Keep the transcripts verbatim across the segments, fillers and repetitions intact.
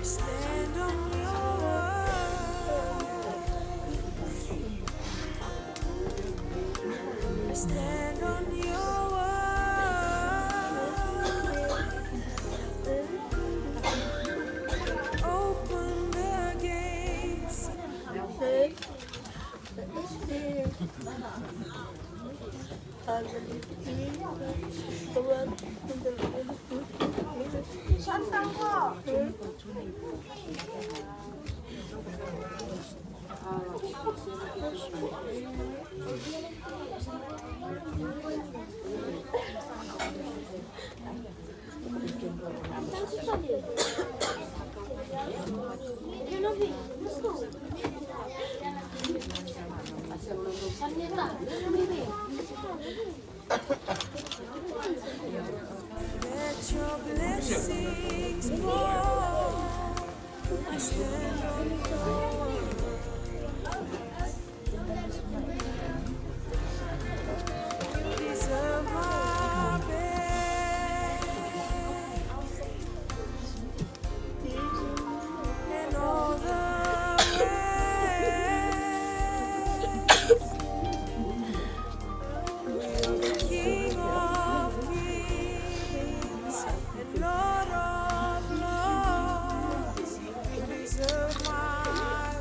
Stand on your word. I stand on your word. Open the gates. Let your blessings pour. I stand on your word. Deserve my best. And all the praise. You're the King of kings and Lord of lords. Deserve my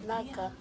Naka.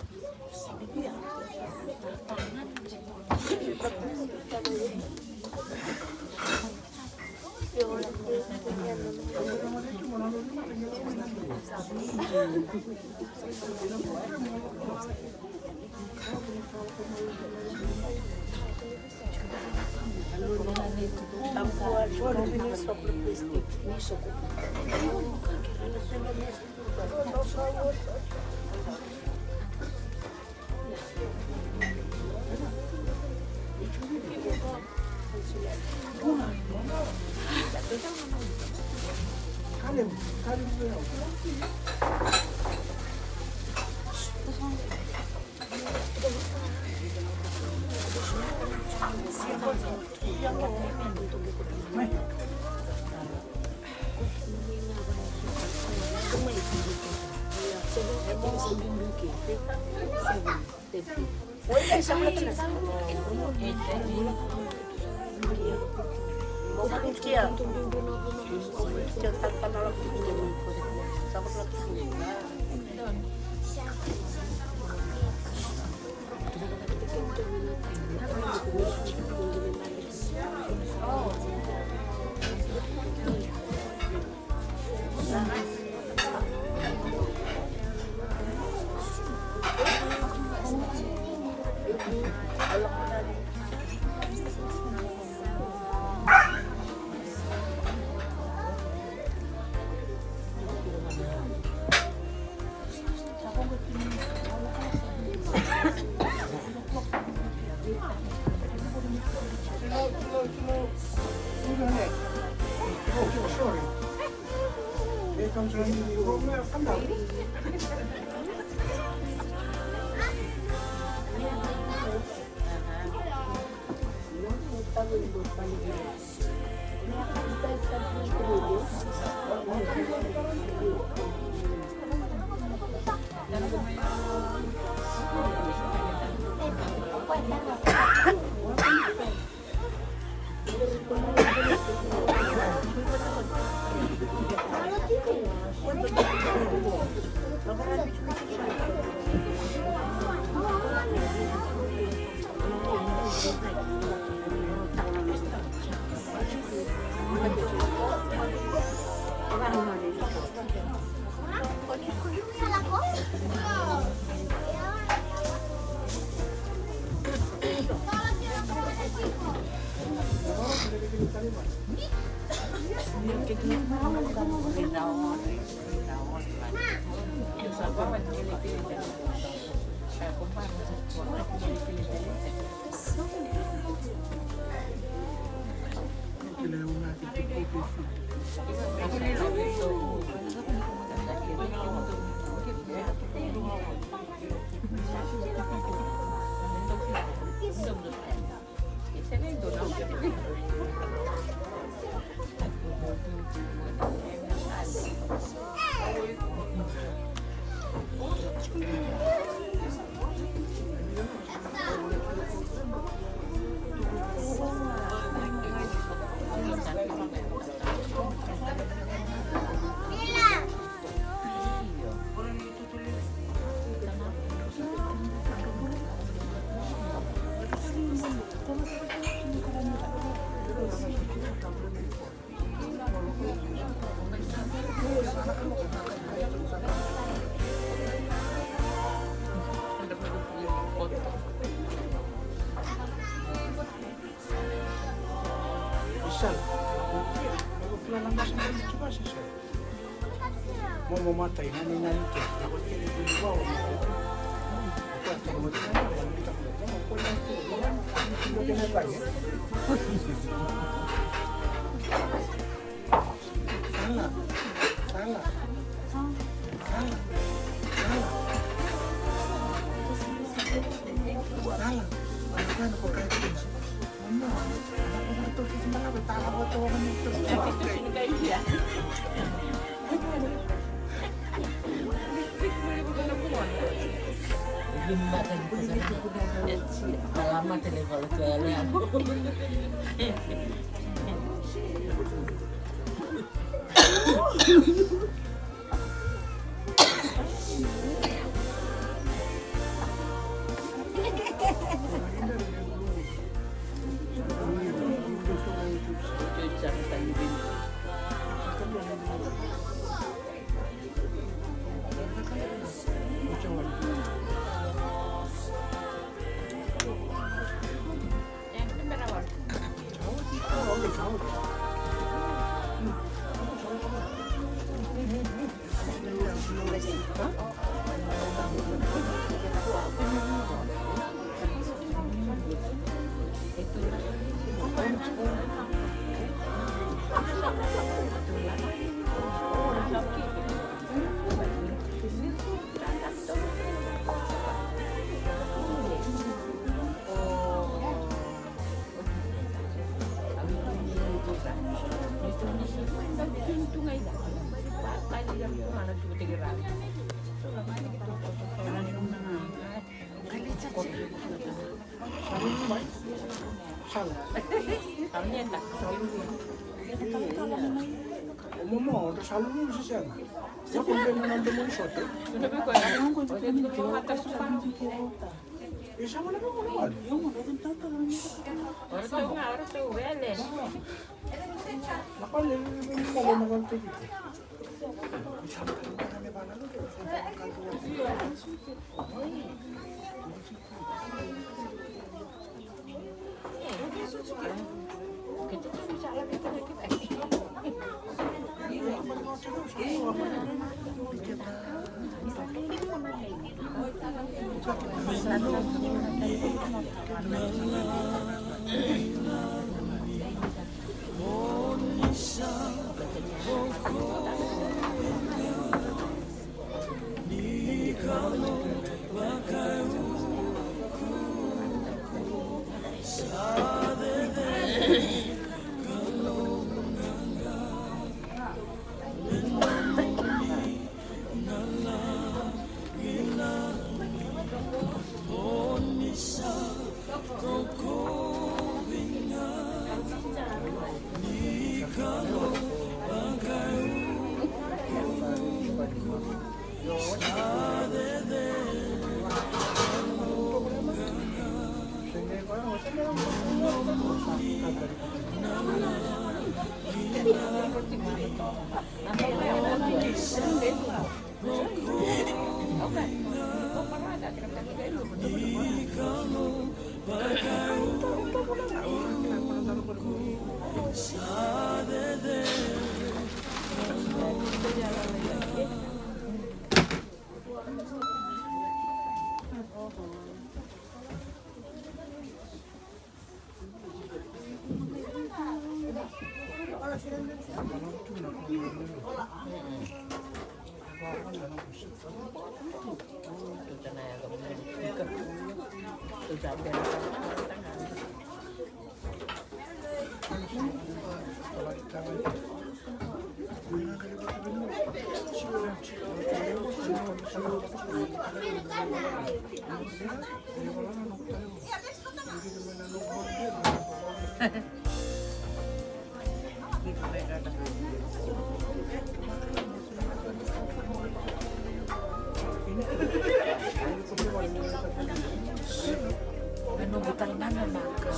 Na noqu tale ga na maka.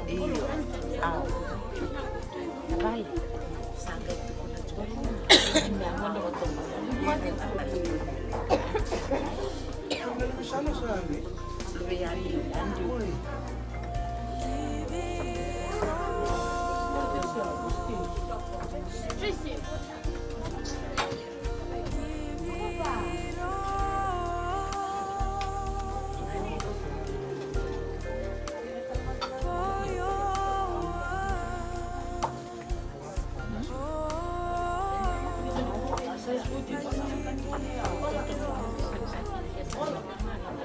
Io. Au. Na vale. Sa qai tukuna tiko. Ina modo moto. Luve yani. Oi. Tracy.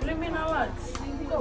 Let me know what. Go.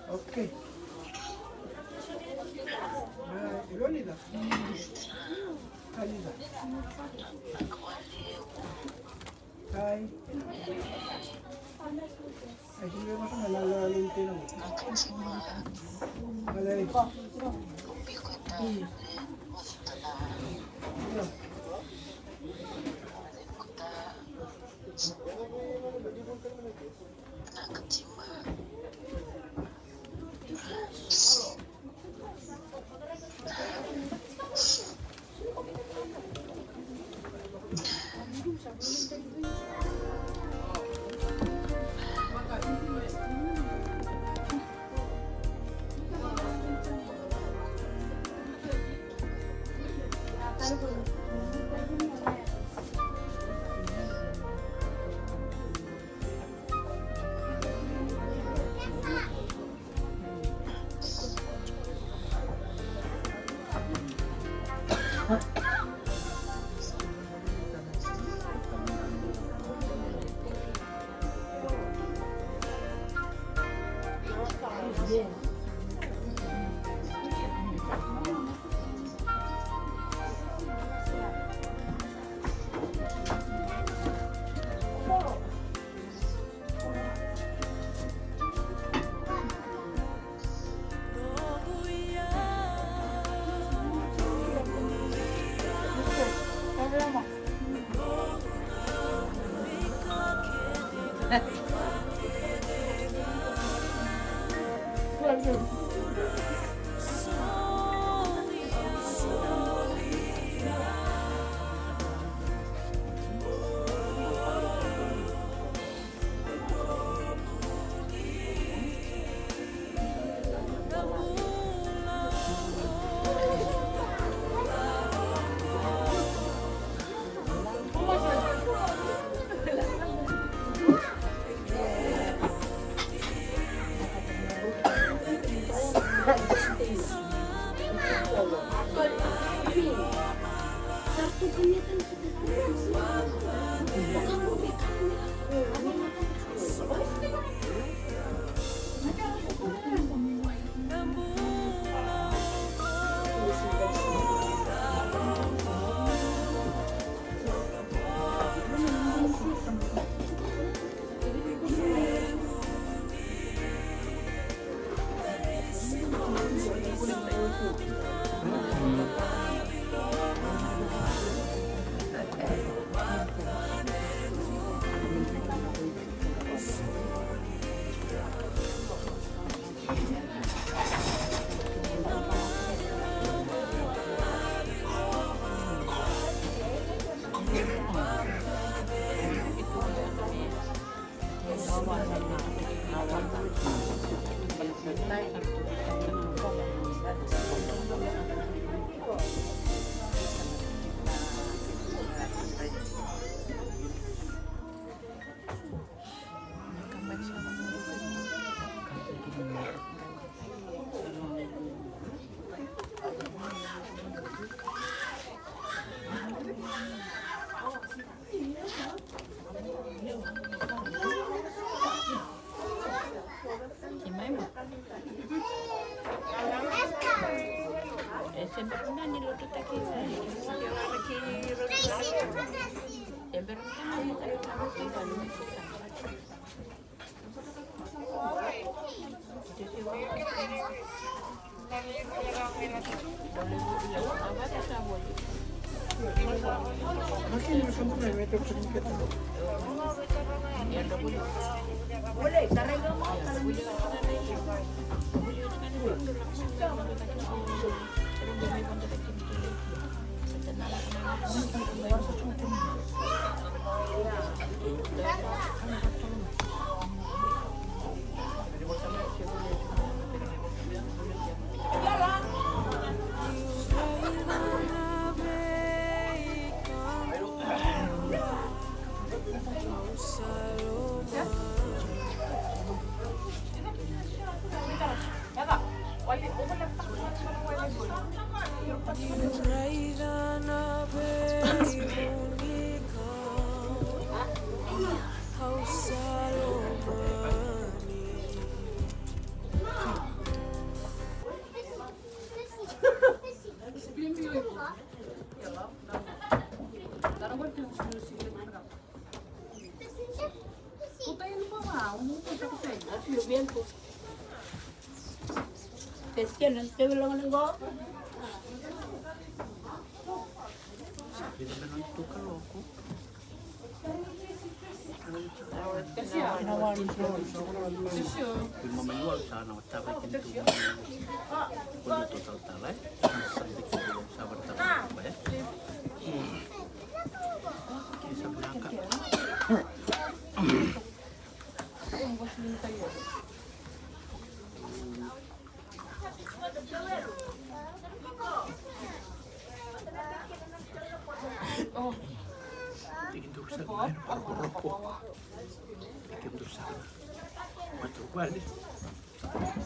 Okay. Na, e Leonida. Kalida. Kai. Ai, sila masa na lalo lalo ni tena mo. Alai.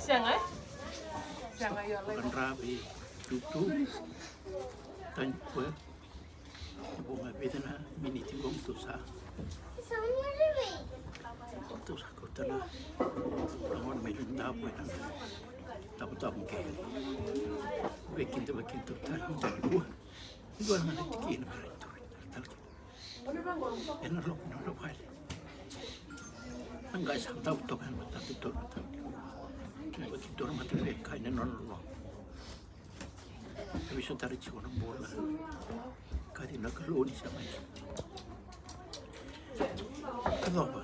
Sega, e? Sega, io, lai. Kadra vei tutu. Tani kua. Vo ga vica na miniti qo mo tou sa, mo tou sa kauta na gone mai Davudavu ena Davudavu qele. Vei keda, vei keda tale, tale kua. Dua ga na tikina me ra tu tale kina ena loma ni nona vale. Na qai sa dau toka ena mataka, dua na mataka. Vei keda dua na mataka vei kai na nona loloma. E veisautaki tiko na bula. Kaci na Kalou ni sa mai. Kacova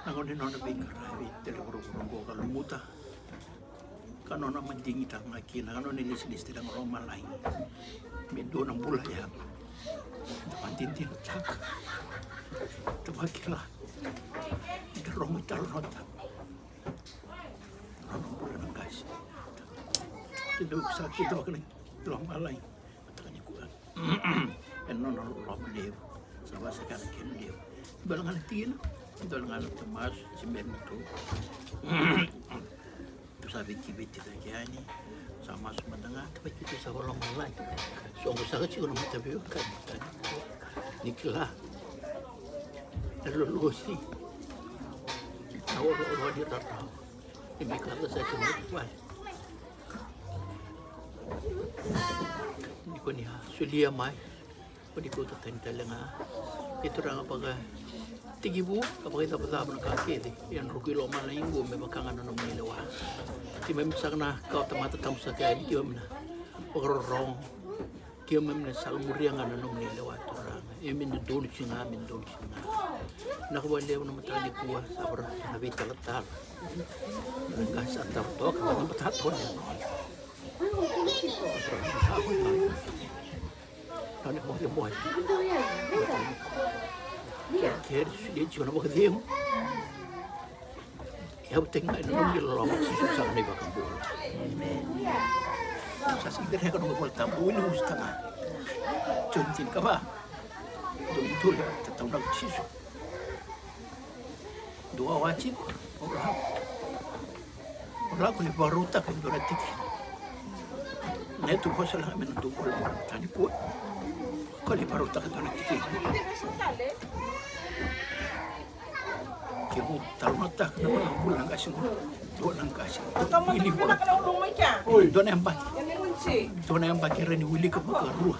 na gauna ni nona veiqaravi tale vuravura oqo ka lumuta. Ka nona madigi tale ga kina, ka nona ilesilesi tale ga lomalagi. Me dua na bula yava. Da vakadinadinataka. Da vakila. Da rogo italanoataka. Nona bula na qase. Kidavaki sa kidavaki na lomalagi. Mataka nikua. Ena nona loloma levu. Sa vakasakana kina levu. Dua ga na tikina. Dua ga na tamasu. Sa bera ni tu. Tu sa veikiviti cake yani. Sa masu mada ga. Tavaki tu sa vakalomalagi. Soqo saka tiko na mataveivakani. Ni kila. Na lolosi. Na oloolo ni rarawa. Ni mai kala sa kina mai vale. Ni ko ni a solia mai. Ko ni kauta tani tale ga. E turaga vakatekivu ka vakaicavacava na ka kece. E druki lomalagi qo me vaka ga na nomuni lewa. Keimami saka na kawa tamata tabu saka yani, keimami na vakarorogo. Keimami na sala muria ga na nomuni lewa Turaga. E me dodonu tiko ga, me dodonu tiko ga. Vinaka vakalevu na mataka nikua, sa vara na veitalatala. Na qase sa taro toka, na mataka toka. Na mocemoce. Kere solia tiko na vakacegu. Ia, au tagi mai na nomuni loloma, Jisu sa na iVakabula. Emeni. Sa sega ni reka na nomu iVola Tabu, au ni usuta ga. Joni tinikava. Dou dole, tatau na Jisu. Dou wawa tiko, o lako. O lako ni vakarautaka e dua na tiki. Na tu vosa laga me na dou vola tani kua. Ko ni vakarautaka e dua na tiki. Ke vu talanoataka na bula na qase qo. Dua na qase. Dua na yabaki. Dua na yabaki e rawa ni wilika vakarua,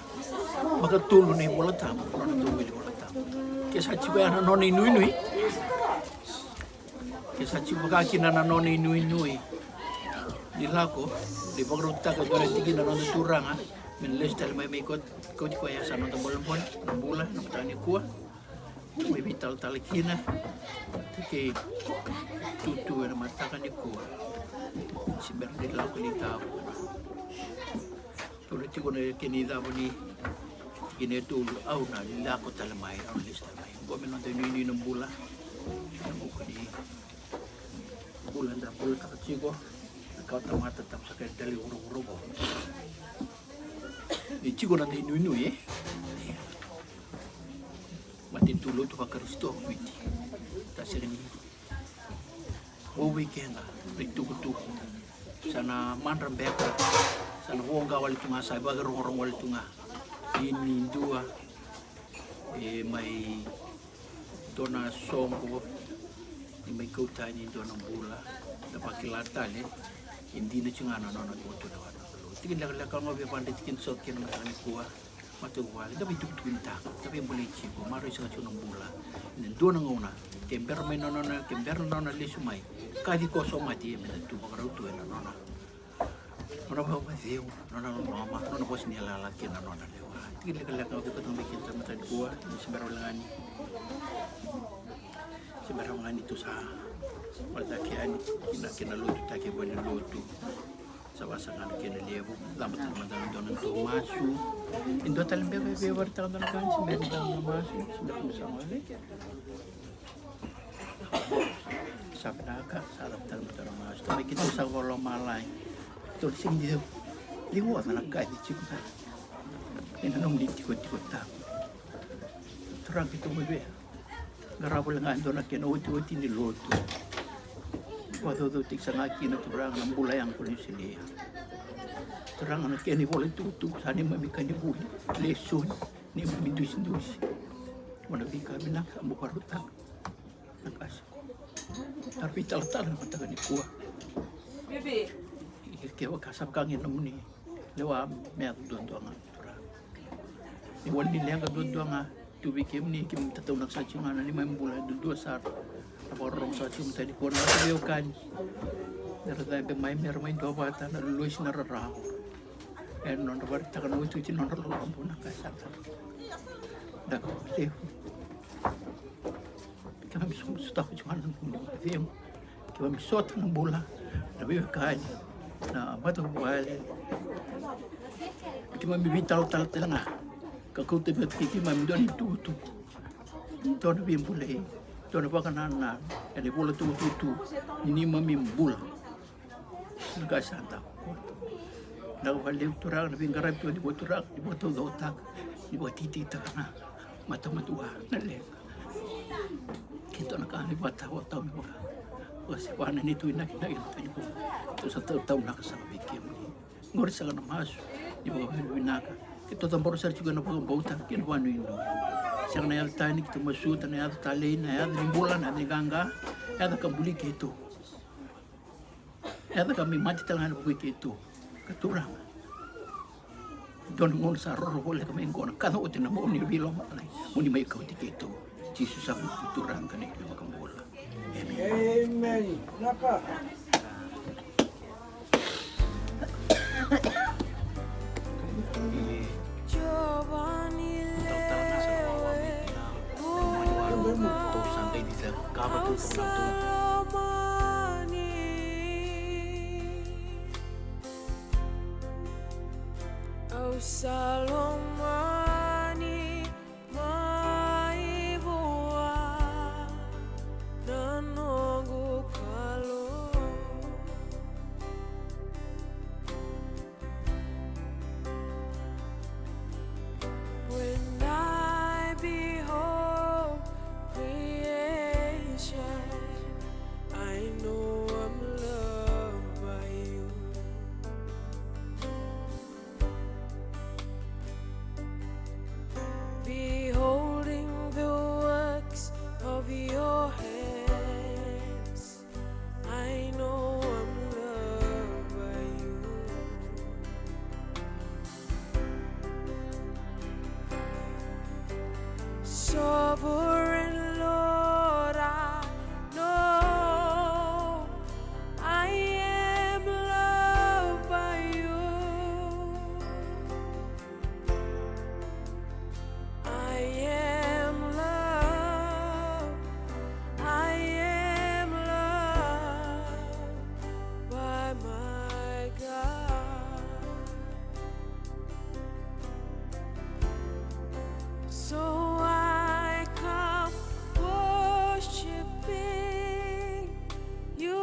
vakatolu na iVola Tabu, nona dau wili Vola Tabu. Ke sa tiko ya na nona inuinui, ke sa tiko vaka kina na nona inuinui ni lako, ni vakarautaka e dua na tikina na noda Turaga me na lesu tale mai, me kauti koya sa noda bolebole na bula ena mataka nikua. Me veitalatala kina, kei tutu ena mataka nikua. Se bera ni lako ni tau. Tolu tiko na kena icava ni, kena e tolu, au na lako tale mai, au na lesu tale mai. Qo me noda inuinui na bula. Na vuku ni bula eda bulataka tiko, na kawa tamata, tabu saka e dela i vuravura qo. Ni tiko na noda inuinui, e? Matanitu lotu vaKarisito o Viti. Ta sega ni vou vei keda na itukutuku. Sa na madra beka, sa na voqa wale tu ga, sa vakarogorogo wale tu ga. Ni, ni dua e mai dua na soqo, ni mai kauta yani e dua na bula, da vakila tale e dina tiko ga na nona itukutuku na Kalou. Tiki lekaleka ga au via vakadreti kina so kina mataka nikua. Matavuvale, da veitukutukunitaka, da veibolei tiko, maroroi saka tiko na bula. Ena dua na gauna, ke bera mai na nona, ke bera na nona lesu mai, kaci koso mati, ia me da tu vakarau tu ena nona, nona vakavakacegu, nona loloma, nona vosa ni yalayala kei na nona lewa. Tiki lekaleka ga au via kauta mai kina mataka nikua, ni se bera wale ga ni, se bera wale ga ni tu sa valetaki yani kina, kina lotutaki e valenilotu. Sa vakasaqara na kena levu. Caba tale mada na dua na nodatou masu. E dua tale beka e via vakaraitaka dua na ka, se bera ni caba na masu, se bera ni sa gole. Sa vinaka, sa caba tale mada na masu. Tamai keimami sa vakalomalagi. Tou na sega ni liu oca na ka e tiko ga ena nomuni tikotiko tabu. Turaga keitou mai via qarava wale ga e dua na kena otioti ni lotu. Vakacaucautaki saka ga kina Turaga na bula yaga ko Niu Sila. Turaga na kena ivola tukutuku sa neimami ka ni vuli, lesoni, neimami dusidusi. Mo na veika vinaka mo vakarautaka. Na ka sa na veitalatala na mataka nikua. Ia kevaka sa vaka ga na nomuni lewa me yaco duadua ga Turaga. Ni wali ni leqa duadua ga tu vei kemuni, kemuni tataunaka saka tiko ga na neimami bula e duadua sara. Na vakarorogo saka tiko mataka nikua na noda veiwekani. Mera cabe mai, mera mai duavata na lolosi, na rarawa. Ena nodra vakaraitaka na otioti ni nodra loloma, na ka sa caka. Da ka vakalevu. Keimami sotava tiko ga na nomuni vakacegu. Keimami sota na bula, na veiwekani, na matavuvale. Keimami veitalatala tale ga ka kauta vata kei keimami dua na itukutuku, dua na veibulai, dua na vakanananu ena ivola tukutuku ni neimami bula. Na ka sa dau koto. Na vakalevu Turaga na veiqaravi tu ni vo Turaga, ni vakataucokotaka, ni vakatikitikitaka na matamadua, na leqa. Keitou na ka ni vakatawa tau me vaka, vakaseva na neitou inakinaki na ka ni vo. Tou sa tautaunaka saka vei kemuni. Qori saka na masu ni vakavinavinaka. Keitou cabora sara tiko ena vakabauta kei na vakanuinui. Sega na yaca tani, keitou masuta na yaca talei, na yaca ni bula, na yaca ni qaqa, yaca ka buli keitou. Yaca ka mai mate tale ga ena vuku i keitou. Ka Turaga, dua na gauna sa roro voleka mai qo na kaca oti na bogi ni veilomalagi, mo ni mai kauti keitou. Jisu sa noqu Turaga ka neimami iVakabula. Emeni. Emeni. Naka. Au sa lomani mai vua na noqu Kalou. When I behold creation, I know I'm loved by you. Sovereign Lord, I know I am loved by you. I am loved, I am loved by my God. So I come worshiping you,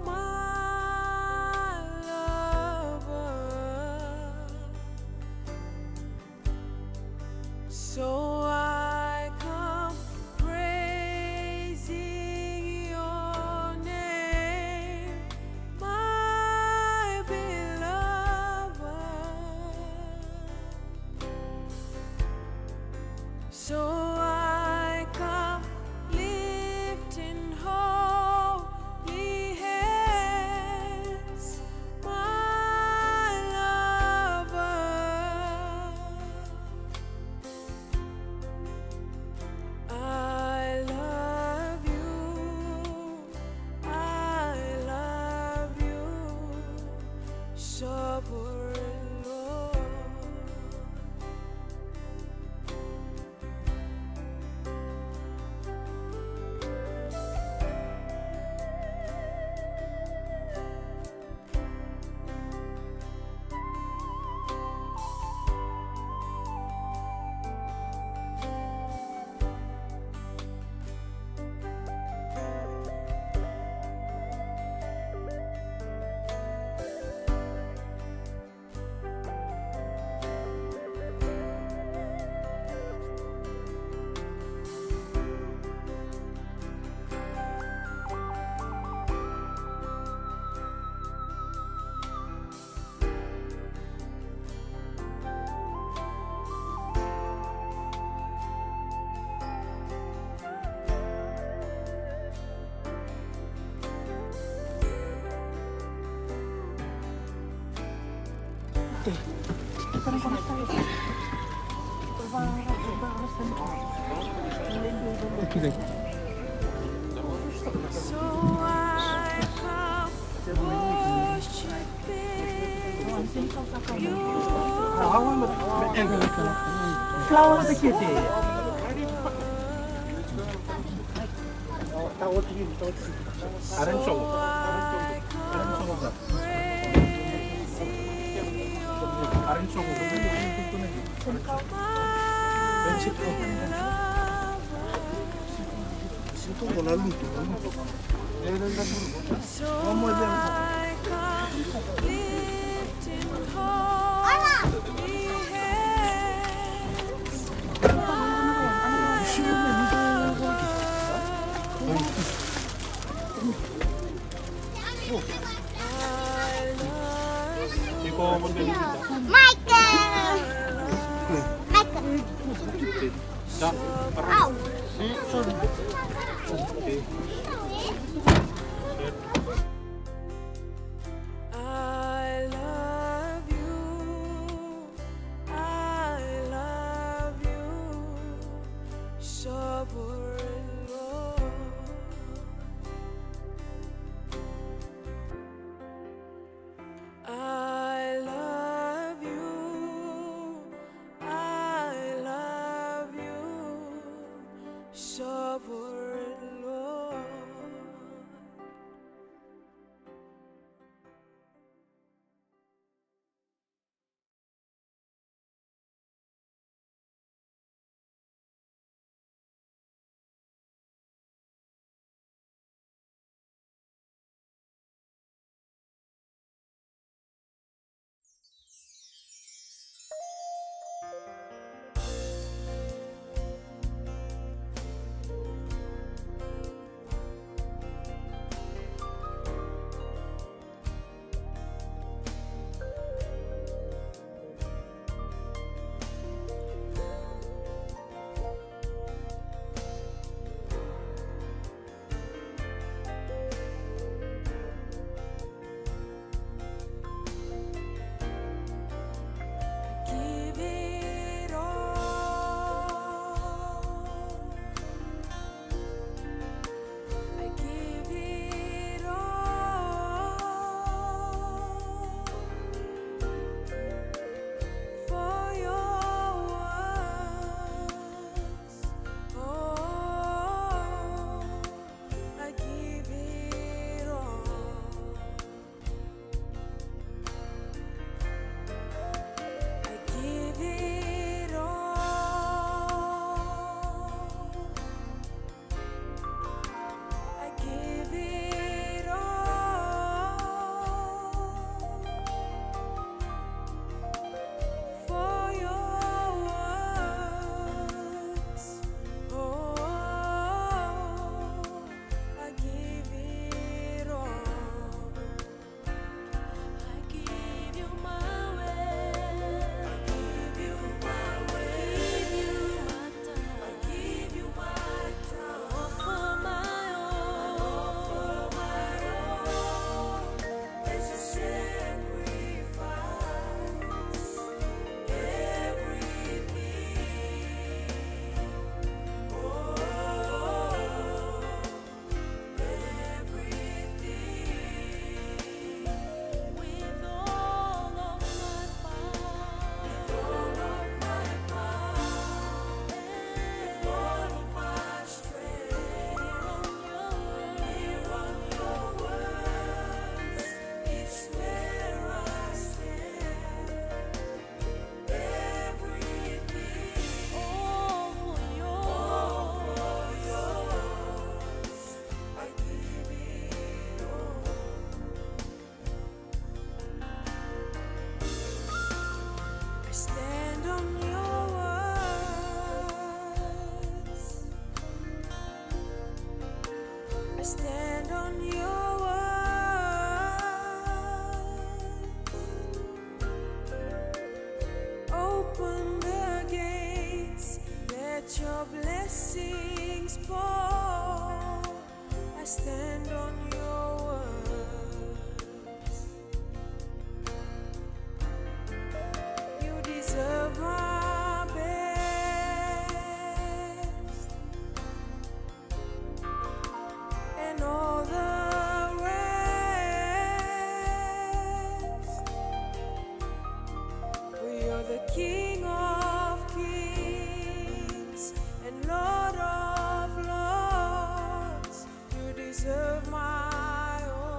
my lover. So I come praising your name, my beloved. So I come lifting holy hands, my lover. I love you, I love you, sovereign Lord. So I come worshiping you. Flower. So I come lifting holy hands. Michael! Michael! Au! I love you, I love you, sovereign Lord. I love you, I love you, sovereign deserve my best and all the rest. For you're the King of kings and Lord of lords. You deserve my all.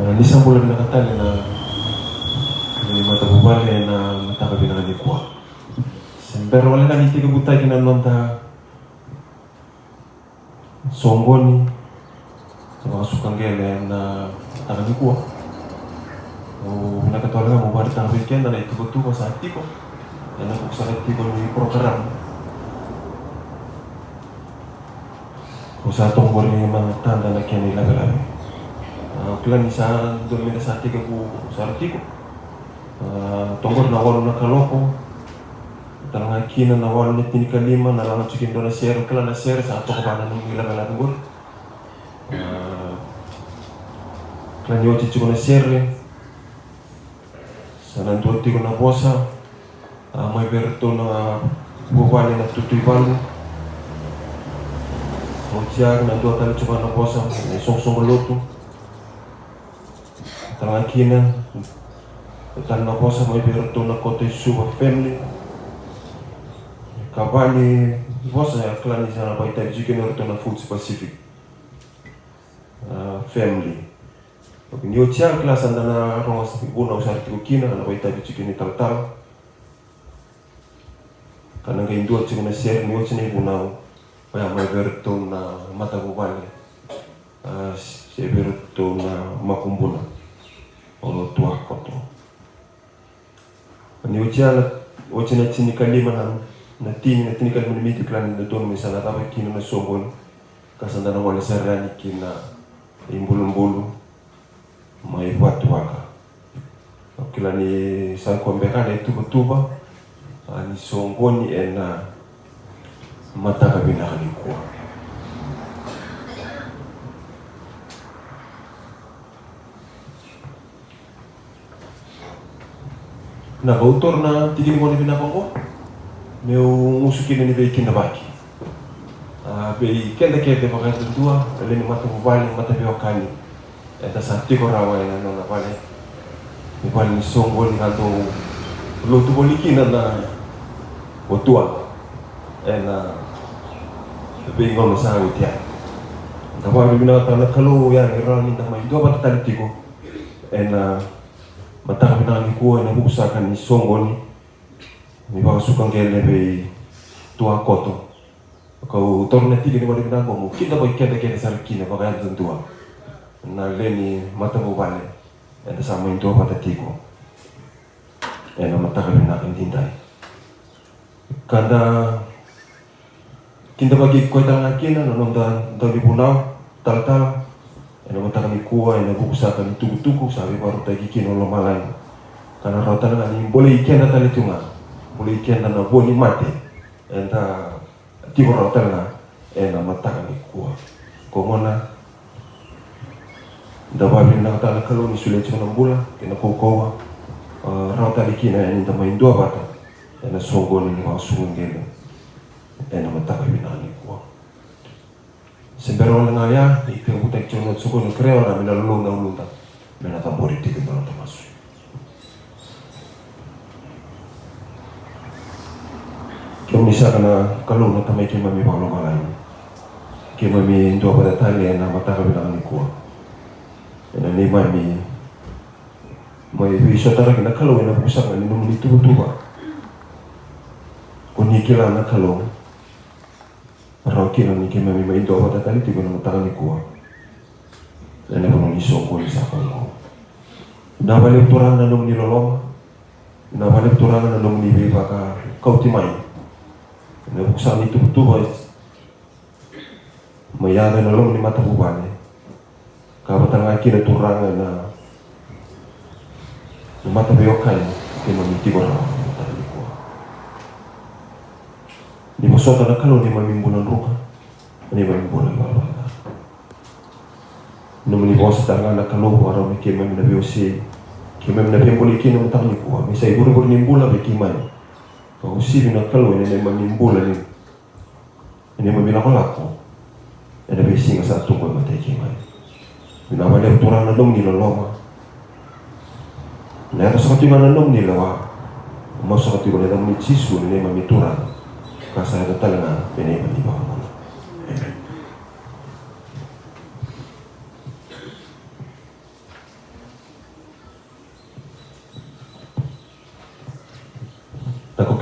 Ni sa bula vinaka tale na ni matavuvale na mataka vinaka nikua. Se bera wale ga ni tekivutaki na noda soqoni, na vakasuka qele na mataka nikua. Au vinakata wale ga meu vakaraitaka vei keda na ituvatuva sa tiko ena vuku sara tiko ni program. Ko sa toqori matada na kena ilavelave. Au kila ni sa dua meda sa tekivu sara tiko. Toqori na walu na kaloko. Tale ga kina na walu na tinikalima na laga tiko e dua na sere, au kila na sere sa toka vua na nomu ilavelave qori. Kila ni oti tiko na sere. Sa na dua tiko na vosa. A, mai vei iratou na vuvale na tutu i valu. Oti ya na dua tale tiko na vosa na isoqosoqo lotu. Tale ga kina dua tale na vosa mai vei iratou na koto i Suva family. Ka va ni vosa ya kila ni sa na vakaitavi tiko kina iratou na Foods Pacific, a, family. Ni oti ya kila sa da na rogo sa vunau sara tiko kina na vakaitavi tiko kina i talatala. Ka na qai dua tiko na sere ni oti na ivunau, oya mai vei iratou na matavuvale, a, se vei iratou na makubuna o Tuakoto. Ni oti ya na, oti na tinikalima na, na tini, na tinikalima na miniti kila ni dodonu me sa na cava kina na soqoni, ka sa da na gole sara yani kina i Bulubulu mai Vatuaka. Au kila ni sa koya beka na ituvatuva, a, ni soqoni ena mataka vinaka nikua. Na ka au taura na tiki ni gauna vinaka oqo meu gusu kina ni veikidavaki, a, vei keda kece vakayadudua, lewe ni matavuvale, mataveiwekani eda sa tiko rawa ena nona vale, ni vale ni soqoni ka dau lotu voli kina na Otua ena veigauna sa oti yani. Da vakavinavinakataka na Kalou yani rawa ni da mai duavata tale tiko ena mataka vinaka nikua ena vuku saka ni soqoni ni vakasuka qele vei Tuakoto. Kau taura na tiki ni gauna vinaka oqo meu kidavaki keda kece sara kina vakayadudua na lewe ni matavuvale eda sa mai duavata tiko ena mataka vinaka edaidai. Ka da kidavaki koya tale ga kina na noda daunivunau talatala ena mataka nikua ena vuku saka ni tukutuku sa veivakarautaki kina o lomalagi. Ka na rawa tale ga ni bolei keda tale tu ga, bolei keda na vua ni mate eda tiko rawa tale ga ena mataka nikua. Ko gona da vakavinavinakataka na Kalou ni solia tiko na bula kei na kaukauwa, a, rawa tale kina yani da mai duavata ena soqoni ni vakasuka qele ena mataka vinaka nikua. Se bera wale ga ya ni tekivutaki tiko na soqoni, au kerea wale ga me na lolou na uluda me na cabori tiko na noda masu. Kemuni saka na Kalou na Tamai keimami vakalomalagi, keimami duavata tale ena mataka vinaka nikua ena neimami mai veisotaraki na Kalou ena vuku saka ni nomuni tuvatuva. Ko ni kila na Kalou, rawa kina ni keimami mai duavata tale tiko ena mataka nikua ena vanua ni soqoni saka oqo. Vinaka vakalevu Turaga na nomuni loloma, vinaka vakalevu Turaga na nomuni veivakauqeti mai ena vuku saka ni tuvatuva mai yaco ena loma ni matavuvale, ka vaka tale ga kina Turaga ena mataveiwekani keimami tiko rawa ena mataka nikua. Ni vosota na Kalou neimami bula druka, neimami bula ivalavala ca. Nomuni vosa tale ga na Kalou vakarau me keimami na veiwasei, keimami na veibolei kina ena mataka nikua me sa ivurevure ni bula vei keimami. Ka uasivi na Kalou ena neimami bula ni neimami lakolako ena veisiga sa tu qo e matai keimami. Vinaka vakalevu Turaga na nomuni loloma. Na yaco saka tiko ga na nomuni lewa, masu saka tiko na yacamuni Jisu na neimami Turaga, ka sa yaco tale ga me neimami iVakabula. Emeni.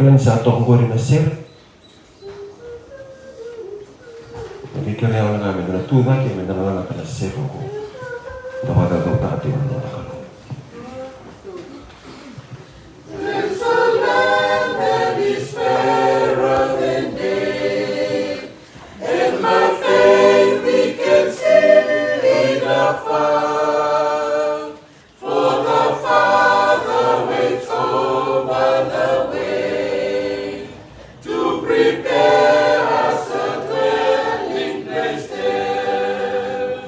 Kila ni sa toka qori na sere. Na kila ni yawa ga me da na tu cake me da na lagata na sere oqo. Da vakacaucautaka tiko na noda Kalou. There's a land that is fairer than day, and by faith we can see it afar. For the Father waits over the way to prepare us a dwelling place there.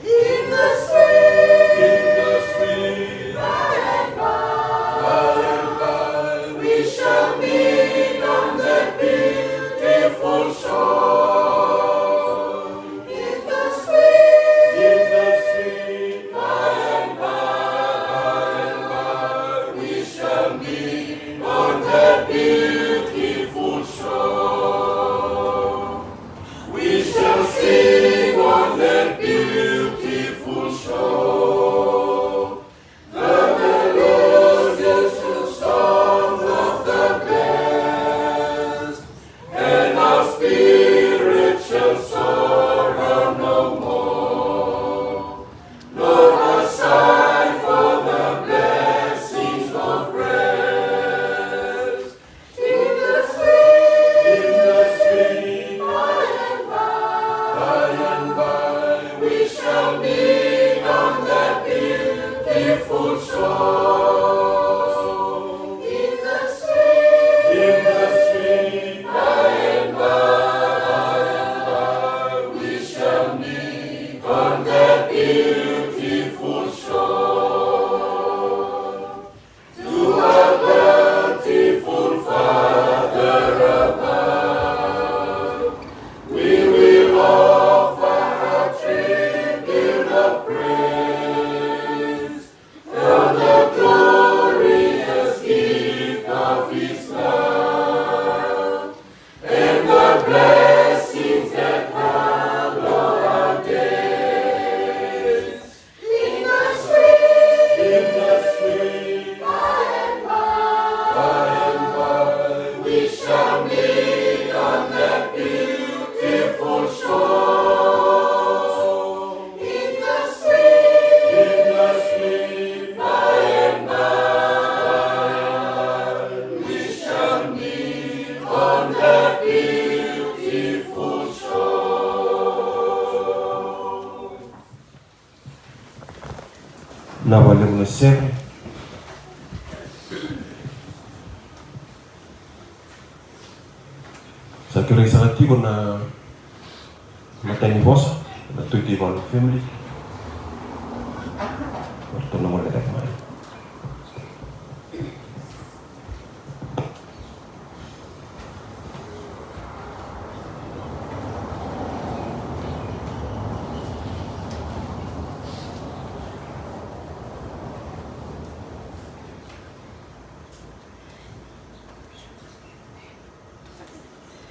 In the sweet, in the sweet by and by, by and by, we shall meet on that beautiful shore. In the sweet, in the sweet by and by, by and by, we shall meet on that beautiful shore. We shall sing on that beautiful shore the melodious songs of the blessed, and our spirit shall sorrow no more, nor a sigh for the blessings of rest. In the sweet, in the sweet by and by, by and by, we shall meet on that beautiful shore. In the sweet, in the sweet by and by, by and by, we shall meet on that beautiful shore. To our bountiful Father above, we will offer our tribute of praise for the glorious gift of His love and the blessings that hallow our days. In the sweet, in the sweet by and by, by and by, we shall meet on that beautiful shore. In the sweet, in the sweet by and by, by and by, we shall meet on that beautiful shore. Na vakalevu na sere. Sa kerei saka tiko na matai ni vosa na Tuiti Valu family. Ratou na gole cake mai.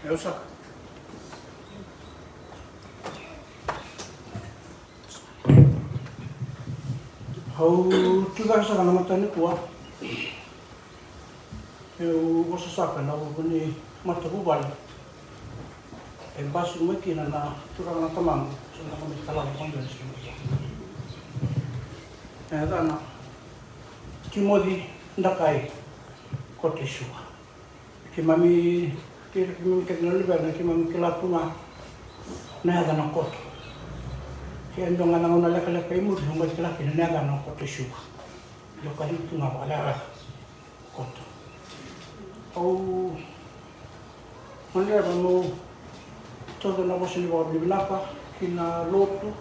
Io saka. Au tu cake saka na mataka nikua. Meu vosa saka ena vuku ni matavuvale e basika mai kina na turaga na tamaqu, sa na mai talava ko dua ni sa mai. E yacana Timoci Dakai Kote Suva. Keimami, kei keimami kece na luvena, keimami kila tu ga na yacana Kote. Ke dua ga na gauna lekaleka i muri au mai kila kina na yacana Kote Suva. Io, kacivi tu ga vakalekaleka Kote. Au gadreva meu tauca na vosa ni vakavinavinaka ki na lotu,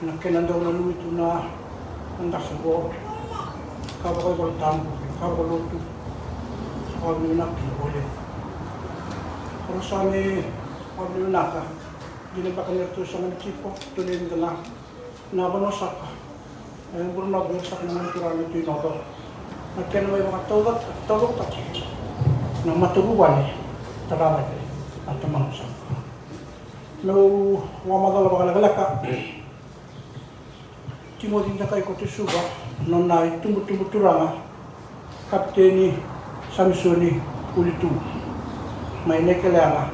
na kena dau nanumi tu na qase qo, ka vakaivolatabu, ka vakalotu. Vakavinavinaka kina vakalevu. Au sa mai vakavinavinaka, dina beka ni ratou sega ni tiko, ratou lewe ni cagi. Na vanua saka e Vunau, saka na gone turaga na Tui Noco. Na kena mai vakataucokotaki na matavuvale, tara cake na tamaqu saka. Meu vakamacala vakalekaleka Timoci Dakai Kote Suva, nona itubutubu turaga Kapiteni Samisoni Ulitubu mai Naikeleyaga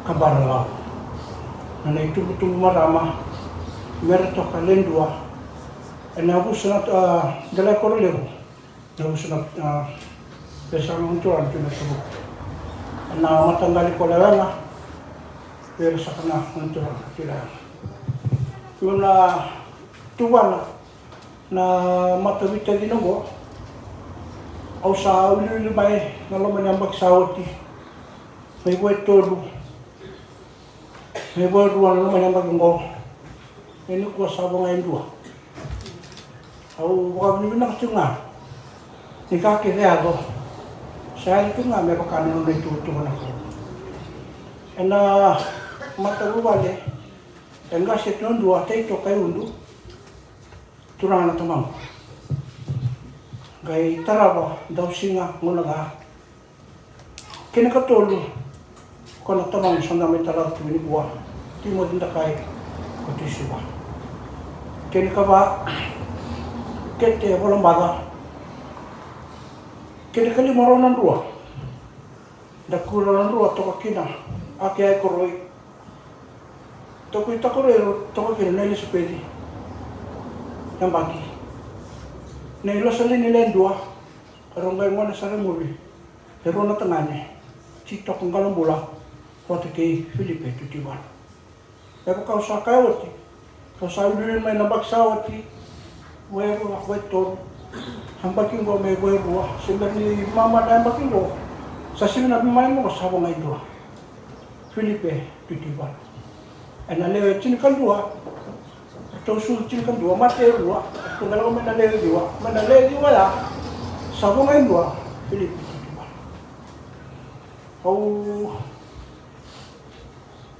ka Baralawa. Na itubutubu marama Meretoka Ledua, ena vusu na, a, Delai Korolevu. Na vusu na, a, veisaka na turaga tu na tubu. Ena mataqali ko Lewena, veisaka na turaga tu Lewena. Meu na tuvana na mataveitacini oqo. Au sa wiliwili mai na loma ni yabaki sa oti, mai vua e tolu, mai vua e rua na loma ni yabaki oqo. E nikua sa voqa e dua. Au vakavinavinaka tiko ga ni ka kece e yaco, sa yaco tiko ga me vaka na nona ituvatuva na Kalou. Ena matavuvale e qase tu e dua, Taito Kaiudu, turaga na tamaqu. Qai tarava dausiga, gauna ca. Kena ikatolu ko na tamaqu sa da mai tara tu nikua, Timoci Dakai, ko Tuisiva. Kena ikava, Kete Volabaca. Kena ikalima, Rua na Drua. Da kura na drua toka kina, Ake Ai Koroi. Toka i Takoroi toka kina na Ilisapeci Yabaki, na iLosalini Ledua. Rau qai gone sara e muri e rua na tagane, Titoka Qalobula vata kei Filipe Tutivalu. E vaka au sa kaya oti, kau sa wiliwili mai na yabaki sa oti, vua e rua, vua e tolu, yabaki oqo mai vua e rua, se bera ni mama na yabaki oqo, sa sega na mama oqo, sa voqa e dua. Filipe Tutivalu. Ena lewe tinikadua, ratou sucu tinikadua, mate e rua, ratou qai lako mai na lewe ciwa, mai na lewe ciwa ya, sa voqa e dua, Filipe Tutivalu. Au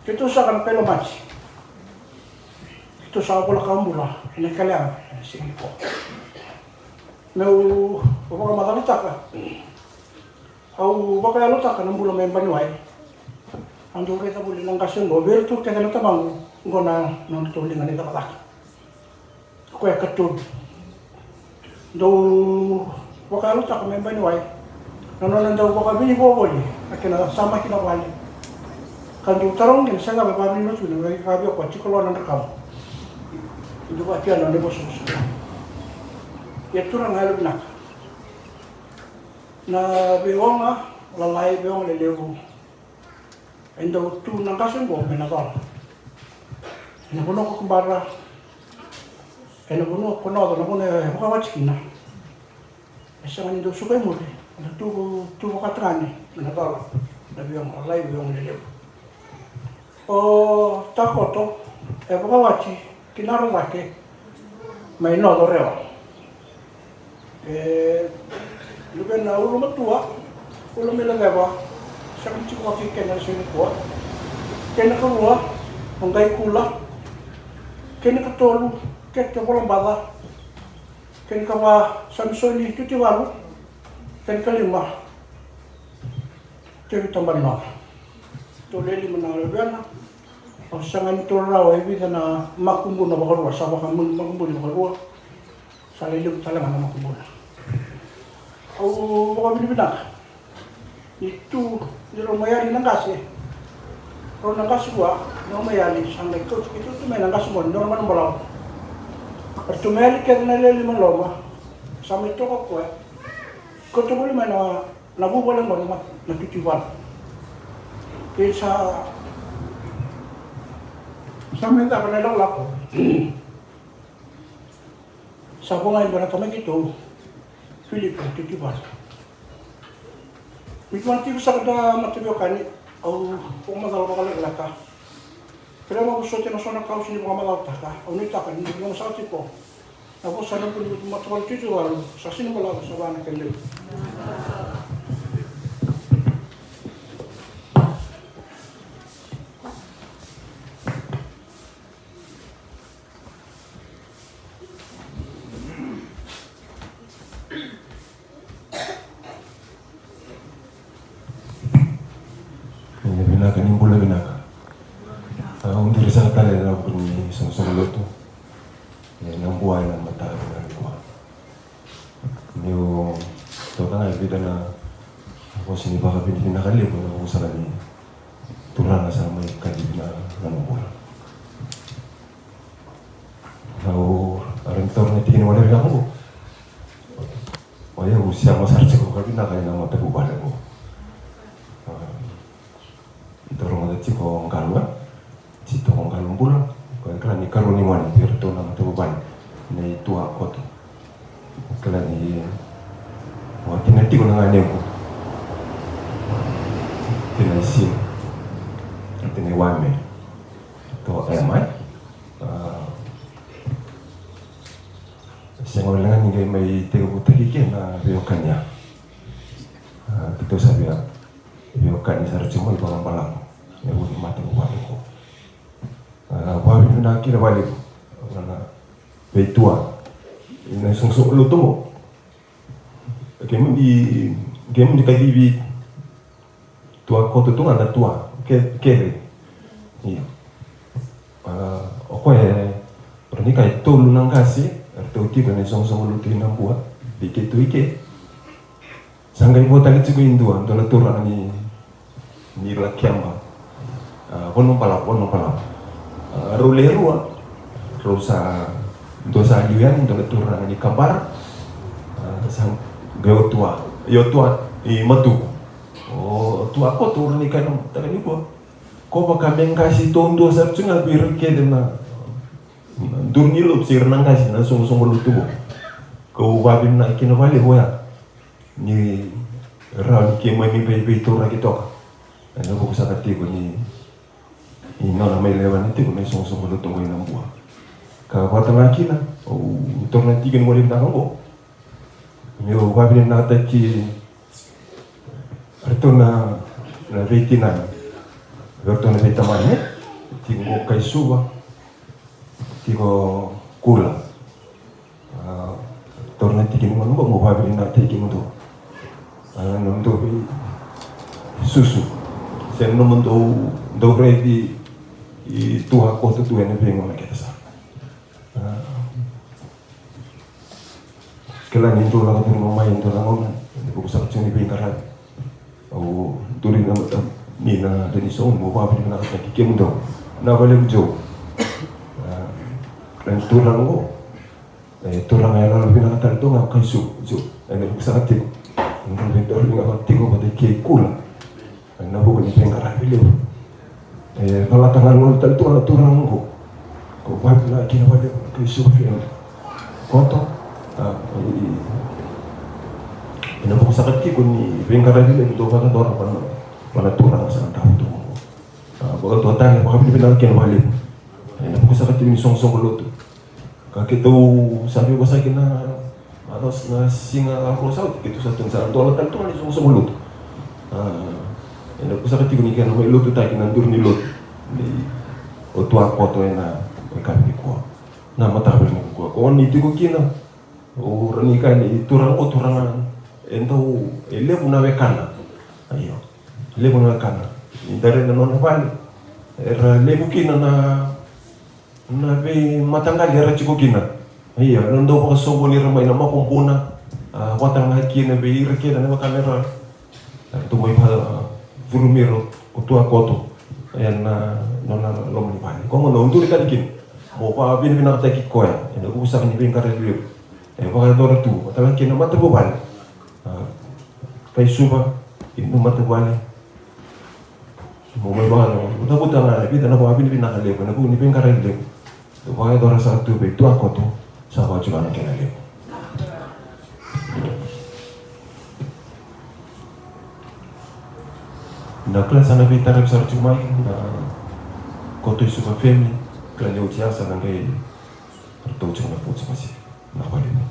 Keitou saka na Pailomati. Keitou sa vola ka bula ena Naikeleyaga ena siga nikua. Meu vakamacalataka, au vakayalotaka na bula mai Baniwai. Au dau raica voli na qase oqo vei iratou kece na tamaqu, oqo na nodratou liga ni cakacaka. Koya ka tolu. Dau vakayalotaka mai Baniwai na nona dau vakavinivo voli na kena samaki na vale. Ka dau tarogi kina se cava e vakavinivo tu kina, ka via koya tiko lo na drakamu. Dau vakatia na nona ivosavosa. Ia turaga yalovinaka, na veioga lalai, veioga lelevu, e dau tu na qase oqo mai na cola. Ena vanua ko Kobara, ena vanua ko Noco, na vanua e vakawati kina. E sega ni dau suka i muri, e dau tu, tu vakatagane mai na cola, na veioga lalai, veioga lelevu. O Takoto e vakawati ki Narocake mai Noco Rewa. E luvena Ulumatua, Ulumilaveva, sega ni tiko vata kei keda ena siga nikua. Kena ikarua o Qaikula. Kena ikatolu Kete Volabaca. Kena ikava Samisoni Tutivalu. Kena ikalima Tevita Balinoa. Tolu e lima na luvena. Au sega ni taura rawa e vica na makubuna vakarua, sa vakamakubuni vakarua. Sa lai levu tale ga na makubuna. Au vakavinavinaka ni tu ni rau mai yali na qase. Rau na qase vua, rau mai yali, sa qai kauti keitou tu mai na qase qo ni nodra mana balavu. Ratou mai yali kece na lewe lima loma. Sa mai toka o koya. Kauta voli mai na na vuvale qo na, na Tutivalu. Kei sa, sa mai cava na ilakolako. Sa voqa e dua na tama keitou, Filipe Tutivalu. Ni kua tiko saka na mataveiwekani, au vakamacala vakalekaleka. Kerea mo vosoti ena so na ka au sega ni vakamacalataka, au nuitaka ni na saka tiko na vosa na vuli vei matavuvale Tutivalu, sa sega ni balavu, sa vaka na kena levu. E vinaka, ni bula vinaka. Au duri sara tale ena vuku ni soqosoqo lotu ena Bua ena mataka vinaka nikua. Niu toka ga e vica na Vosa ni vakavinavinaka levu ena vuku sara ni Turaga sa mai kacivi na noqu bula. Au a rawa ni taura na tikina vakavinavinaka oqo. O yau au sema sara tiko vakavinaka ena matavuvale oqo. Au taura mada tiko o Qalo, Tito Qalo Bula, koya e kila ni karua ni gone vei iratou na matavuvale nei Tua Koto. Kila ni o tina tiko na ganequ. Tina i Sina, tina i Wame. To e mai. A, sega wale ga ni qai mai tekivutaki kina na veiwekani ya. A, keitou sa via veiwekani sara tiko mai vakabalavu ena vuku ni matavuvale oqo. A, vakavinavinaka kina vakalevu na veitua ena isoqosoqo lotu oqo. Kemuni, kemuni kacivi Tua Koto tu ga na tua ke, kece. Io. A, o koya e, rawa ni kaya e tolu na qase eratou tiko ena isoqosoqo lotu i Nabua vei keitou i ke. Sa qai vo tale tiko e dua, dua na turaga ni, ni Lakeba. A, Vanua Balavu, Vanua Balavu. A, rau le rua, rau sa, dua sa liu yani, dua na turaga ni Kabara. A, sa qai o Tua, i o Tua i Matuku. O Tua Koto, rawa ni kaya na mataka nikua, ko vaka me qase duadua sara tu ga vei ira kece na, na duru ni lotu se ira na qase na isoqosoqo lotu oqo. Kau vakavinavinaka kina vakalevu oya ni rawa ni keimami vei, veitauraki toka ena vuku saka tiko ni, ni nona mai lewena tiko na isoqosoqo lotu oqo i Nabua. Ka vata ga kina, au taura na tikina vakavinavinaka oqo meu vakavinavinakataki iratou na, na veitinani, vei iratou na veitamani, tiko qo kai Suva, tiko Kula. A, taura na tikina qo meu vakavinavinakataki kemudou. A, nomudou veisusu se nomudou, dou raici i Tua Koto tu ena veigauna kece sara. A, kila ni dou lako curuma mai e dua na gauna, ena vuku saka tiko ni veiqaravi. Au duri na mata ni na deni sau, meu vakavinavinakataki kemudou. Na vakalevu Joe. A, na turaga oqo, e turaga yaloyalo vinaka tale tu ga o kai Joe, Joe. Ena vuku saka tiko, ena vuku ni dau vinaka tiko vata kei Kula. Ena vuku ni veiqaravi levu. E, calata ga na tale tu ga na turaga oqo. Kau vakavinavinaka kina vakalevu kai Suva Fiame Koto. A, i, ena vuku saka tiko ni veiqaravi levu dou vakayacora vua na, vua na turaga sa dau tu oqo. A, vakadua tale, vakavinavinaka kina vakalevu. Ena vuku saka tiko ni soqosoqo lotu. Ka keitou sa veivosaki na, na, na siga rua sa oti, keitou sa tukuna sa dola tale tu ga ni soqosoqo lotu. A, ena vuku saka tiko ni kena mai lotutaki na duru ni lotu nei o Tua Koto ena yakavi nikua. Na mataka vinaka nikua. Ko ni tiko kina, au rawa ni kaya ni turaga oqo, turaga e dau, e levu na wekana. Io. Levu na wekana. Ni da rai na nona vale, era levu kina na na veimataqali era tiko kina. Ia, na dau vakasoqoni ira mai na makubuna, a, vata ga kina vei ira kece na wekana era, eratou mai vakacurumi ira o Tua Koto ena nona loma ni vale. Koya gona au duri tale kina meu vakavinavinakataki koya ena vuku saka ni veiqaravi levu e vakayacora tu vata ga kina matavuvale. A, kai Suva, kei na matavuvale. Mo mai vaka, vutavuta ga e vica na vakavinavinaka levu ena vuku ni veiqaravi levu dou vakayacora sara tu vei Tua Koto, sa vakatuka na kena levu. Na kila sa na veitaravi sara tiko mai na Koto i Suva Family, kila ni oti ya sa na qai ratou tiko na Food Service. Na vakalevu.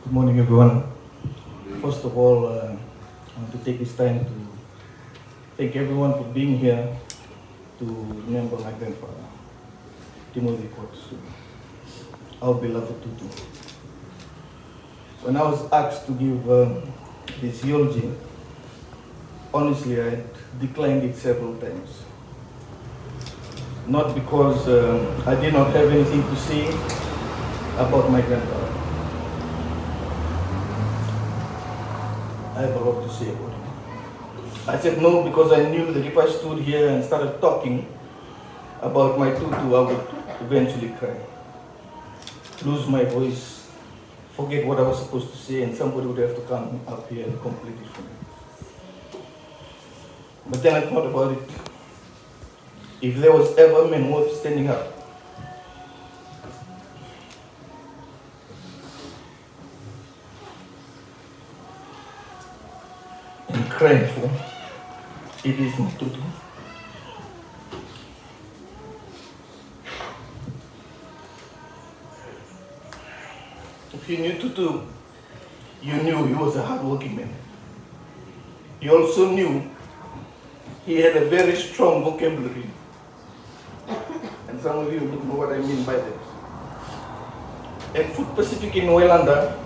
Good morning, everyone. First of all, uh, I want to take this time to thank everyone for being here to remember my grandfather, Timothy Koto, our beloved Tutu. When I was asked to give um, this eulogy, honestly, I declined it several times. Not because um, I did not have anything to say about my grandfather. I have a lot to say about him. I said no because I knew that if I stood here and started talking about my tutu, I would eventually cry, lose my voice, forget what I was supposed to say, and somebody would have to come up here and complete it for me. But then I thought about it. If there was ever a man worth standing up and crying for, it is Matutu. If you knew Tutu, you knew he was a hardworking man. You also knew he had a very strong vocabulary. And some of you would know what I mean by that. At Food Pacific in Wailada,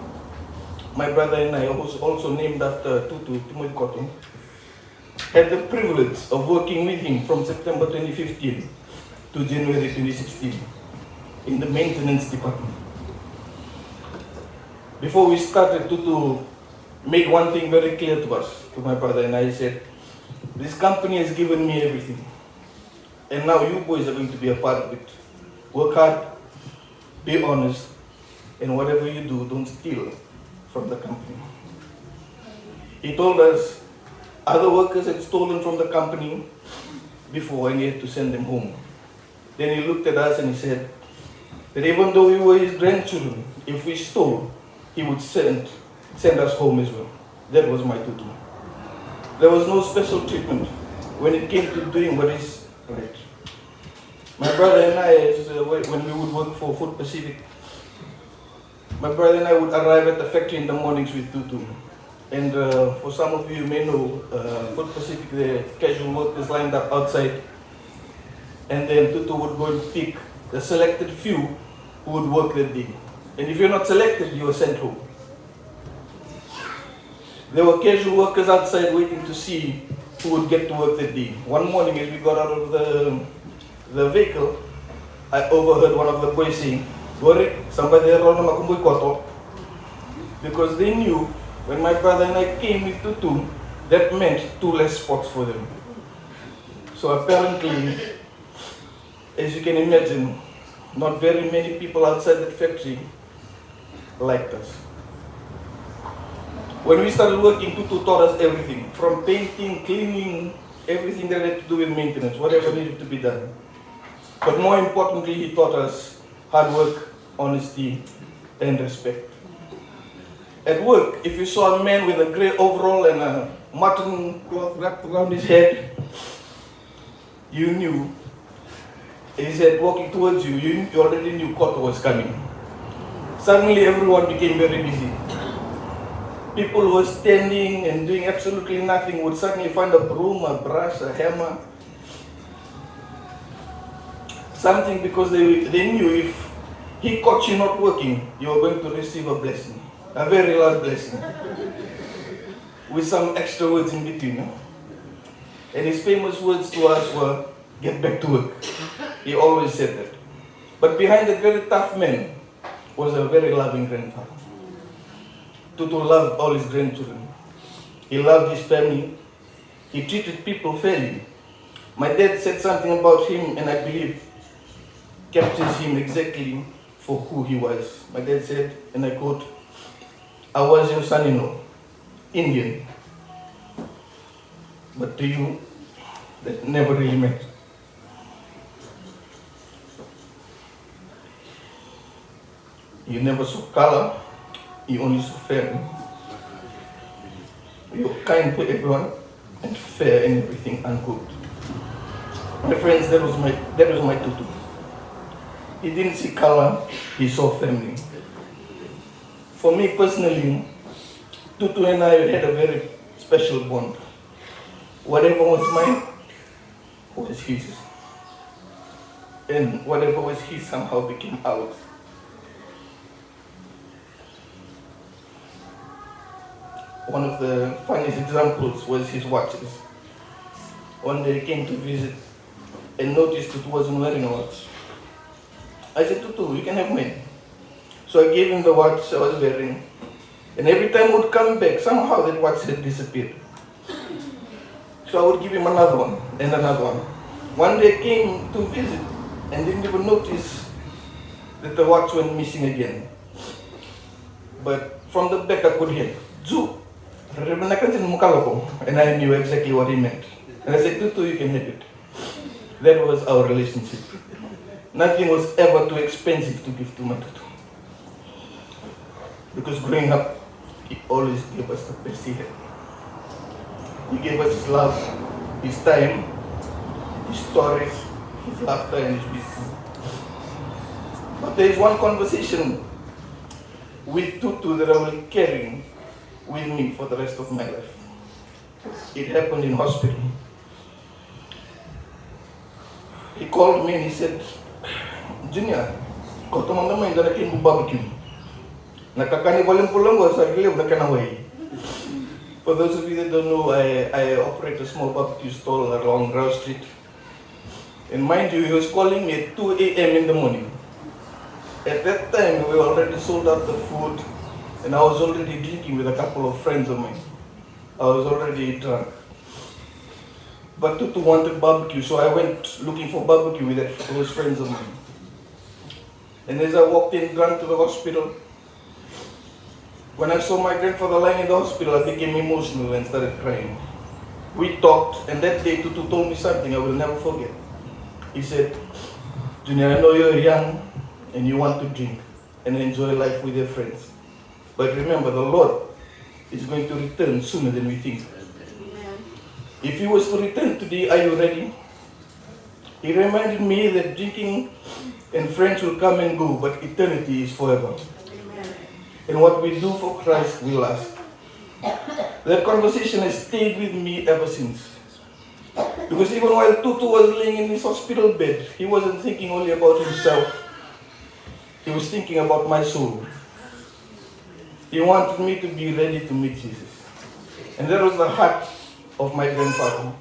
my brother and I, was also named after Tutu, Timothy Koto, had the privilege of working with him from September twenty fifteen to January twenty sixteen in the maintenance department. Before we started, Tutu made one thing very clear to us, to my brother and I. He said, "This company has given me everything, and now you boys are going to be a part of it. Work hard, be honest, and whatever you do, don't steal from the company." He told us other workers had stolen from the company before and he had to send them home. Then he looked at us and he said that even though we were his grandchildren, if we stole, he would send, send us home as well. That was Matutu. There was no special treatment when it came to doing what is right. My brother and I, as, uh, when when we would work for Food Pacific, my brother and I would arrive at the factory in the mornings with Tutu. And uh, for some of you may know, uh, Food Pacific, the casual workers lined up outside. And then Tutu would go and pick the selected few who would work that day. And if you're not selected, you are sent home. There were casual workers outside waiting to see who would get to work that day. One morning, as we got out of the, the vehicle, I overheard one of the boys saying, "Qori, sa baci rau na makubui koto." Because they knew when my brother and I came with Tutu, that meant two less spots for them. So apparently, as you can imagine, not very many people outside that factory liked us. When we started working, Tutu taught us everything, from painting, cleaning, everything that had to do with maintenance, whatever needed to be done. But more importantly, he taught us hard work, honesty, and respect. At work, if you saw a man with a grey overall and a mutton cloth wrapped around his head, you knew. He said, walking towards you, you, you already knew Koto was coming. Suddenly, everyone became very busy. People who were standing and doing absolutely nothing would suddenly find a broom, a brush, a hammer, something, because they, they knew if he caught you not working, you were going to receive a blessing, a very loud blessing, with some extra words in between. Eh? And his famous words to us were, "Get back to work." He always said that. But behind that very tough man was a very loving grandfather. Tutu loved all his grandchildren. He loved his family. He treated people fairly. My dad said something about him, and I believe captures him exactly for who he was. My dad said, and I quote, "I was your son-in-law, Indian, but to you, that never really mattered. You never saw color, you only saw family. You were kind to everyone and fair in everything," unquote. My friends, that was my, that was Matutu. He didn't see color, he saw family. For me personally, Tutu and I had a very special bond. Whatever was mine was his. And whatever was his somehow became ours. One of the funniest examples was his watches. One day he came to visit and noticed Tutu wasn't wearing a watch. I said, "Tutu, you can have mine." So I gave him the watch I was wearing. And every time I would come back, somehow that watch had disappeared. So I would give him another one and another one. One day I came to visit and didn't even notice that the watch went missing again. But from the back I could hear, "Ju, rerevaka na ka ni mukaloko." And I knew exactly what he meant. And I said, "Tutu, you can have it." That was our relationship. Nothing was ever too expensive to give to my Tutu. Because growing up, he always gave us the best he had. He gave us his love, his time, his stories, his laughter, and his wisdom. But there is one conversation with Tutu that I will carry with me for the rest of my life. It happened in hospital. He called me and he said, "Junior, kauta mada mai e dua na kemu barbecue. Na kakana ni valenibula qo sa levu na kena wai." For those of you that don't know, I, I operate a small barbecue stall along Royal Street. And mind you, he was calling me at two a.m. in the morning. At that time, we already sold out the food, and I was already drinking with a couple of friends of mine. I was already drunk. But Tutu wanted barbecue, so I went looking for barbecue with that close friends of mine. And as I walked in drunk to the hospital, when I saw my grandfather lying in the hospital, I became emotional and started crying. We talked, and that day Tutu told me something I will never forget. He said, "Junior, I know you're young and you want to drink and enjoy life with your friends. But remember, the Lord is going to return sooner than we think. If he was to return today, are you ready?" He reminded me that drinking and friends will come and go, but eternity is forever. And what we do for Christ will last. That conversation has stayed with me ever since. Because even while Tutu was laying in his hospital bed, he wasn't thinking only about himself. He was thinking about my soul. He wanted me to be ready to meet Jesus. And that was the heart of my grandfather.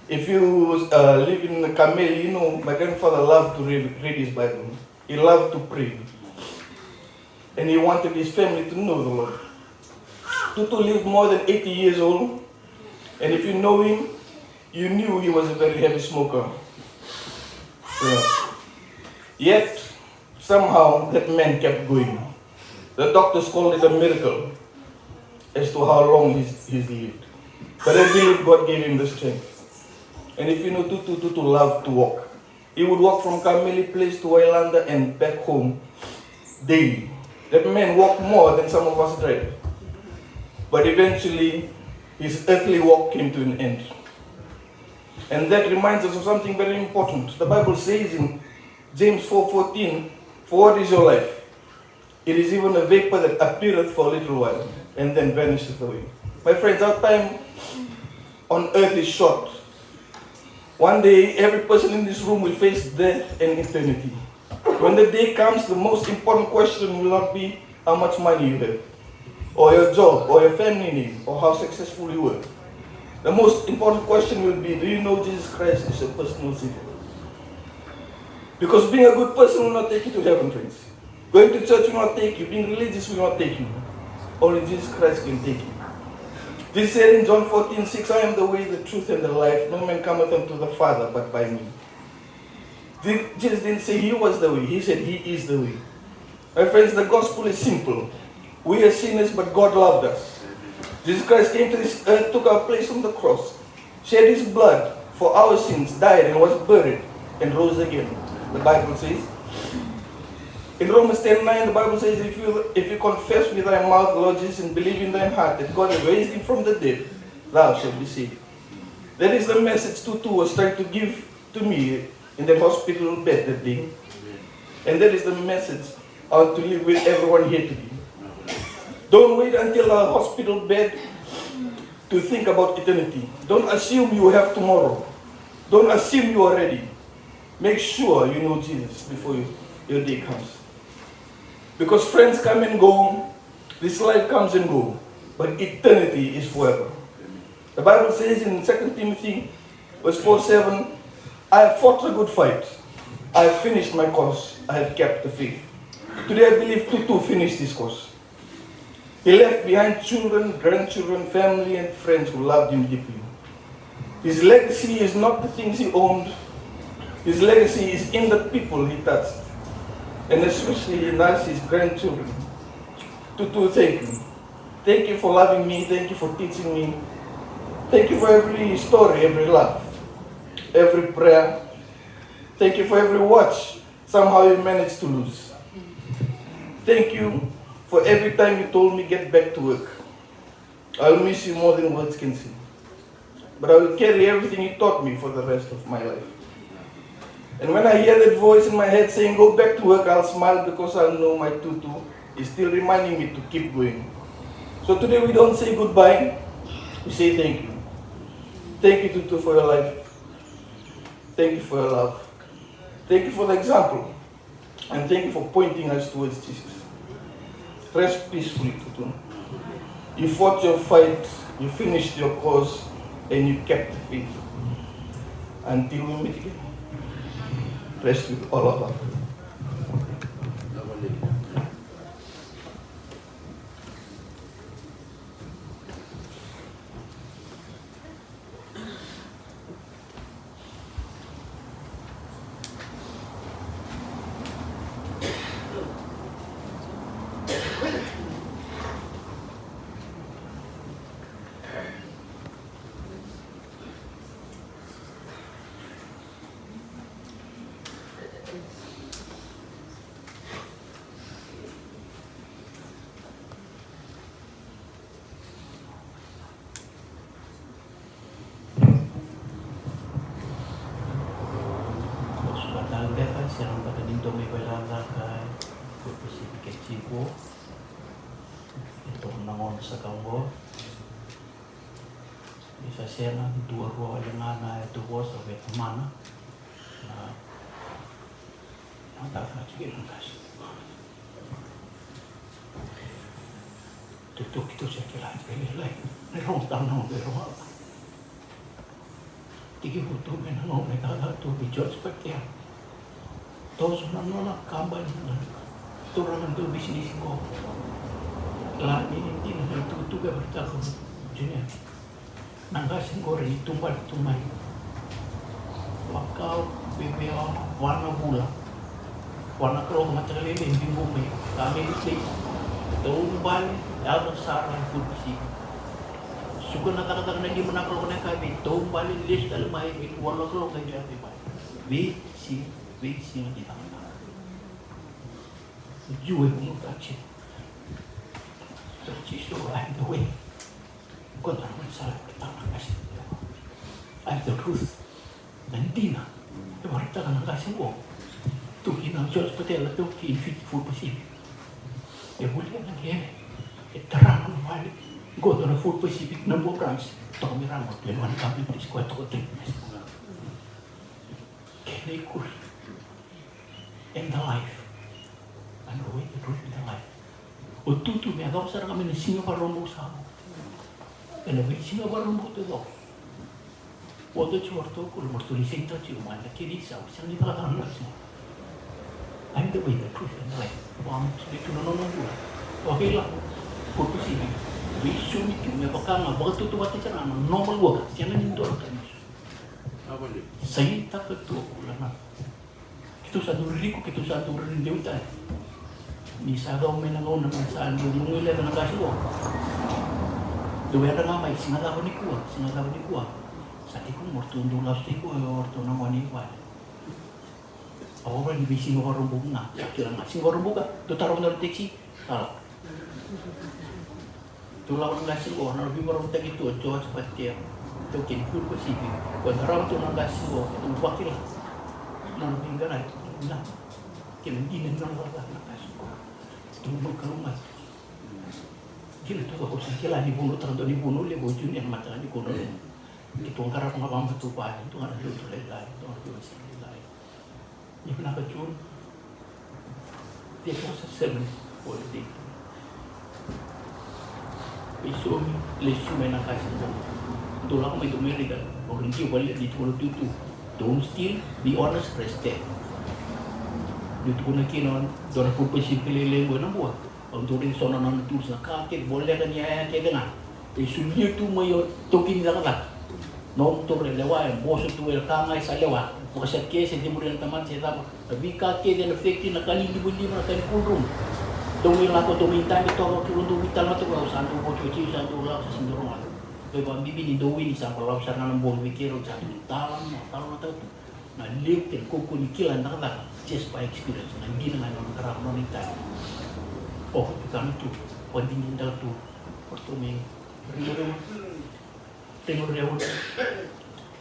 If you uh, live in Kameli, you know my grandfather loved to read, read his Bible. He loved to pray. And he wanted his family to know the Lord. Tutu lived more than eighty years old. And if you know him, you knew he was a very heavy smoker. Yeah. Yet, somehow, that man kept going. The doctors called it a miracle as to how long he's, he's lived. But I believe God gave him the strength. And if you know Tutu, Tutu loved to walk. He would walk from Kameli Place to Wailanda and back home daily. That man walked more than some of us drive. But eventually, his earthly walk came to an end. And that reminds us of something very important. The Bible says in James four fourteen, "For what is your life? It is even a vapor that appeareth for a little while and then vanisheth away." My friends, our time on earth is short. One day, every person in this room will face death and eternity. When the day comes, the most important question will not be how much money you have, or your job, or your family name, or how successful you were. The most important question will be, do you know Jesus Christ is your personal Savior? Because being a good person will not take you to heaven, friends. Going to church will not take you. Being religious will not take you. Only Jesus Christ can take you. Jesus said in John fourteen six, "I am the way, the truth, and the life. No man cometh unto the Father but by me." Jesus didn't say he was the way. He said he is the way. My friends, the gospel is simple. We are sinners, but God loved us. Jesus Christ came to this earth, took our place on the cross, shed his blood for our sins, died and was buried, and rose again. The Bible says, in Romans ten nine, the Bible says, "If you, if you confess with thy mouth the Lord Jesus and believe in thine heart that God raised him from the dead, thou shalt be saved." That is the message Tutu was trying to give to me in that hospital bed that day. And that is the message I want to leave with everyone here today. Don't wait until a hospital bed to think about eternity. Don't assume you have tomorrow. Don't assume you are ready. Make sure you know Jesus before you, your day comes. Because friends come and go, this life comes and go. but eternity is forever. The Bible says in Second Timothy, verse four seven, "I have fought a good fight. I have finished my course. I have kept the faith." Today, I believe Tutu finished his course. He left behind children, grandchildren, family, and friends who loved him deeply. His legacy is not the things he owned. His legacy is in the people he touched, and especially in us, his grandchildren. Tutu, thank you. Thank you for loving me. Thank you for teaching me. Thank you for every story, every laugh, every prayer. Thank you for every watch somehow you managed to lose. Thank you for every time you told me, "Get back to work." I'll miss you more than words can say. But I will carry everything you taught me for the rest of my life. And when I hear that voice in my head saying, "Go back to work," I'll smile because I'll know my Tutu is still reminding me to keep going. So today we don't say goodbye, we say thank you. Thank you, Tutu, for your life. Thank you for your love. Thank you for the example. And thank you for pointing us towards Jesus. Rest peacefully, Tutu. You fought your fight, you finished your course, and you kept the faith. Until we meet again, rest with all of us. Sega beka ni dua mai veilaca ka e Food Pacific e tiko. E toro na gauna saka oqo. Ni sa sega, dua rua wale ga na yatuvosa vei tamana. Na Tutu, keitou sa kila tiko e lailai na rogo tale na gauna e rogo. Tekivu tu mai na gauna e cakacaka tu vei George Patea. Toso na nona kabani na turaga dau bisinisi qo. Kila ni dina na itukutuku e vakataka o Junior. Na qase qori ni tubali tu mai Vakau, Veveo, Vanavula, Vanakaloko, mataka lailai e biu mai. Ka mai Viti, taubale, yaco sara e Food Pacific. Suka na cakacaka na lima na kaloko na yakavi, taubale, lesu tale mai, mai Vanakaloko, qai yaco mai. Veisiga, veisiga ni cakacaka. Jiu e vunautaki. So Jisu, I am the way. Qo na gaunisala e vakaraitaka na qase. I am the truth. Na dina e vakaraitaka na qase qo. Tu kina o George Patea, tu kina Viti Food Pacific. E volia na kena, e tara na vale. Qo na Food Pacific na Bo Branch. Toka mai ra qo, twenty-one companies, koya toka twenty-one. Kena ikuri. And the life. And the way, the truth, and the life. O Tutu me yacova sara ga mai na siga Vakaraubuka sa vo. Ena veisiga Vakaraubuka taucoko. Vo tu o ratou kulu, o ratou ni sega ni tiko mai na kena isau, sega ni cakacaka na siga. I am the way, the truth, and the life. Vakamusuki tu na nona bula. Vakailavo. Ko kusini. Veisau ni tu me vaka ga vakatautauvata sara ga na normal worker. Sega ni dua na ka ni Sainitaka tu o kula na. Keitou sa dau ririko, keitou sa dau ririko tale. Ni sa cau mai na gauna me sa dau guileca na qase qo. Dau yadra ga mai, siga cava nikua, siga cava nikua. Sa tiko mo ratou dau lasu tiko o ratou na gone i vale. Au a vale ni veisiga Vakaraubuka ga, sa kila ga siga Vakaraubuka, dau tara na taxi. Kala. Tou lako na qase qo, na nona veivakarautaki tu o George Patea. Tou kei ni Food Pacific. Ko na rawa tu na qase qo, tou vakila. Na nona veiqaravi, na. Kei na dina ni nona cakacaka na qase qo. Tou mai Kalou mai. Kila tu ko sa kila ni vunau, tara dua ni vunau levu o Junior na mataka ni kona. Keitou qarava ga vakamatavuvale, tou ga na lotu lailai, tou ga na lotu lailai. Ni vinaka June. Date was a seven holiday. Veisomi, lesu mai na qase qo. Dou lako mai, dou mai raica. O ira dau vale ni tukuna tutu. Don't steal, be honest, rest there. Dou tukuna kina, dou na food poison kele lequ ena bua. Au dou raica so na nona tools na ka kece, voleka ni yaya kece ga. E solia tu mai o taukei ni cakacaka. Nomu toro e lewa, e boso tu e ka ga e sa lewa. Vakasakese, cemuri na tamata se cava. Na veika kece na factory, na ka ni livaliva, na ka ni cool room. Dou mai lako, dou mai dabe toka, kei dou veitalanoa toka, au sa dou votu, au sa dou lako, sa sega ni dou rogoca. Vei vakabibi ni dou wini, sa balavu sara ga na bogi vei keirau, sa dou talanoa, talanoataka tu. Na levu kei na kaukaua ni kila na cakacaka, just by experience, na dina ga na nona qarava, nona itavi. O, tukuna tu, vakadinadinataka tu, o ratou mai, rairai. Teni o Rewa.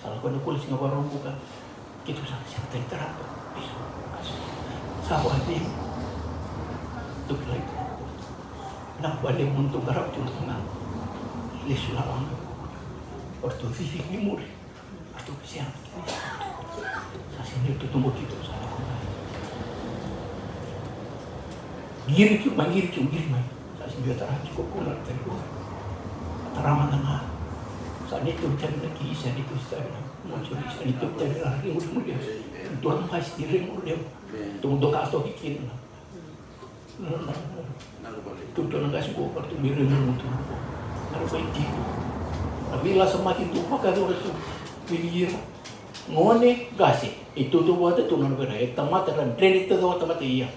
Sa lako na kula siga Vakaraubuka. Keitou sa sega tale ni tara. Sa vale. Tou kilai tu. Na vale mo tou qarava tu na. Lesu na vanga. O ratou cici ni muri. O ratou sega. Sa sega ni tutubu keitou sa lako mai. Qiri tu mai, qiri tu, qiri mai. Sa sega ni tara tiko kula tale kua. Tara mada ga. Sa neitou tale na ki, sa neitou tale na. Mo sori sa neitou tale na. Rimuri, rimuri. Dua na qase ni rimuri. Tou doka toki kina. Tou dua na qase qo, ka tou mai rimuri tu. Na rai tiko. A veilasamaki tou vakayacora tu. Vei ira. Gone, qase. E tou tou vata tou na vera. E tamata ra dredre tou tamata ia.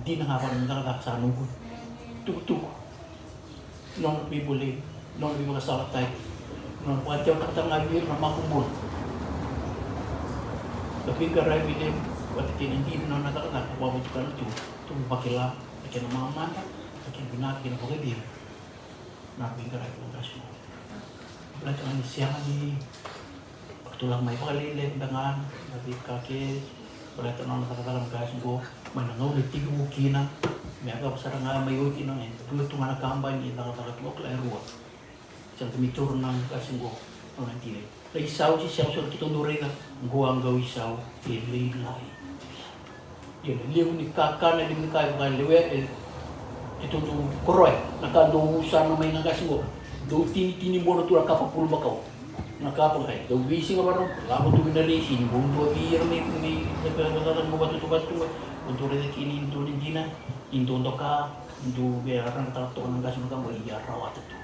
Dina ga vaka na cakacaka sa noqu. Tukutuku. Nona veibolei, nona veivakasalataki, nona vakatewataka ga vei ira na makubuna. Na veiqaravi levu vata kei na dina nona cakacaka, vakavotukana tu, tu vakila na kena mamada, na kena vinaka, kena vakacegu. Na veiqaravi na qase qo. Baleta ga ni sega ni Ratou lako mai vakalailai beka ga na veika kece, baleta na nona cakacaka na qase qo, mai na gauna e tekivu kina, me yacova sara ga mai oti na gauna e dua tu ga na kabani e cakacaka tu, au kila e rua. Sega ni taura na qase qo, au na dina. Na isau se sega sara keitou dau raica, qo a qau isau e lailai. Ia na levu ni kakana, levu ni ka e vakalewea, e, keitou dau koroya, na ka dau usana mai na qase qo. Dau tinitini bona tu na kapa pulu makau. Na kapa qai, dau veisiga varau, lako tu mai na resi, ni bau dua vei ira mai, mai, mai, mai, mai, mai, mai, vatutu, vatutu, vatutu, raica kina ni dua na dina, ni dua doka, ni dua vei a ragataka toka na qase na ka qo, ia rawata tu.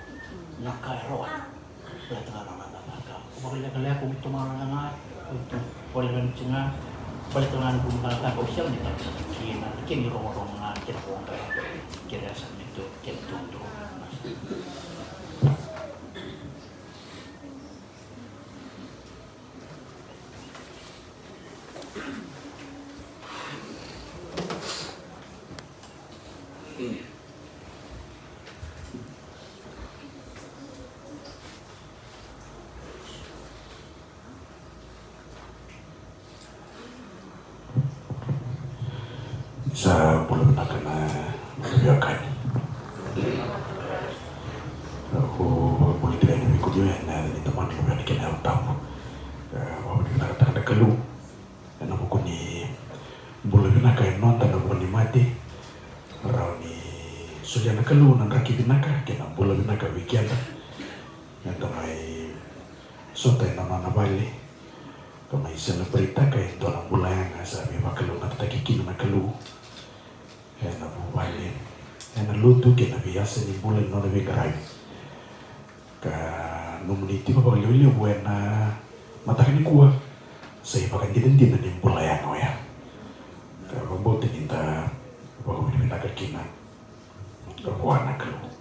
Na ka e rawata. Baleta ga na nona cakacaka. Ko vakalekaleka, ko mai tomana ga, ko tu, ko lekaleka ga, baleta ga na nona cakacaka, au sega ni cakacaka kina, kena irogorogo ga, kena voqa, kena yasa ni tu, kena tutu. Sa bula vinaka na, na veiwekani. Au vakabula tiko yani vei kemuni ena yaca ni Tamada, Luvena kei na Yalo Tabu. E, vakavinavinakataka na Kalou ena vuku ni bula vinaka e noda na vakanimate. Rawa ni solia na Kalou na draki vinaka kei na bula vinaka vei keda. Eda mai sota ena nona vale ka mai celebrate-taka e dua na bula yaga sa veivakalougatataki kina na Kalou ena vuvale, ena lotu kei na veiyasa ni bula ni nona veiqaravi. Ka nomuni tiko vakalevulevu ena mataka nikua sa ivakadinadina ni bula yaga oya. Ka vakabauta ni da vakavinavinaka kina vua na Kalou.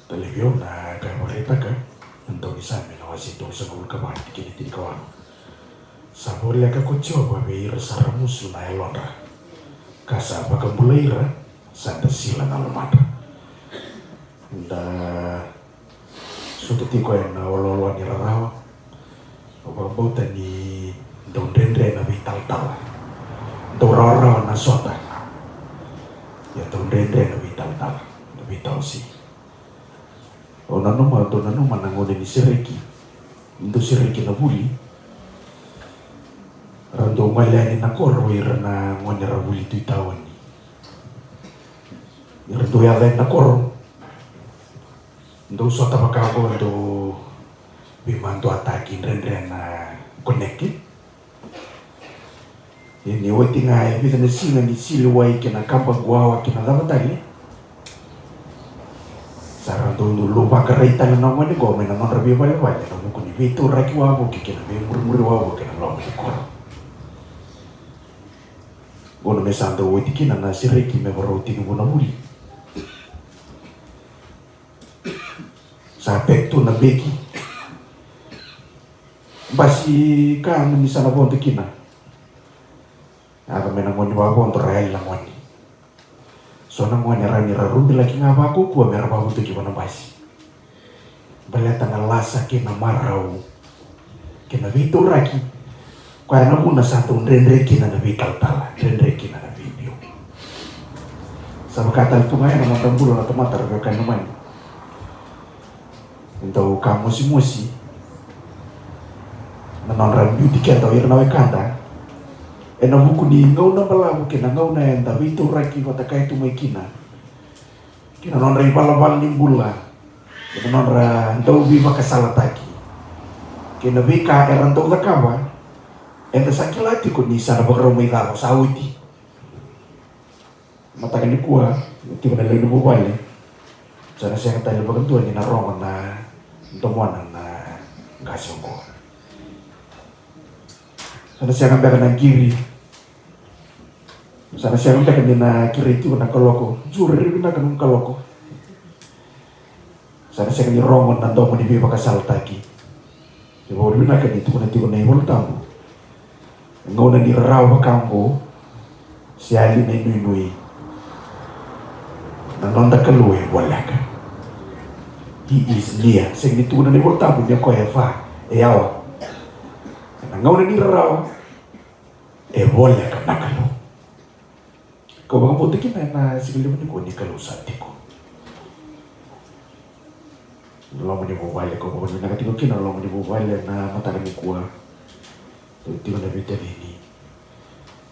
Talevi au na ka e vakaraitaka na daunisame na wase tolusagavulu ka va, tikina tinikawalu. Sa voleka ko Jiova vei ira sa ramusu na yalodra, ka sa vakabulai ira sa dasila na lomadra. Da sota tiko ena waloaloa ni rarawa. Au vakabauta ni dau dredre na veitalatala. Dau rawarawa na sota. Ia dau dredre na veitalatala, na veitawasei. Au nanuma, au dau nanuma na gauna ni sereki, ni dau sereki na vuli. Ra dau gole yani na koro ira na gone ra vuli tu i taoni. Ni ra dau yaco yani na koro, Dou sota vaka oqo, dou veimaduataki dredre na connect. Ia ni oti ga e vica na siga ni sili wai kei na kaba quawa kei na cava tale, sa ra dau dau vakarai tale na gone qo mai na nodra veivalevale ena vuku ni veitauraki wavoki kei na veimurimuri wavoki ena loma ni koro. Gauna me sa dau oti kina na sereki me varau tinivu na vuli, sa pek tu na beki. Basi ka ni sa na vodo kina. Yaco mai na gone vavodo, ra yali na gone. So na gone ra ni ra rubilaki ga vakaukauwa me ra vavodoki vua na basi. Baleta na lasa kei na marau kei na veitauraki. Koya na vuna sa dau dredre kina na veitalatala, dredre kina na veibiu. Sa vaka tale tu ga ya na noda bula na tamata, ra veiwekani lomani. E dau ka mosimosi na nodra biuti keda o ira na wekada ena vuku ni gauna balavu kei na gauna eda veitauraki vata kaya tu mai kina, kei na nodra ivalavala ni bula, kei na nodra dau veivakasalataki, kei na veika era dau cakava. Eda sa kila tiko ni sa na vakarau mai cava sa oti. Mataka nikua, tiko na lewe ni vuvale, sa na sega tale vakadua ni na rogo na domona na qase oqo. Sa na sega beka na qiri. Sa na sega beka ni na kerei tiko na kaloko. Jure, rairai vinaka nomu kaloko. Sa na sega ni rogo na domo ni veivakasalataki. Ni vakavinavinaka ni tukuna tiko na iVola Tabu, e gauna ni rarawa vaka oqo, se yali na inuinui, na noda Kalou e voleka. He is near. Sega ni tukuna na iVola Tabu ni o koya e fa, e yawa. Na gauna ni rarawa, e voleka na Kalou. Kau vakabauta kina ena siga levu nikua ni Kalou sa tiko. Na loma ni vuvale, kau vakavinavinaka tiko kina na loma ni vuvale ena mataka nikua. Dou tiko na veitacini,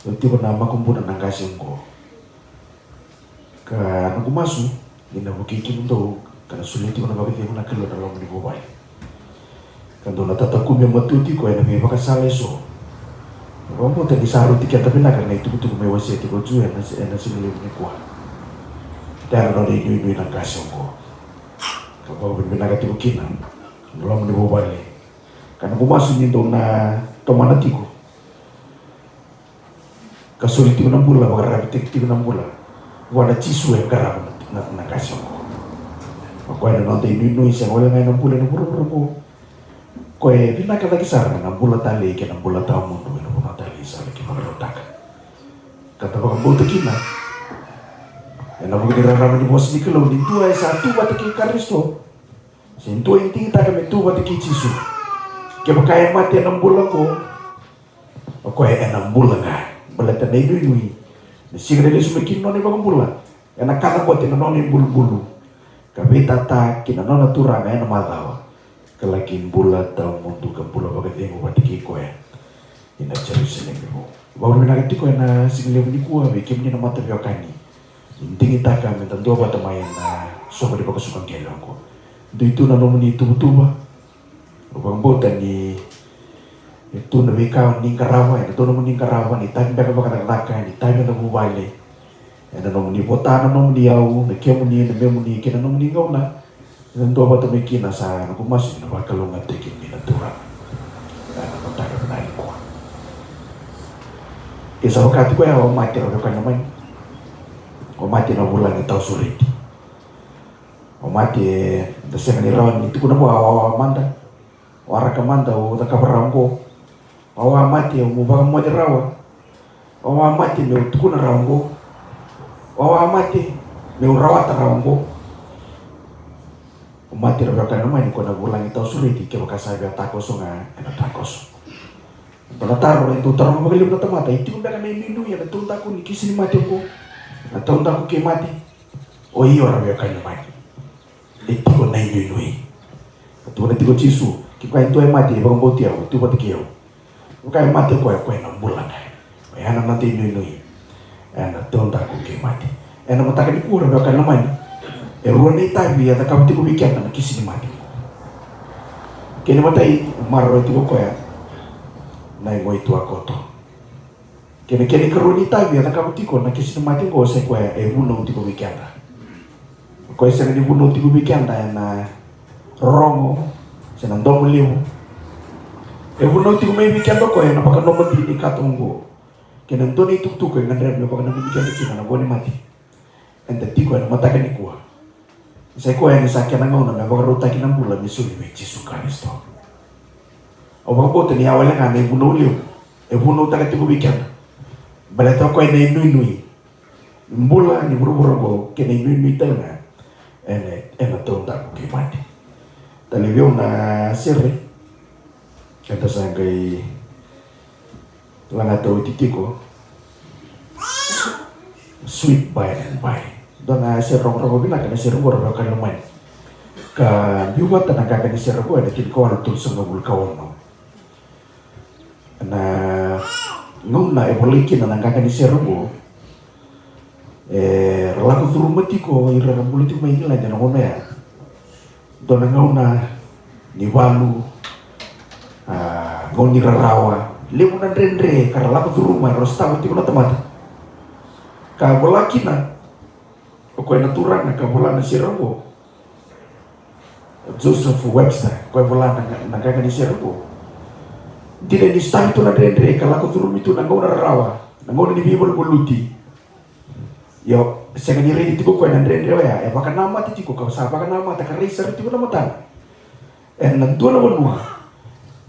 dou tiko na makubuna na qase oqo. Ka noqu masu ni na vukei kemudou ka na solia tiko na vakacegu na Kalou ena loma ni vuvale. Ka dou na tatakumi matua tiko ena veivakasala eso. Vakabauta ni sa rauti keda vinaka na itukutuku mai wasea tiko o Jiu ena, ena siga levu nikua. Tara na nona inuinui na qase oqo. Ka vakavinavinaka tiko kina na loma ni vuvale. Ka noqu masu ni dou na tomana tiko ka soli tiko na bula, vakararavitaki tiko na bula vua na Jisu e qarava na, na, na qase oqo. O koya na noda inuinui, sega wale ga ena bula ena vuravura oqo. Koya e vinaka cake sara na bula talei kei na bula tawamudu ena vanua talei sa laki vakarautaka. Ka da vakabauta kina ena vuku ni rarama ni vosa ni Kalou ni dua e sa tu vata kei Karisito, se dua e digitaka me tu vata kei Jisu, kevaka e mate ena bula oqo, o koya ena bula ga, baleta na inuinui, na siga ena lesu mai kina na nona iVakabula, ena kacabote na nona ibulubulu ka veitata kei na nona Turaga ena macawa, ka laki bula tawamudu ka bula vakacegu vata kei koya ena Jerusalemi Vou. Vakavinavinaka tiko ena siga levu nikua vei kemuni na mataveiwekani ni digitaka me da duavata mai ena soqo ni vakasuka qele oqo. Dui tu na nomuni tuvatuva. Au vakabauta ni e tu na veika ni qarava, ena dua nomuni qarava, ni tavi beka vakacakacaka, ni tavi ena vuvale, ena nomuni vota na nomuni yau, na kemuni, na memuni kei na nomuni gauna. Ena duavata mai kina, sa noqu masu ni na vakalougatataki kemuni na Turaga ena mataka vinaka nikua. Ke sa vaka tiko ya o mate, ra veiwekani lomani, o mate na vulagi tawa sureti. O mate, da sega ni rawa ni tukuna vua, o, o mada, o waraka mada, o cakava rawa oqo. O wawa mate, o mu vakamoce rawa. O wawa mate, meu tukuna rawa oqo. O wawa mate, meu rawata rawa oqo. O mate, ra veiwekani lomani, ko na vulagi tawa sureti, kevaka sa via takoso ga, ena takoso. Dua na taro e dau taroga vakalevu na tamata, e tiko beka na inuinui ena taudaku ni kisi ni mate oqo, na taudaku kei mate? O io, ra veiwekani lomani. E tiko na inuinui. Ka tukuna tiko o Jisu, kevaka e dua e mate, e vakabauti au, e tu vata kei au. Kevaka e mate o koya, o koya ena bula ga. Oya na noda inuinui ena taudaku kei mate. Ena mataka nikua, ra veiwekani lomani, E rua na itavi e cakava tiko vei keda na kisi ni mate. Kena imatai, e maroroya tiko o koya na igu i tua koto. Kei na kena ikarua ni itavi e cakava tiko na kisi ni mate oqo, sa i koya e vunau tiko vei keda. O koya e sega ni vunau tiko vei keda ena rorogo se na domo levu. E vunau tiko mai vei keda o koya ena vakanomodi ni kato oqo kei na dua na itukutuku e gadreva me vakananumi keda kina na vo ni mate eda tiko ena mataka nikua. Sa i koya ni sa kena gauna me vakarautaki na bula me soli vei Jisu Karisito. Au vakabauta ni a wale ga na ivunau levu e vunautaka tiko vei keda. Baleta o koya na inuinui ni bula ni vuravura oqo kei na inuinui tale ga ena, ena taudaku kei mate. Talevi au na sere. Eda sa qai lagata oti tiko. Sweet by and by. Dua na sere rogorogo vinaka na sere oqo, ra veiwekani lomani. Ka biu vata na qaqa ni sere oqo ena tinikawalu tolusagavulu ka ono. Na gauna e volai kina na qaqa ni sere oqo, e, ra lako curuma tiko ira ra bula tiko mai Igiladi ena gauna ya. Dua na gauna ni valu, a, gauna ni rarawa, levu na dredre ka ra lako curuma, era sotava tiko na tamata. Ka vola kina o koya na turaga ka vola na sere oqo, Joseph Webster, koya e vola na, na qaqa ni sere oqo. Dina ni sotavi tu na dredre ka lako curumi tu na gauna rarawa, na gauna ni veivaluvaluti. Io, sega ni raici tiko o koya na dredre oya, e vakanamata tiko, ka sa vakanamata ka rai sara tiko na matana ena dua na vanua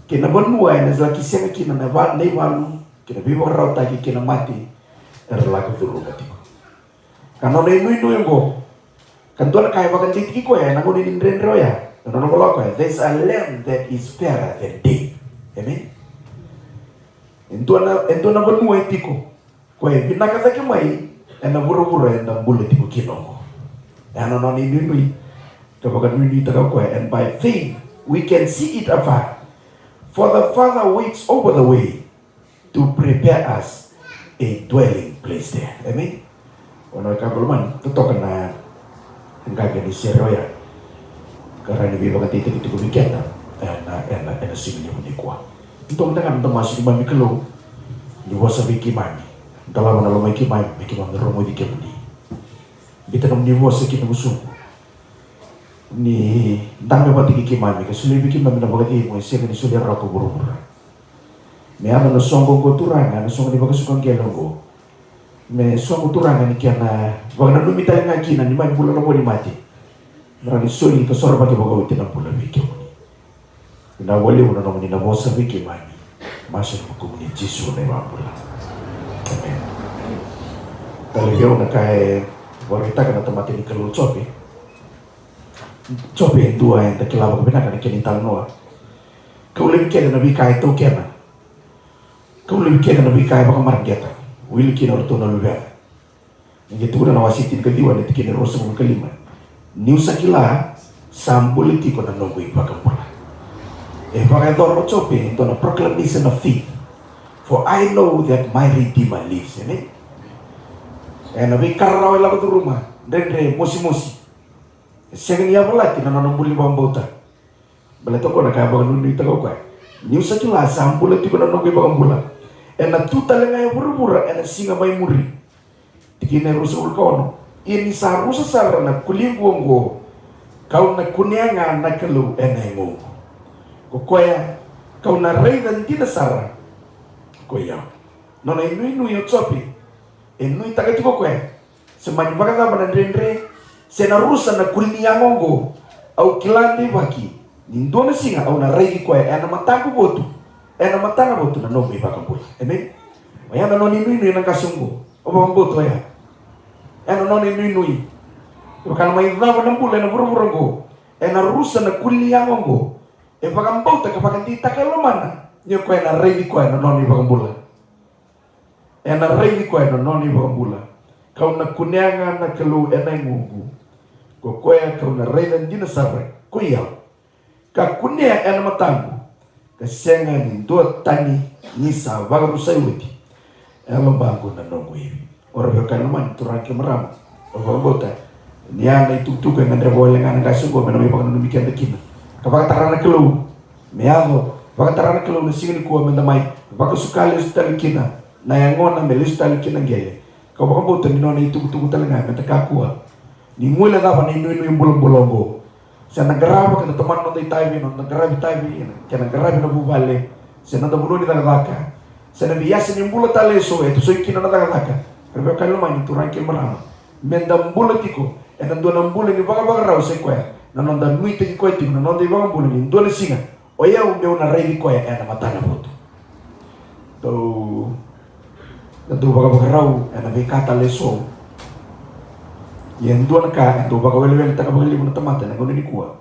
kei na vanua ena laki sega kina na va-, na ivalu kei na veivakararawataki kei na mate era lako curuma tiko. Ka nona inuinui oqo, ka dua na ka e vakadeitaki koya ena gauna ni dredre oya, na nona vola o koya, "There's a land that is fairer than death." Amen. E dua na, e dua na vanua e tiko koya e vinaka cake mai ena vuravura eda bula tiko kina oqo. E a na nona inuinui ka vakanuinuitaka o koya, and by faith we can see it afar, for the Father waits over the way to prepare us a dwelling place there. Amen. O na ka, bula mani, totoka na qaqa ni sere oya ka rawa ni veivakadeitaki tiko vei keda ena, ena, ena siga levu nikua. Dou mada ga na masu. Neimami Kalou, ni vosa vei keimami. Dolava na lomai keimami me keimami rogoci kemuni. Biuta nomuni vosa ki na gusumu. Ni dabe vata kei keimami ka solia vei keimami na vakacegu e sega ni solia rawa ko vuravura. Me yaco na soqo oqo, Turaga, na soqo ni vakasuka qele oqo. Me soqo, Turaga, ni kena vakananumi tale ga kina ni mai bula na vo ni mate, me rawa ni soli ka sorovaki vakaoti na bula vei kemuni. Vinaka vakalevu na nomuni na vosa vei keimami. Masu ena vukumuni Jisu na iVakabula. Amen. Talevi au na ka e vakaraitaka na tamata ni Kalou o Jope. Jope e dua eda kila vakavinaka na kena italanoa. Kau laivi kece na veika e taukena. Kau laivi kece na veika e vakamareqeta. Wili kina o ratou na luvena. Ni qai tukuna na wase tinikaciwa ena tikina e ruasagavulu ka lima: "Niu sa kila sa bula tiko na noqu iVakabula." E vakayacora o Jope e dua na proclamation of faith. "For I know that my Redeemer lives." Amen. Ena veika rarawa e lako curuma, dredre, mosimosi, e sega ni yavalati na nona bula ni vakabauta. Baleta o koya na ka e vakanuinuitaka o koya, "Niu sa kila sa bula tiko na noqu iVakabula, ena tu tale ga e vuravura ena siga mai muri." Tikina e ruasagavulu ka ono: "Ia ni sa rusa sara na kuliqu oqo, kau na kunea ga na Kalou ena yagoqu. Ko koya kau na raica dina sara, ko i au." Nona inuinui o Jope, e nuitaka tiko o koya, se mani vakacava na dredre, se na rusa na kuli ni yago oqo, au kila deivaki ni dua na siga au na raici koya ena mataqu votu, ena matana votu na noqu iVakabula. Amen. Oya na nona inuinui na qase oqo. Au vakabauta oya. Ena nona inuinui, kevaka na mai cava na bula ena vuravura oqo, ena rusa na kuli ni yago oqo, e vakabauta ka vakadeitaka e lomana ni o koya ena raici koya na nona iVakabula. Ena raici koya na nona iVakabula. "Kau na kunea ga na Kalou ena yagoqu. Ko koya kau na raica dina sara, ko i au. Ka kunea ena mataqu, ka sega ni dua tani ni sa vakarusai oti e lomaqu na noqu ivi." O ira veiwekani lomani, turaga kei marama, au vakabauta Ni a na itukutuku e gadreva wale ga na qase oqo me na mai vakananumi keda kina. Ka vakatara na Kalou me yaco, vakatara na Kalou na siga nikua me da mai vakasuka lesu tale kina na yagona me lesu tale kina na qele. Ka vakabauta ni nona itukutuku tale ga me da kakua ni guilecava na inuinui bulabula oqo. Se na qarava keda tomana noda itavi, noda qaravi itavi, kena qaravi na vuvale, se noda vanua ni cakacaka, se na veiyasa ni bula tale eso e tosoi kina na cakacaka. Ra veiwekani lomani, turaga kei marama, me da bula tiko ena dua na bula ni vakavakarau, sai koya na noda nuitaki koya tiko na noda iVakabula ni dua na siga o yau meu na raici koya ena matana votu. Dou, na dou vakavakarau ena veika tale eso. Ia e dua na ka e dau vakaweleweletaka vakalevu na tamata ena gauna nikua,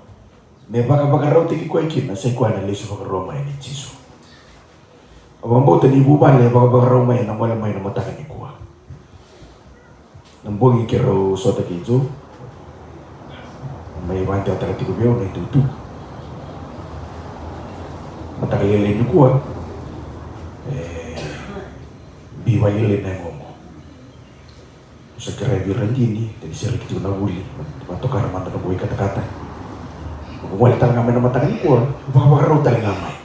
me vakavakarautaki koya kina, sai koya na lesu vakarua mai nei Jisu. Au vakabauta ni vuvale e vakavakarau mai ena gole mai na mataka nikua. Na bogi keirau sota kei Joe, mai vakadewataka tiko vei au na itukutuku. Mataka lailai nikua, e bi vakalailai na yagoqu. Au sa kerea vei ira dina, tani sereki tiko na vuli, vakatokara mada noqu ikatakata. Noqu gole tale ga mai na mataka nikua, vakavakarau tale ga mai.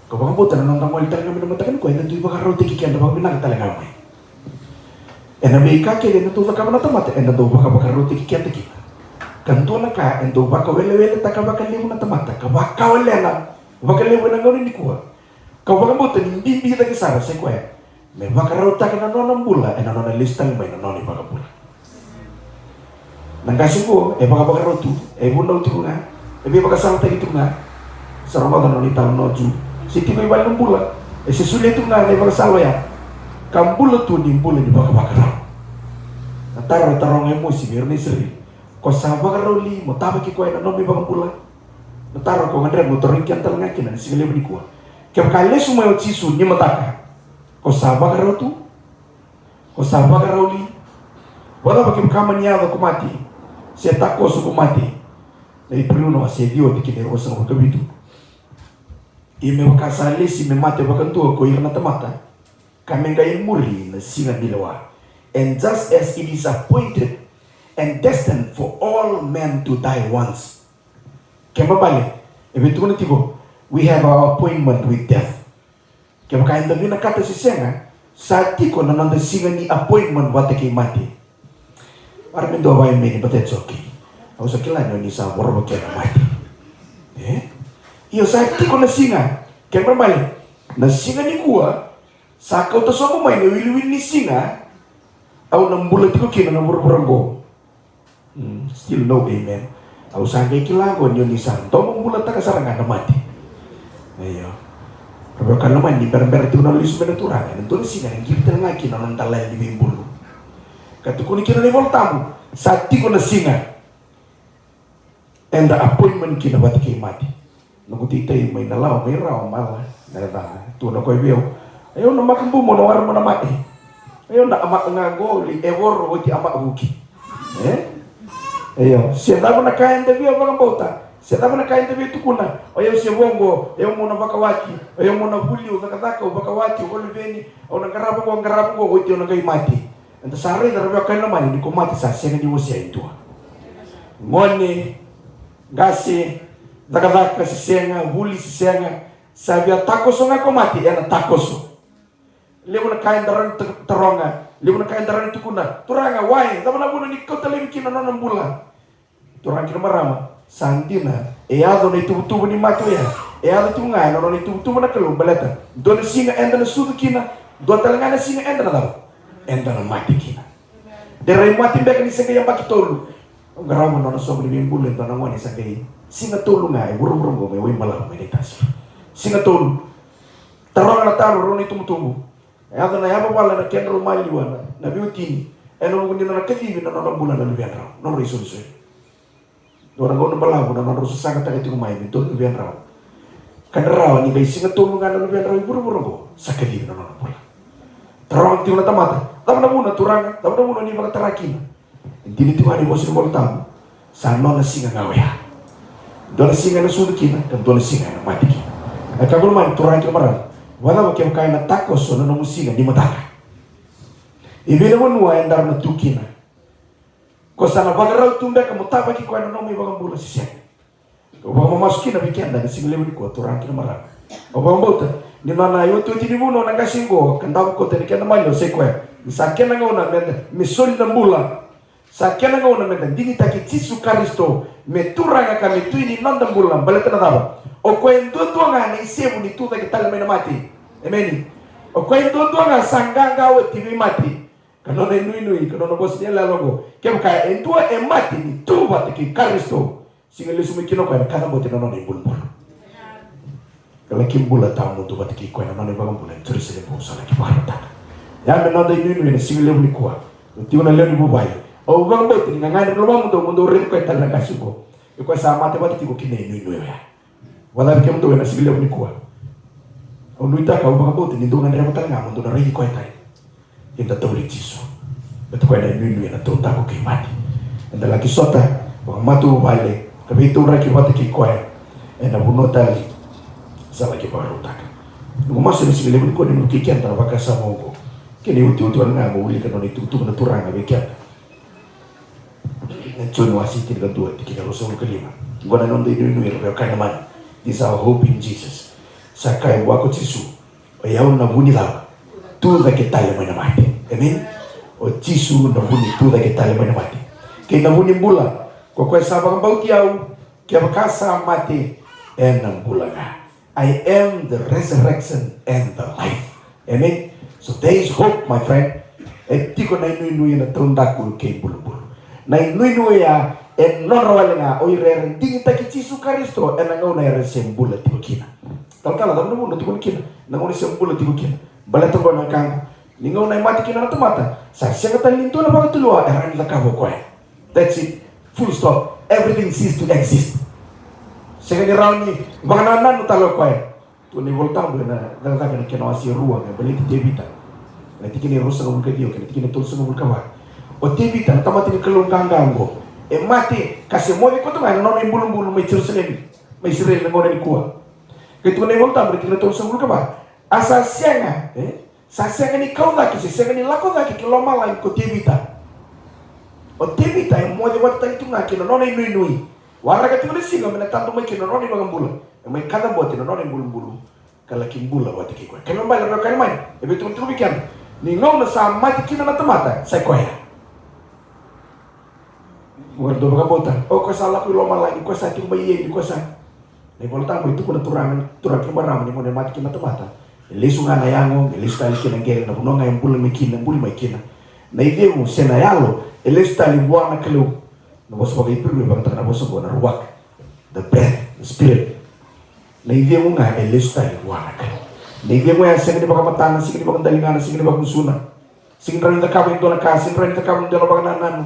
Ka vakabauta na noda gole tale ga mai na mataka nikua, ena dui vakarautaki keda vakavinaka tale ga mai. Ena veika kece eda dau cakava na tamata, eda dau vakavakarautaki keda kina. Ka dua na ka e dau vakaweleweletaka vakalevu na tamata, ka vakawelena vakalevu ena gauna nikua, ka vakabauta ni bibi cake sara, sai koya me vakarautaka na nona bula ena nona lesu tale mai na nona iVakabula. Na qase oqo e vakavakarau tu, e vunau tiko ga, e veivakasalataki tiko ga. Sa rogoca na nona italanoa tu, se tiko i vale na bula, e se solia tiko ga na ivakasala oya, ka bula tu ni bula ni vakavakarau. Na taro e taroga e Mosi vei ira na Isireli, ko sa vakarau li mo tavaki koya na nomu iVakabula? Na taro ko gadreva mo tarogi keda tale ga kina na siga levu nikua. Kevaka lesu mai o Jisu ni mataka, ko sa vakarau tu? Ko sa vakarau li? Vakacava kevaka mani yaco ko mate, se takoso ko mate? Na Iperiu na wase e ciwa, tikina e ruasagavulu ka vitu. Ia me vaka sa lesi me mate vakadua ko ira na tamata, ka me qai muri na siga ni lewa. And just as it is appointed and destined for all men to die once. Kena ibalebale, e via tukuna tiko, we have our appointment with death. Kevaka eda vinakata se sega, sa tiko na noda siga ni appointment vata kei mate. Era me dua vakaemeni, but that's okay. Au sa kila ni o ni sa vorovoki na mate. E? Io, sa tiko na siga. Kena ibalebale, na siga nikua sa kauta sobu mai na iwiliwili ni siga au na bula tiko kina na vuravura oqo. Mm, still no amen. Au sa qai kila oqo ni o ni sa domobulataka sara ga na mate. Io. Ra veiwekani lomani, ni berabera tiko na lesu mai na Turaga, ena dua na siga ena qiri tale ga kina na noda lali ni veibulu. Ka tukuni kina na iVola Tabu, sa tiko na siga eda appointment kina vata kei mate. Noqu taitai mai na lawa mai rawa mala, na yaca tu na koya vei au. Ai au na makabu mo na wara mo na mae. Ai au na amaka ga qo li e voro oti amaka vuki. E? Io, se cava na ka eda via vakabauta, se cava na ka eda via tukuna, o yau se vo qo, o yau mo na vakawati, o yau mo na vuli, au cakacaka, au vakawati, au vakaluveni, au na qarava qo, qarava qo, oti au na qai mate. Eda sa raica, ra veiwekani lomani, ni ko mate sa sega ni wasea e dua. Gone, qase, cakacaka se sega, vuli se sega, sa via takoso ga ko mate, ena takoso. Levu na ka eda rawa ni ta-, taroga, levu na ka eda rawa ni tukuna. Turaga, why? Cava na vuna ni kauta laivi kina na nona bula? Turaga kei na marama, sa dina, e yaco na ituvatuva ni mate oya. E yaco tiko ga ena nona ituvatuva na Kalou, baleta dua na siga eda na sucu kina, dua tale ga na siga eda na cava? Eda na mate kina. De rai mate beka ni se qai yabaki tolu. Au qarava na nona soqo ni veibulu e dua na gone, sa qai siga tolu ga e vuravura oqo mai Waibalavu mai Naitasiri. Siga tolu. Taroga na taro, rau na itubutubu. E yaco na yavavala ena kedrau maliwa na, na veiwatini ena vuku ni nona kacivi na nona bula na luvedrau, nodrau isolisoli. Dua na gauna balavu na nodrau sasagataka tiko mai me dua na luvedrau. Ka na rawa ni qai siga tolu ga na luvedrau i vuravura oqo sa kacivi na nona bula. Taroga tiko na tamata, cava na vuna Turaga, cava na vuna ni vakatara kina? E dina tiko ga ni vosa ni Vola Tabu, sa nona siga ga oya. Dua na siga ena sucu kina, ka dua na siga ena mate kina. Na ka qo lomani, turaga kei na marama, vakacava kevaka ena takoso na nomu siga ni mataka? E vei na vanua edaru na tu kina? Ko sa na vakarau tu beka mo tavaki koya na nomu iVakabula se sega? Au vakamamasu kina vei keda ena siga levu nikua, turaga kei na marama. Au vakabauta ni nona iotioti ni vunau na qase oqo ka davo koto ena keda maliwa, sa i koya ni sa kena gauna meda, me soli na bula. Sa kena gauna meda digitaki Jisu Karisito me Turaga ka me Tui ni noda bula. Baleta na cava? O koya e duadua ga na isevu ni tucake tale mai na mate. Emeni. O koya e duadua ga sa qaqa oti vei mate. Ka nona inuinui, ka nona vosa ni yalayala oqo, kevaka e dua e mate ni tu vata kei Karisito, sega ni lesu mai kina o koya, ena kacabote na nona ibulubulu. Ka laki bula tawamudu vata kei koya na nona iVakabula e Jerusalemi Vou, sa laki vakarautaka. Ya me noda inuinui ena siga levu nikua. O tiko na lewe ni vuvale. Au vakabauta ni gagadre lomamudou mo dou raici koya tale na qase oqo. O koya sa mate vata tiko kei na inuinui oya. Vakacava kemudou ena siga levu nikua? Au nuitaka, au vakabauta ni dou gadreva tale ga mo dou na raici koya tale. Eda tauri Jisu. Baleta o koya na inuinui ena taudaku kei mate. Eda laki sota vakamatavuvale ka veitauraki vata kei koya ena vanua tale sa laki vakarautaka. Noqu masu ena siga levu nikua ni vukei keda na vakasama oqo. Kena iotioti wale ga mo wilika nona itukutuku na Turaga vei keda. Na Joni wase tinikadua, tikina ruasagavulu ka lima. Oqo na noda inuinui, era veiwekani lomani. This is our hope in Jesus. Sa kaya vua ko Jisu, o yau na vu ni cava? Tucake tale mai na mate. Amen. O Jisu na vu ni tucake tale mai na mate kei na vu ni bula. Ko koya sa vakabauti au, kevaka sa mate, ena bula ga. I am the resurrection and the life. Amen. So there is hope, my friend. E tiko na inuinui ena taudaku kei bulubulu. Na inuinui oya e nodra wale ga o ira era digitaki Jisu Karisito ena gauna era se bula tiko kina. Talatala, cava na vuna tukuna kina na gauna se bula tiko kina? Baleta oqo na wekaqu, ni gauna e mate kina na tamata, sa sega tale ni dua na vakatulewa e rawa ni cakava o koya. That's it. Full stop. Everything cease to exist. Sega ni rawa ni vakanananu tale o koya. Tukuna na iVolatabu ena Cakacaka na kena wase e rua, me baleti Tevita. Na tikina e ruasagavulu ka ciwa kei na tikina e tolusagavulu ka va. O Tevita na tamata ni Kalou qaqa oqo, e mate ka se moce koto ga ena nona ibulubulu mai Jerusalemi, mai Isireli na gauna nikua. Qai tukuna na iVolatabu na tikina e tolusagavulu ka va, a sa sega, e? Sa sega ni kau cake, se sega ni lako cake ki lomalagi ko Tevita. O Tevita e moce vata tale tu ga kei na nona inuinui. Waraka tiko na siga me na tadu mai kina na nona iVakabula, e mai kacabote na nona ibulubulu, ka laki bula vata kei koya. Kena ibalebale, na wekaqu lomani, e veitukuni tiko vei keda ni gauna sa mate kina na tamata, sa i koya. Oqori dau vakabauta, o koya sa lako i lomalagi, koya sa tiko mai eli, koya sa Na iVolatabu e tukuna, turaga, turaga kei na marama, ni gauna e mate kina na tamata, e lesu ga na yago, e lesu tale kina na qele, na vanua ga e bula mai kina, buli mai kina. Na icegu se na yalo e lesu tale vua na Kalou. Na vosa vakaIperiu e vakatoka na vosa oqo na ruach, the breath, the spirit. Na icegu ga e lesu tale vua na Kalou. Na icegu ya sega ni vakamatana, sega ni vakadaligana, sega ni vakagusuna, sega ni rawa ni cakava e dua na ka, sega ni rawa ni cakava e dua na vakanananu.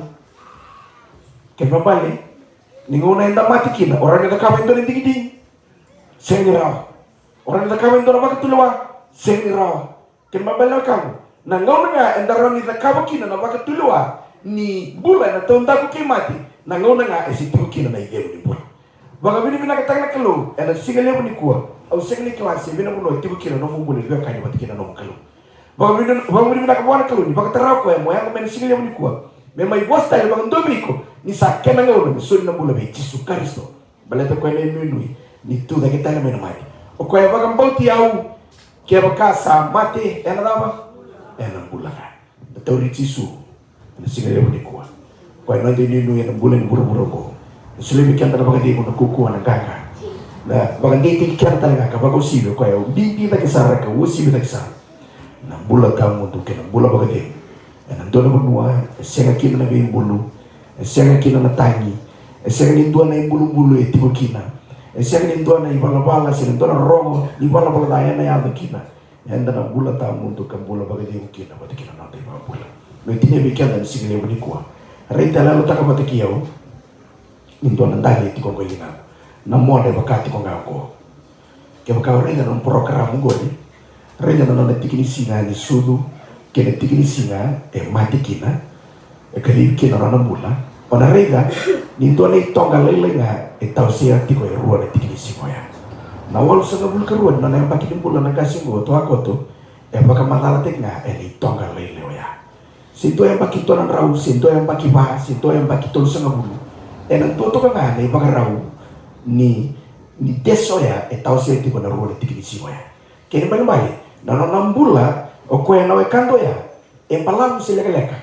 Kena ibalebale, ni gauna eda mate kina, o rawa ni cakava e dua na digidigi? Sega ni rawa. O rawa ni cakava e dua na vakatulewa? Sega ni rawa. Kena ibalebale, na wekaqu, na gauna ga eda rawa ni cakava kina na vakatulewa ni bula ena taudaku kei mate, na gauna ga e se tiko kina na icegu ni bula. Vakavinavinakataka na Kalou ena siga levu nikua. Au sega ni kila se vei na vanua e tiko kina na nomu bula ni veiwekani vata kei na nomu Kalou. Vakavina-, vakavinavinaka vua na Kalou ni vakatara o koya mo yaco mai na siga levu nikua, me mai vosa tale vakadua vei iko ni sa kena gauna me soli na bula vei Jisu Karisito. Baleta o koya na inuinui ni tu cake tale mai na mate. O koya e vakabauti au, kevaka sa mate, ena cava? Ena bula ga. Na tauri Jisu ena siga levu nikua. O koya na noda inuinui ena bula ni vuravura oqo. Na solia vei keda na vakacegu, na kaukauwa, na qaqa, na vakadeitaki keda tale ga ka vakauasivi o koya, au bibi cake sara ka uasivi cake sara. Na bula tawamudu kei na bula vakacegu ena dua na vanua e sega kina na veibulu, e sega kina na tagi, e sega ni dua na ibulubulu e tiko kina, e sega ni dua na ivalavala se ni dua na rogo ni valavala ca ena yaco kina. Eda na bula tawamudu ka bula vakacegu kina vata kei na noda iVakabula. Meu tinia vei keda ena siga levu nikua, raica, yalotaka vata kei au ni dua na dali e tiko oqo i ligaqu. Na moda e vaka tiko ga oqo. Kevaka o raica na nomu porokaramu oqori, raica na nona tiki ni siga ni sucu kei na tiki ni siga e mate kina, e kacivi kina na nona bula, o na raica ni dua na itoqa lailai ga e tawasea tiko e rua na tiki ni siga oya. Na walusagavulu ka rua ni nona yabaki ni bula na qase oqo, Toakoto, e vakamacalataki ga ena itoqa lailai oya. se dua yabaki dua na drau, se dua yabaki va, se dua yabaki tolusagavulu. Ena dua toka ga na ivakarau ni, ni desi oya e tawasea tiko na rua na tiki ni siga oya. Kena ibalebale, na nona bula o koya na wekada oya e balavu se lekaleka?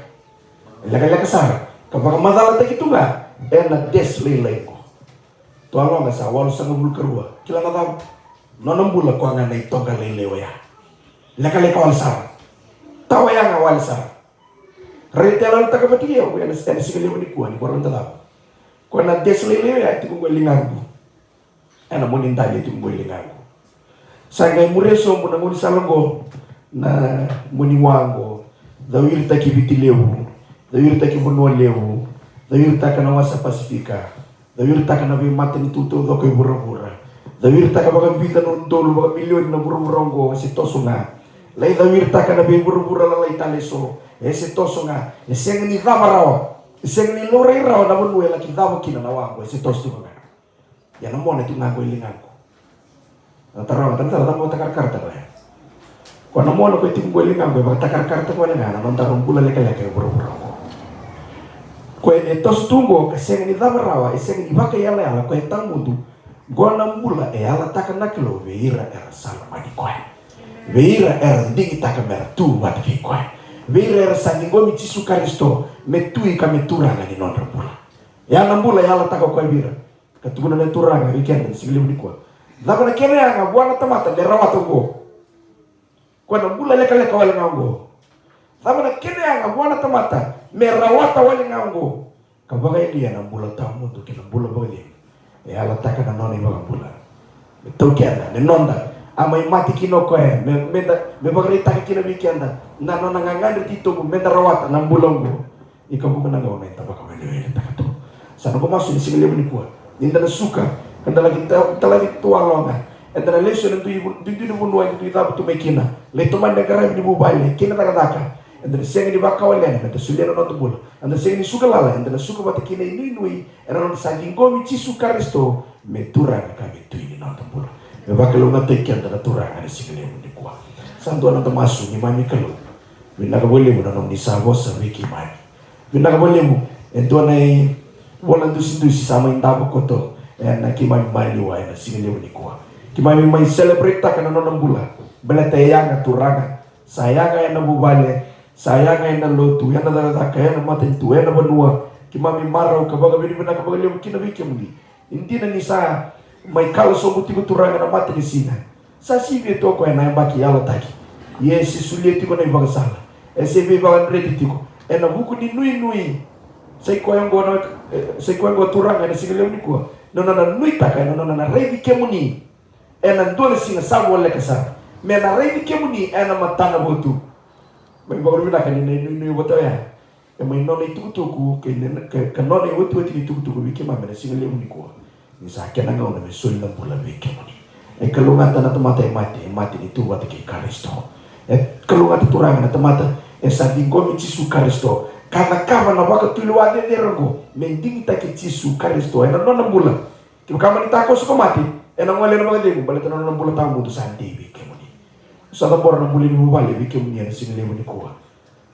E lekaleka sara, ka vakamacalataki tu ga ena desi lailai oqo. Tua loga sa walusagavulu ka rua. Kila na cava? Nona bula koya ga na itoqa lailai oya. Lekaleka wale sara. Tawa yaga wale sara. Raica, yaloyalotaka vata kei au ena, ena siga levu nikua, ni vakarau da cava. Koya na desi lailai oya e tiko qo e ligaqu. Ena moni dali e tiko qo e ligaqu. Sa qai muria sobu na gaunisala oqo, na moni wa oqo. Cauiritaki Viti Levu, cauiritaki Vanua Levu, cauiritaka na wasa Pasifika, cauiritaka na veimatanitu taucoko e vuravura, cauiritaka vakabica na udolu vakamilioni na vuravura oqo, e se toso ga. Lai cauiritaka na veivuravura lalai tale eso, e se toso ga. E sega ni cava rawa, e sega ni laurai rawa na vanua e laki cava kina na wa oqo, e se toso tiko ga. Ia na mona e tu ga qo e ligaqu. Na taroga, taroga, cava vakatakarakarataka oya? Koya na mona koya e tiko qo e ligaqu e vakatakarakarataka wale ga na nodaru bula lekaleka e vuravura oqo. Koya e toso tu qo ka sega ni cava rawa, e sega ni vakaiyalayala, koya e tawamudu. Qo na bula e yalataka na Kalou vei ira era sa lomani koya, vei ira era digitaka mera tu vata kei koya, vei ira era sa ciqomi Jisu Karisito me Tui ka me Turaga ni nodra bula. Ya na bula e yalataka o koya vei ira. Ka tukuna na Turaga vei keda na siga levu nikua. Cava na kena yaga vua na tamata me rawata oqo? Koya na bula lekaleka wale ga oqo. Cava na kena yaga vua na tamata me rawata wale ga oqo? Ka vakayalia na bula tawamudu kei na bula vakacegu. E yalataka na nona iVakabula me taukena, me noda. A mai mate kina o koya me, meda, me vakaraitaka kina vei keda na nona gagadre titobu meda rawata na bula oqo. Ika vuqa na gauna eda vakaweleweletaka tu. Sa noqu masu ena siga levu nikua, ni da na suka, ka da laki ta-, talaci tu waloga. Eda na lesu ena dui vu-, duidui ni vanua eda dui cavutu mai kina. Lai tomani na qaravi ni vuvale kei na cakacaka. Eda na sega ni vakawalena meda solia na noda bula. Eda na sega ni suka lala, eda na suka vata kei na inuinui ena noda sa ciqomi Jisu Karisito me Turaga ka me Tui ni noda bula. Me vakalougatataki keda na Turaga ena siga levu nikua. Sa dua na noda masu. Neimami Kalou, vinaka vakalevu na nomuni sa vosa vei keimami. Vinaka vakalevu e dua na ivola dusidusi sa mai davo koto ena keimami maliwa ena siga levu nikua. Keimami mai celebrate-taka na nona bula. Baleta e yaga, Turaga. Sa yaga ena vuvale, sa yaga ena lotu, ena cakacaka, ena matanitu, ena vanua. Keimami marau ka vakavinavinaka vakalevu kina vei kemuni. E dina ni sa mai kala sobu tiko, Turaga, na matanisiga. Sa sivia tu o koya na yabaki yalataki. Ia e se solia tiko na ivakasala. E se veivakadreti tiko ena vuku ni nuinui. Sa i koya oqo na, e, sa i koya oqo, Turaga, ena siga levu nikua, na nona nuitaka, ena nona na raici kemuni ena dua na siga sa voleka sara, me na raici kemuni ena matanavotu. Mai vakavinavinaka ni na inuinui vata oya e mai nona itukutuku, kei na, ka, ka nona iotioti ni tukutuku vei keimami ena siga levu nikua. Ni sa kena gauna me soli na bula vei kemuni. E kalougata na tamata e mate, e mate ni tu vata kei Karisito. E kalougata, Turaga, na tamata e sa ciqomi Jisu Karisito ka cakava na vakatulewa cecere oqo me digitaki Jisu Karisito ena nona bula. Kevaka mani takoso ka mate, ena gole ena vakacegu, baleta na nona bula tawamudu sa dei vei kemuni. Sa cabora na bula ni vuvale vei kemuni ena siga levu nikua.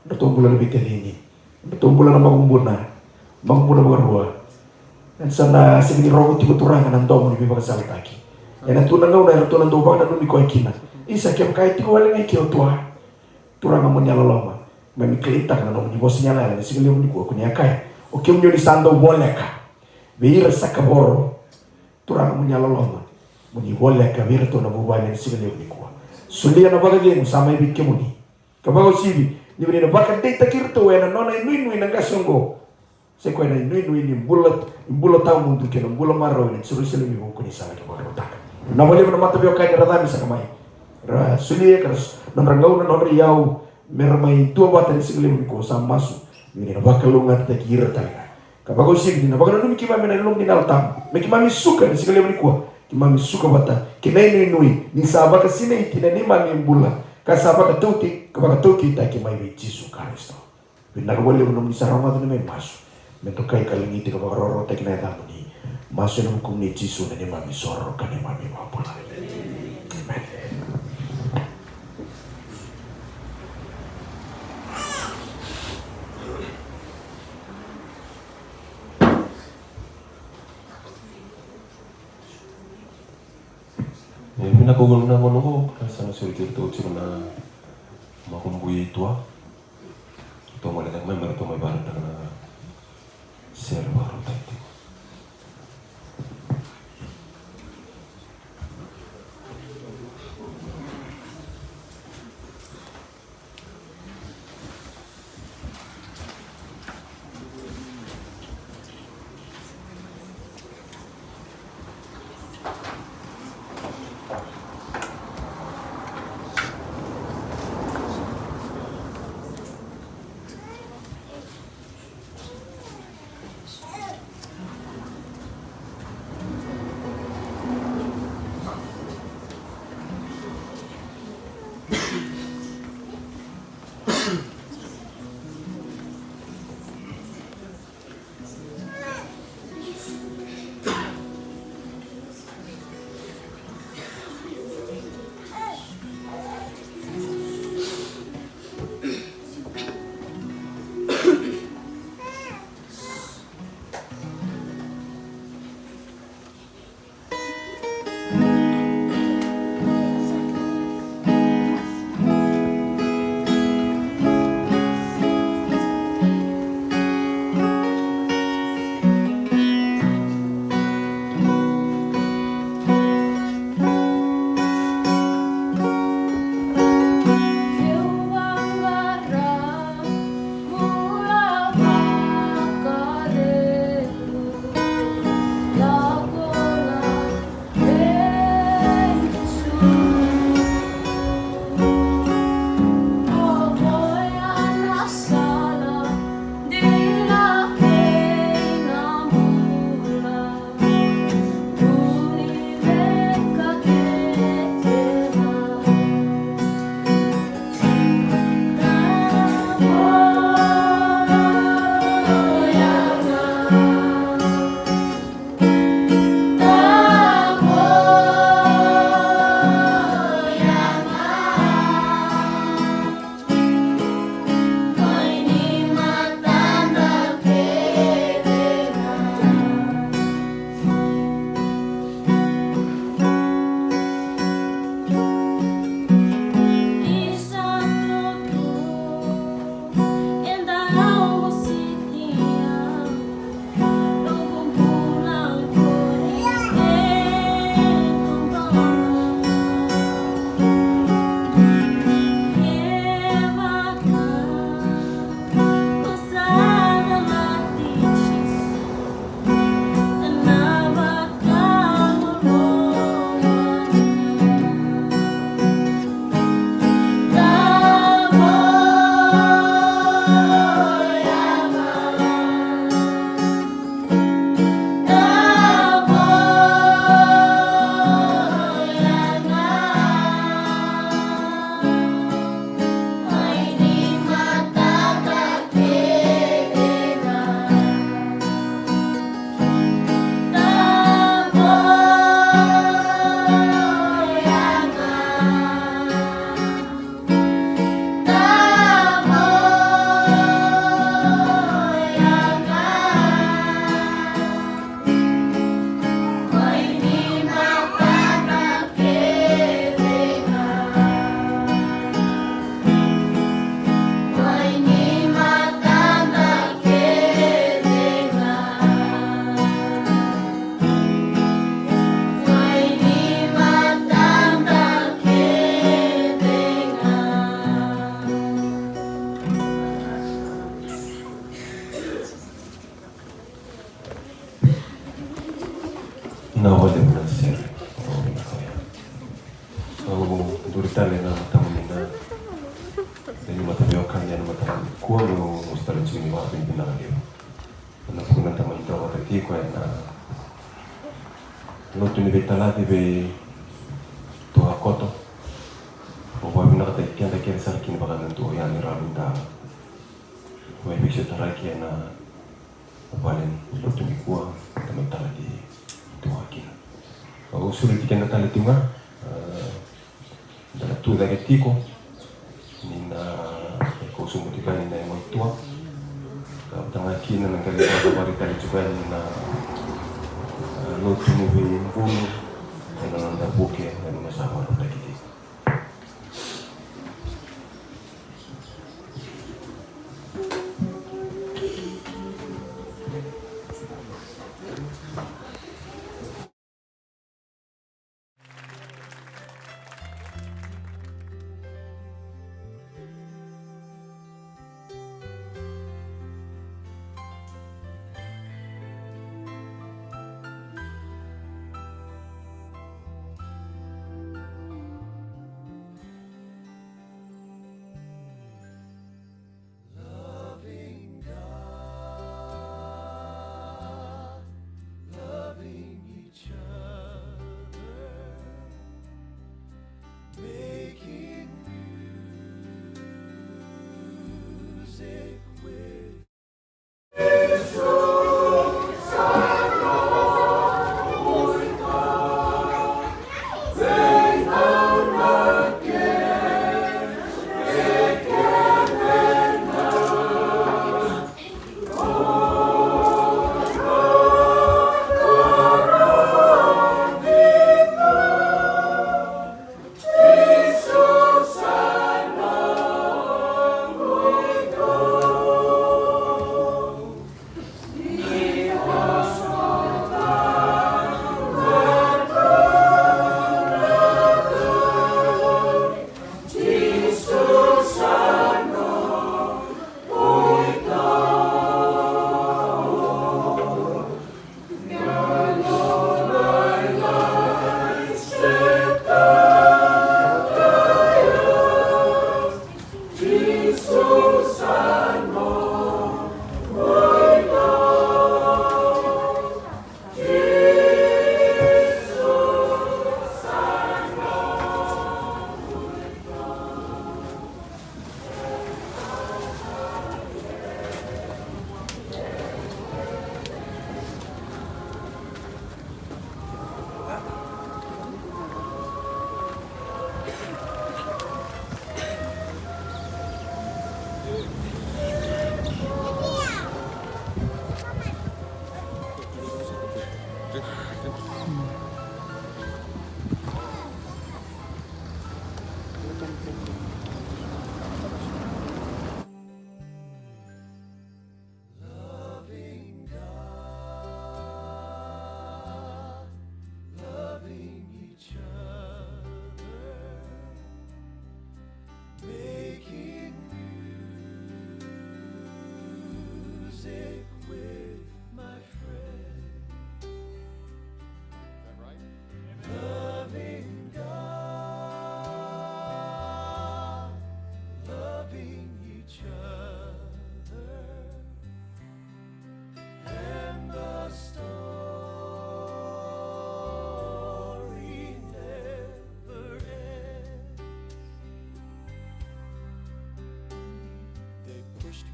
Dratou bula na veitacini. Dratou bula na makubuna. Makubuna vakarua. Eda sa na sega ni rogo tiko, Turaga, na domo ni veivakasalataki. Ena tu na gauna eratou na dau vakananumi koya kina. Isa, kevaka e tiko wale ga i ke o Tua, Turaga, mo ni yalololoma. Keimami claim-taka na nomuni vosa ni yalayala ena siga levu nikua, ko ni a kaya, o kemuni o ni sa dau voleka vei ira sa kavoro. Turaga, mo ni yalololoma, mo ni voleka vei iratou na vuvale ena siga levu nikua. Solia na vakacegu sa mai vei kemuni. Ka vakauasivi, ni ko ni na vakadeitaki iratou ena nona inuinui na qase oqo. Sa i koya na inuinui ni bula, ni bula tawamudu kei na bula marau ena Jerusalemi Vou ko ni sa laki vakarautaka. Vinaka vakalevu na mataveiwekani era cabe saka mai, ra solia ka ra s-, nodra gauna, nodra iyau, me ra mai duavata ena siga levu nikua. Sa masu ni ko ni na vakalougatataki ira tale ga. Ka vakauasivi ni na vakananumi keimami ena Yalomuni na Yalo Tabu, me keimami suka ena siga levu nikua. Keimami suka vata kei na inuinui ni sa vakasinaiti na neimami bula, ka sa vakatauti-, ka vakataukeitaki mai vei Jisu Karisito. Vinaka vakalevu nomuni sa rogoca na neimami masu. Me dokai ka lagiti ka vakarokorokotaki na yacamuni. Masu ena vukumuni Jisu, na neimami isoro ka neimami iVakabula. Emeni. Ko na gauna oqo, ka sa na soli tiko tiko na makubui tua. Tou gole cake mai, me ratou mai vakarautaka na sere vakarautaki tiko. Na wale na sere. Au duri tale na matamuni na, na ni mataveiwekani ena mataka nikua, meu gusu tale tiko ni vakavinavinaka levu. Na vuku na tamai Tovata tiko ena lotu ni veitalaki vei Tua Koto. Au vakavinavinakataki keda kece sara kina vakanadua yani rawa ni da mai veisotaraki ena vale ni lotu nikua, da mai talaki tu ga kina. Au sureti keda tale tu ga, e, da na tu cake tiko, ni na, e, kau sobuti ga ni na yago i tua. Ka vata ga kina na qai vakavakarau tale tiko yani na, e, lotu ni veibulu ena noda vuke ena Nusavara.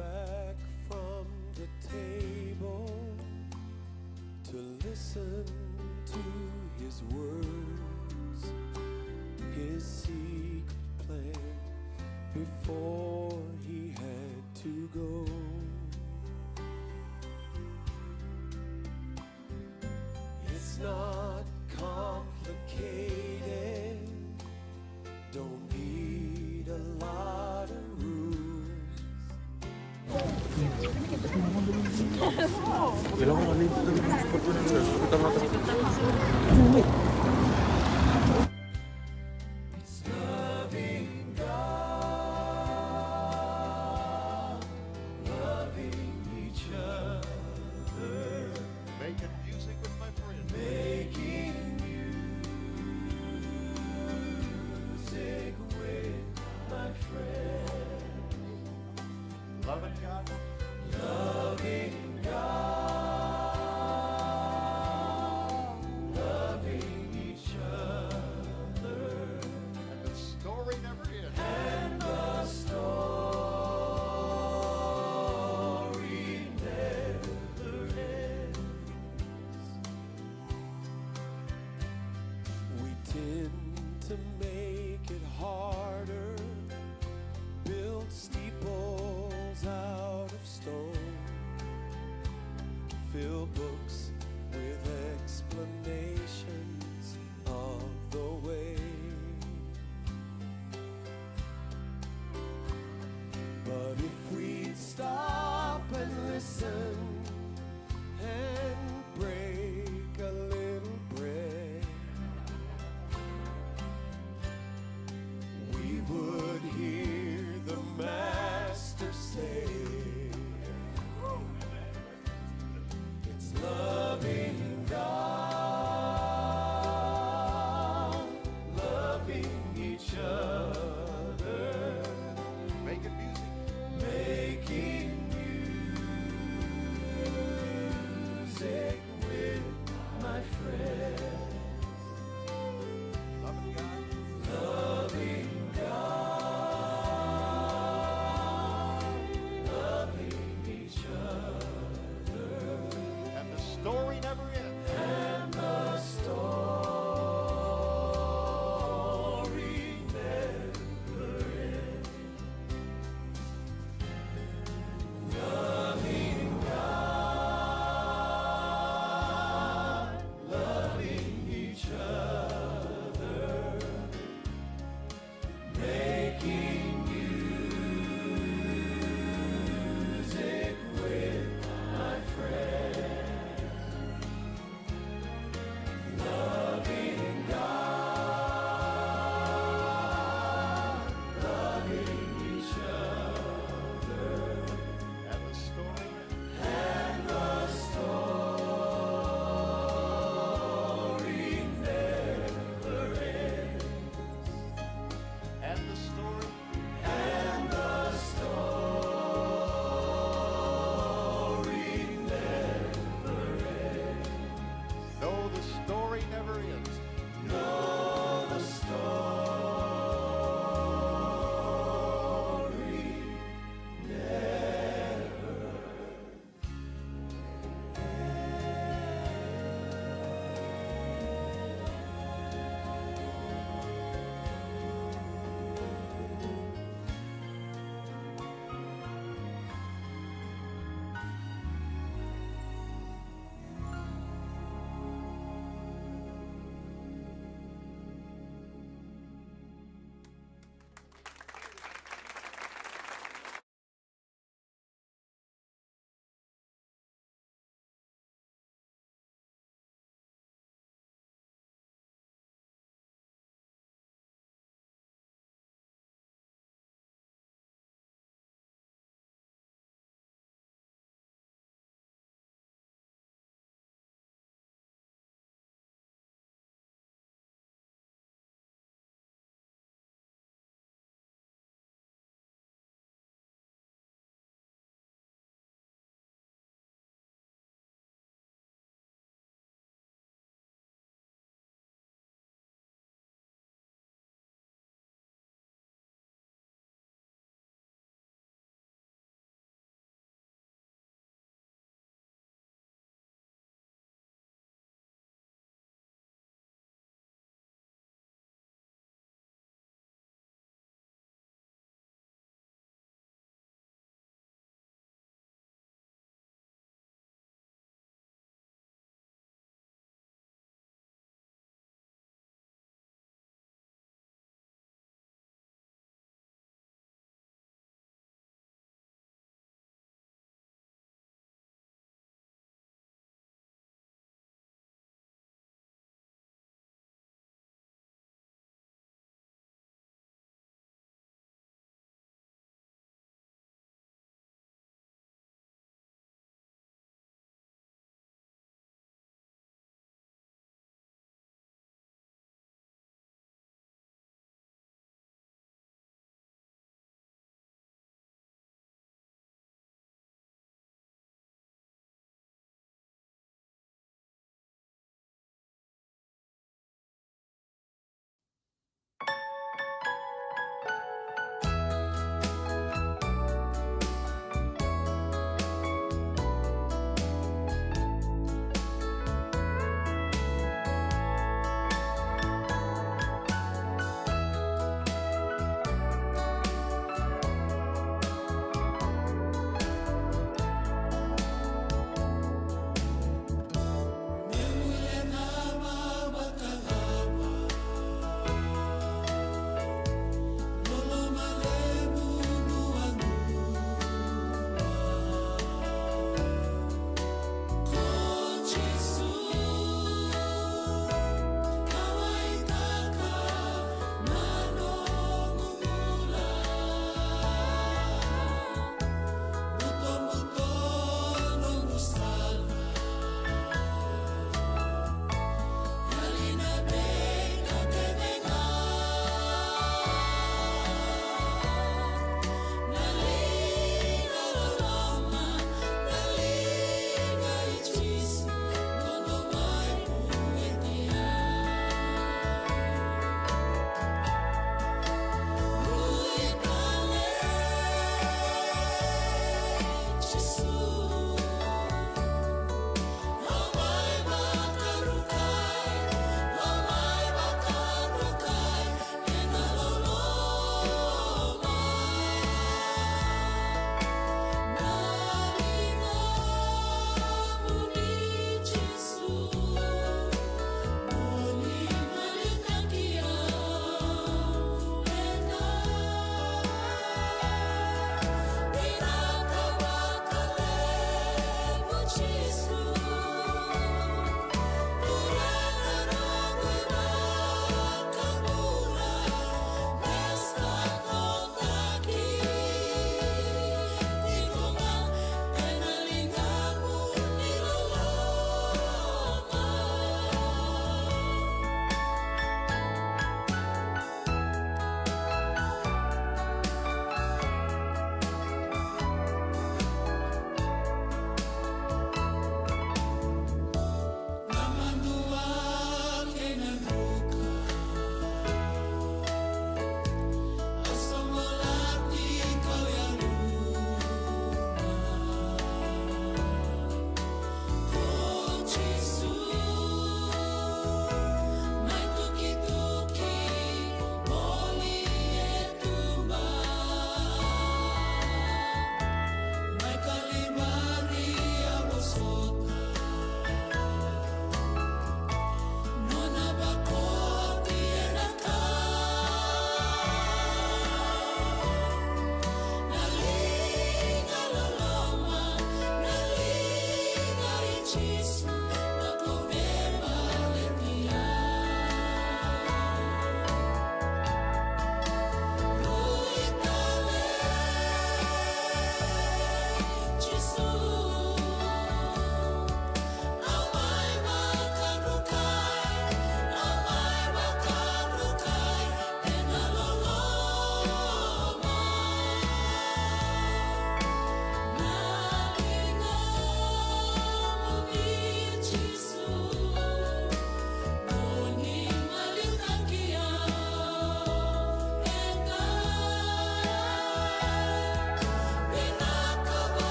Back from the table to listen to his words, his secret plan before he had to go. It's not complicated. Don't need a lot of rules. It's loving God, loving each other. Making music with my friends. Making music with my friends. Loving God. Loving God. Loving each other. And the story never ends. And the story never ends. We tend to make it harder, build steeples out of stone, fill books with explanations of the way. But if we'd stop and listen, and break a little bread, we would hear the master say, it's loving God, loving each other, making music, making music with my friends. Loving God. Loving God. Loving each other. And the story never ends. And the story never ends. Loving God, loving each other, making music with my friends.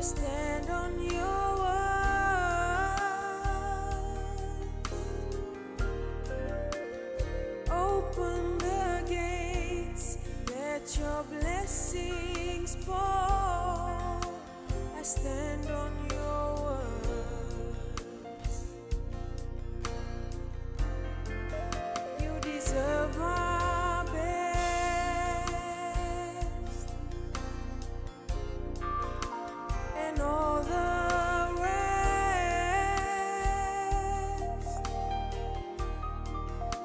Stand on your word. Open the gates, let your blessings pour. I stand on your words. You deserve my best and all the rest.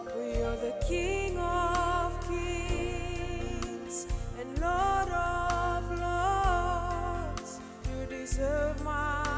For you're the King of kings and Lord of lords. You deserve my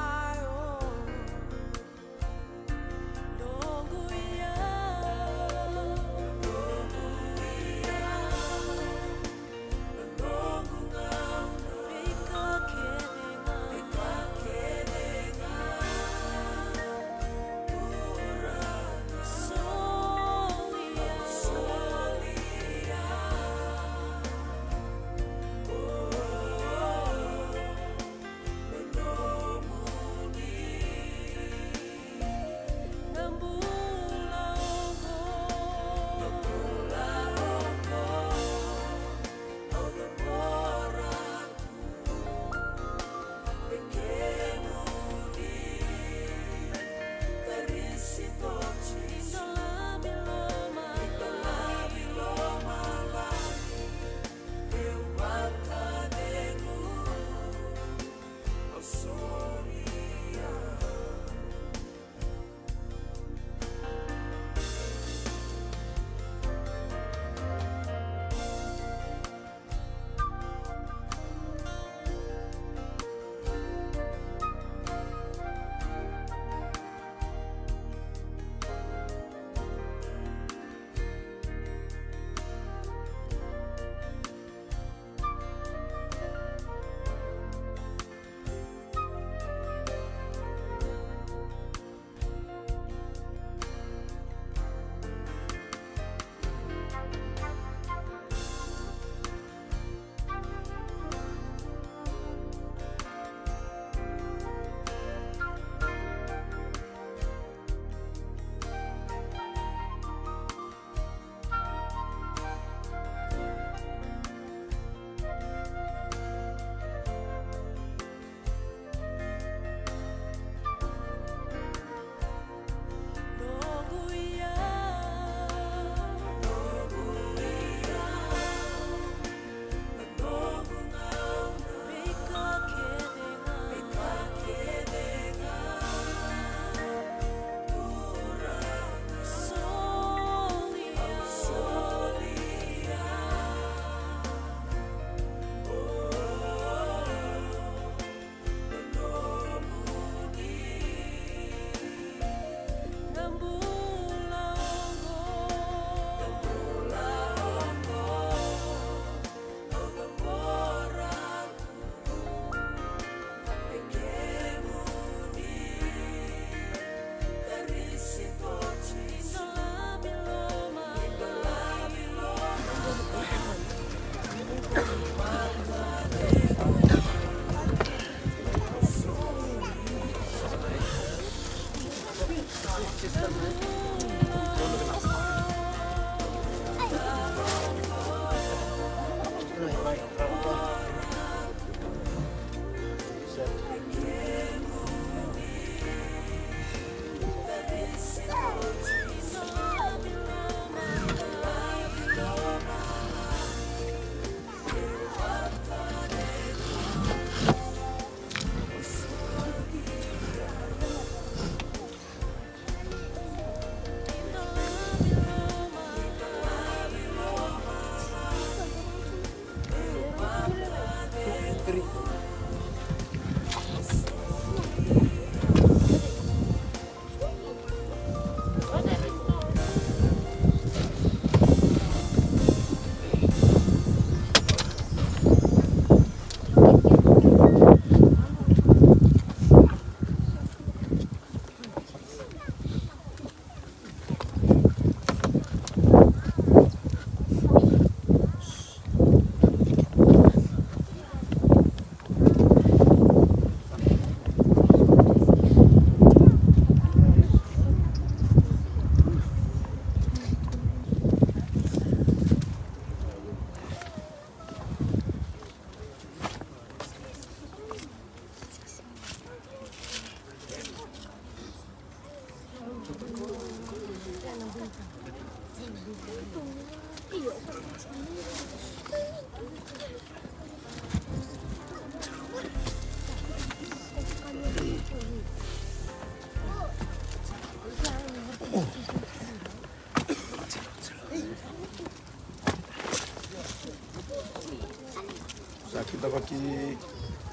Na kidavaki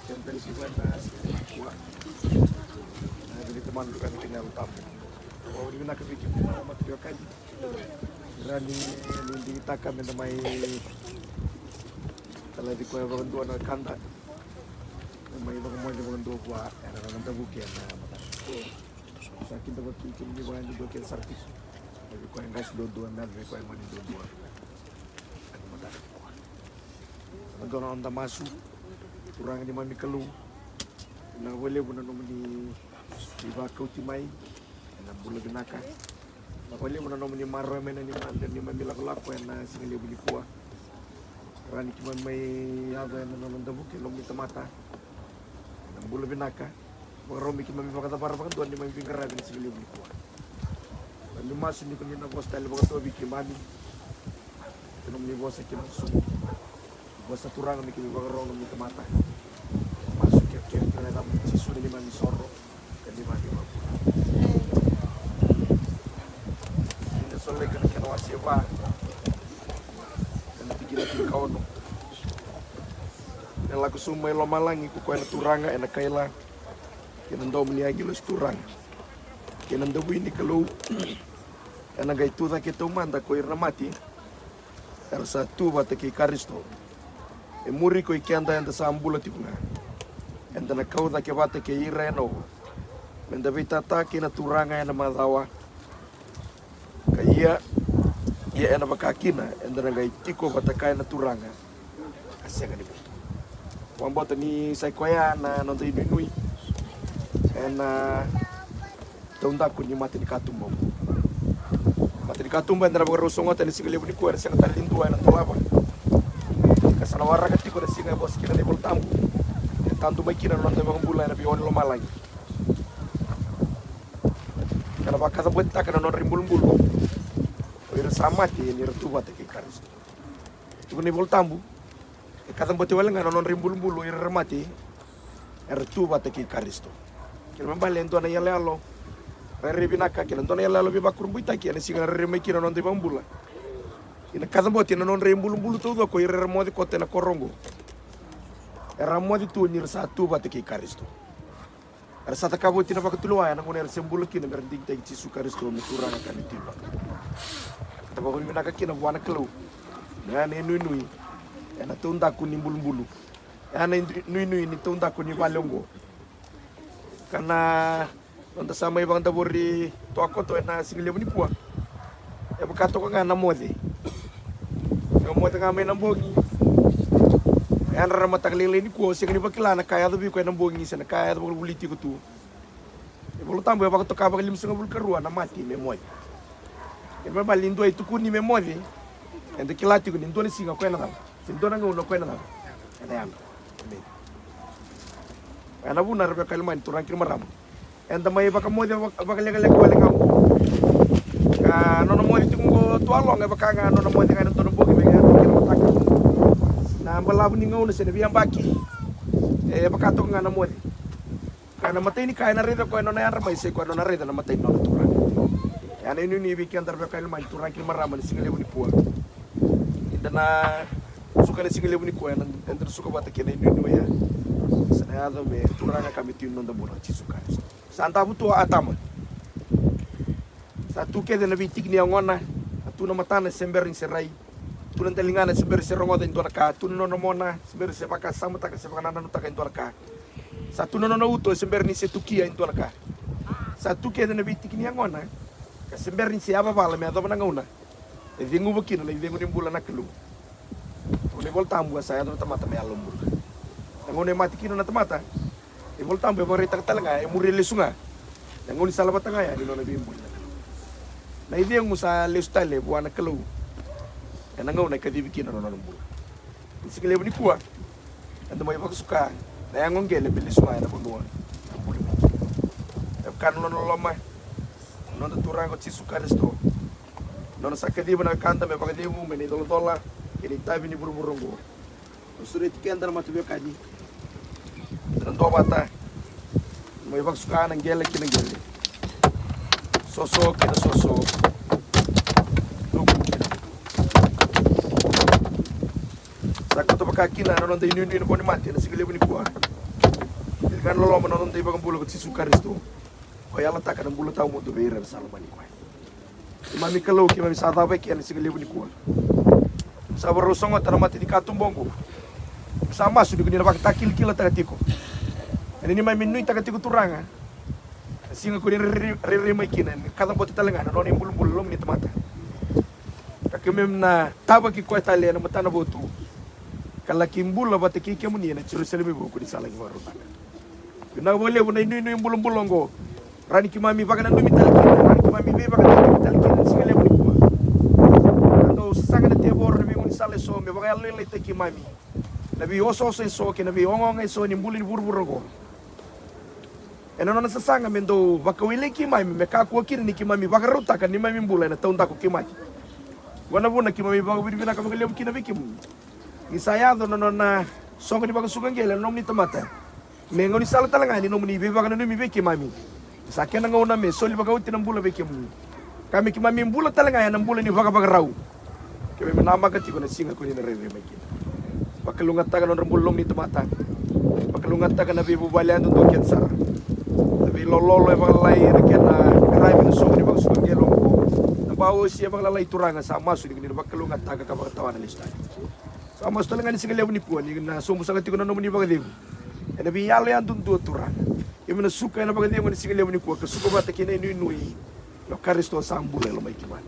keda ni siga na siga nikua. Na vinaka mada vei keda na Yalo Tabu. Vakavinavinaka vei kemuni na mataveiwekani. Rawa ni, ni digitaka meda mai talaci koya vakadua na wekada. Mai vakamoce vakadua vua ena nona davuki ena mataka. Sa kidavaki kemuni vakadua kece sara tiko. Vei koya qase duadua, me vei koya gone duadua. Ena mataka. Na dua na noda masu. Turaga neimami Kalou, vinaka vakalevu na nomuni veivakauti mai ena bula vinaka. Vinaka vakalevu na nomuni maroroya mai na neimami, neimami lakolako ena siga levu nikua. Rawa ni keimami mai yaco ena nona davuki na nomuni tamata ena bula vinaka. Vakarau me keimami vakacavara vakadua na neimami veiqaravi ena siga levu nikua. Keimami masu ni ko ni na vosa tale vakadua vei keimami. Kei nomuni vosa kei na sucu. Vosa Turaga me keimami vakarau na nomuni tamata. Masu kerekere ena yacamuni Jisu na neimami isoro. Ka neimami ivakavuvuli. Ena Soleka na kena wase va. Ena tikina tinikaono. Ena lako sobu mai lomalagi ko koya na Turaga ena kaila kei na domo ni agilosi turaga kei na davui ni Kalou. Ena qai tu cake taumada ko ira na mate era sa tu vata kei Karisito. E muri ko i keda eda sa bula tiko ga, eda na kau cake vata kei ira e novo, meda veitata kei na Turaga ena macawa. Ka ia, ia ena vaka kina eda na qai tiko vata kei na Turaga. Ka sega ni vutu. Vakabauta ni sa i koya na noda inuinui ena taudaku ni matanikatuba oqo. Matanikatuba eda na vakarau sogota ena siga levu nikua, ena sega tale ni dua ena dolava. Ka sa na waraka tiko na siga e vosa kina na iVola Tabu, e tadu mai kina na noda iVakabula ena veiwau ni lomalagi. Ka na vakacabotitaka na nodra ibulubulu o ira sa mate ni ra tu vata kei Karisito. Tukuna na iVola Tabu, e kacabote wale ga na nodra ibulubulu o ira era mate era tu vata kei Karisito. Kena ibalebale e dua na iyaloyalo rairai vinaka kei na dua na iyaloyalo veivakurabuitaki ena siga na rairai mai kina na noda iVakabula. Ena kacabote na nodra ibulubulu taucoko o ira era moce koto ena koro oqo. Era moce tu ni ra sa tu vata kei Karisito. Era sa cakava oti na vakatulewa ena gauna era se bula kina me ra digitaki Jisu Karisito me Turaga ka me Tui. Era vakavinavinaka kina vua na Kalou. Oya na inuinui ena taudaku ni bulubulu. Oya na inuinui ni taudaku ni vale oqo. Ka na noda sa mai vakadavori toka koto ena siga levu nikua. E vaka toka ga na moce. E moce ga mai na bogi. E yadra na mataka lailai nikua, o sega ni vakila na ka e yaco vei iko ena bogi se na ka e yaco vakavuli tiko tu. E Vola Tabu e vakatoka vakalimasagavulu karua na mate me moce. Kena ibalebale ni dua e tukuni me moce, eda kila tiko ni dua na siga o koya na cava, se dua na gauna o koya na cava, ena yadra. Emeni. Oya na vuna era veiwekani lomani, turaga kei na marama, eda mai vakamoce vaka, vakalekaleka wale ga. Ka nona moce tiko oqo Tualoga e vaka ga nona moce ga ena dua na bogi me yadra kei na mataka. Na balavu ni gauna se na veiyabaki e vaka toka ga na moce. Ka na imatai ni ka ena raica o koya nona yadra mai, sa i koya nona raica na imatai ni nona Turaga. Oya na inuinui vei keda era veiwekani lomani, turaga kei na marama, ena siga levu nikua. Eda na suka ena siga levu nikua, eda na suka vata kei na inuinui oya. Sa na yaco me Turaga ka me Tui ni noda bula o Jisu Karisito. Sa davo tu o Atama. Sa tu kece na veitiki ni yagona. A tu na matana se bera ni se rai. Tu na daligana se bera ni se rogoca e dua na ka. Tu na nona mona se bera ni se vakasamataka se vakanananutaka e dua na ka. Sa tu na nona uto se bera ni se tukia e dua na ka. Sa tu kece na veitiki ni yagona ka se bera ni se yavavala me yacova na gauna e ceguva kina na icegu ni bula na Kalou. Tukuna na iVola Tabu, a sa yaco na tamata me yalo bula. Na gauna e mate kina na tamata, na iVola Tabu e vakaraitaka tale ga e muria lesu ga. Na gauna ni salavata ga ya ni nona veibuli na Kalou. Na icegu sa lesu tale vua na Kalou ena gauna e kacivi kina na nona bula. Ena siga levu nikua, eda mai vakasuka na yago qele me lesu ga ena vanua e bula mai kina. E vaka na nona loloma na noda Turaga o Jisu Karisito. Nona sa kaciva na wekada me vakacegu mai na icolacola kei na itavi ni vuravura oqo. Au sureti keda na mataveiwekani, da na duavata mai vakasuka na qele kei na qele, soso kei na soso, nuku kei na nuku. Sa koto ka kina na noda inuinui na vo ni mate ena siga levu nikua. Kila ga na loloma na noda iVakabula ko Jisu Karisito. Ko yalataka na bula tawamudu vei ira era sa lomani koya. Keimami Kalou, keimami sa cava eke ena siga levu nikua. Sa vakarau sogota na mata ni katuba oqo. Sa masu ni ko ni na vakatakilakilataka tiko. Ena neimami nuitaka tiko Turaga. Na siga ko ni rairai mai kina, ni kacabote tale ga na nona ibulubulu loma ni tamata. Ka keimami na tavaki koya tale ena matana votu. Ka laki bula vata kei kemuni ena Jerusalemi vou ko ni sa laki vakarautaka. Vinaka vakalevu na inuinui bulabula oqo. Rawa ni keimami vakananumi tale kina, rawa ni keimami veivakadodonutaki tale kina ena siga levu nikua. Ka dau sasaga na tevoro na veigaunisala eso me vakayalolailaitaki keimami. Na veiosooso eso kei na veiogaoga eso ni bula ni vuravura oqo. Ena nona sasaga me dau vakawelei keimami, me kakua kina ni keimami vakarautaka neimami bula ena taudaku keimami. Oqo na vuna keimami vakavinavinaka vakalevu kina vei kemuni. Ni sa yaco na nona soqo ni vakasuka qele na nomuni tamata. Me gaunisala tale ga ni nomuni veivakananumi vei keimami. Sa kena gauna me soli vakaoti na bula vei kemuni. Ka me keimami bula tale ga ena bula ni vakavakarau. Keimami namaka tiko na siga ko ni na rairai mai kina. Vakalougatataka na nodra bula na nomuni tamata. Vakalougatataka na veivuvale yadudua kece sara. Na veilololo e vakalalai ena kena qaravi na soqo ni vakasuka qele oqo. Na baosi e vakalalai Turaga sa masu ni ko ni na vakalougatataka ka vakatawana lesu tale. Sa masu tale ga ni siga levu nikua ni na sobu saka tiko na nomuni vakacegu. Ena veiyalo yadudua Turaga. Keimami na suka ena vakacegu ena siga levu nikua ka suka vata kei na inuinui. Na Karisito sa bula e lomai keimami.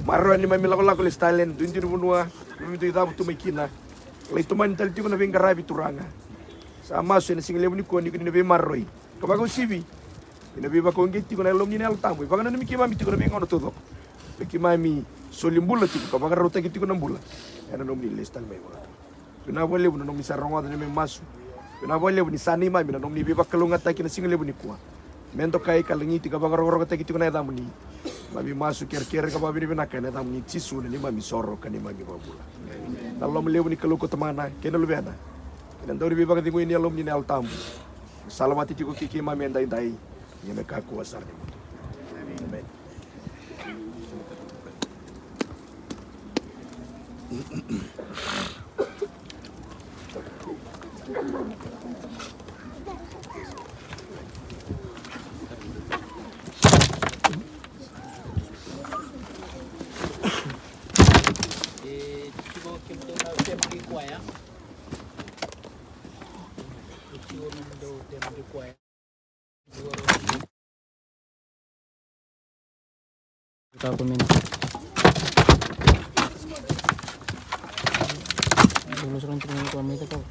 Maroroya neimami lakolako lesu tale ena duidui ni vanua. Neimami dui cavutu mai kina. Lai tomani tale tiko na veiqaravi Turaga. Sa masu ena siga levu nikua ni ko ni na veimaroroi. Ka vakauasivi. Ni na veivakauqeti tiko na Yalomuni na Yalo Tabu. E vakananumi keimami tiko na veigauna taucoko. Me keimami soli bula tiko ka vakarautaki tiko na bula. Ena nomuni lesu tale mai vakacegu. Vinaka vakalevu na nomuni sa rogoca na neimami masu. Vinaka vakalevu ni sa neimami na nomuni veivakalougatataki na siga levu nikua. Me dokai ka lagiti ka vakarokorokotaki tiko na yacamuni. Mami masu kerekere ka vakavinavinaka ena yacamuni Jisu na neimami soro ka neimami vakabula. Na loma levu ni Kalou ko Tamana kei na Luvena. Kei na dau ni veivakacegui ni Yalomuni na Yalo Tabu. Salavata tiko kei keimami edaidai. Ia me kakua sara ni mudu. Emeni. E tiko kemudou na family choir. E tiko nomudou family choir. Ka kumina. Dulu suka untuk mengikuti kau.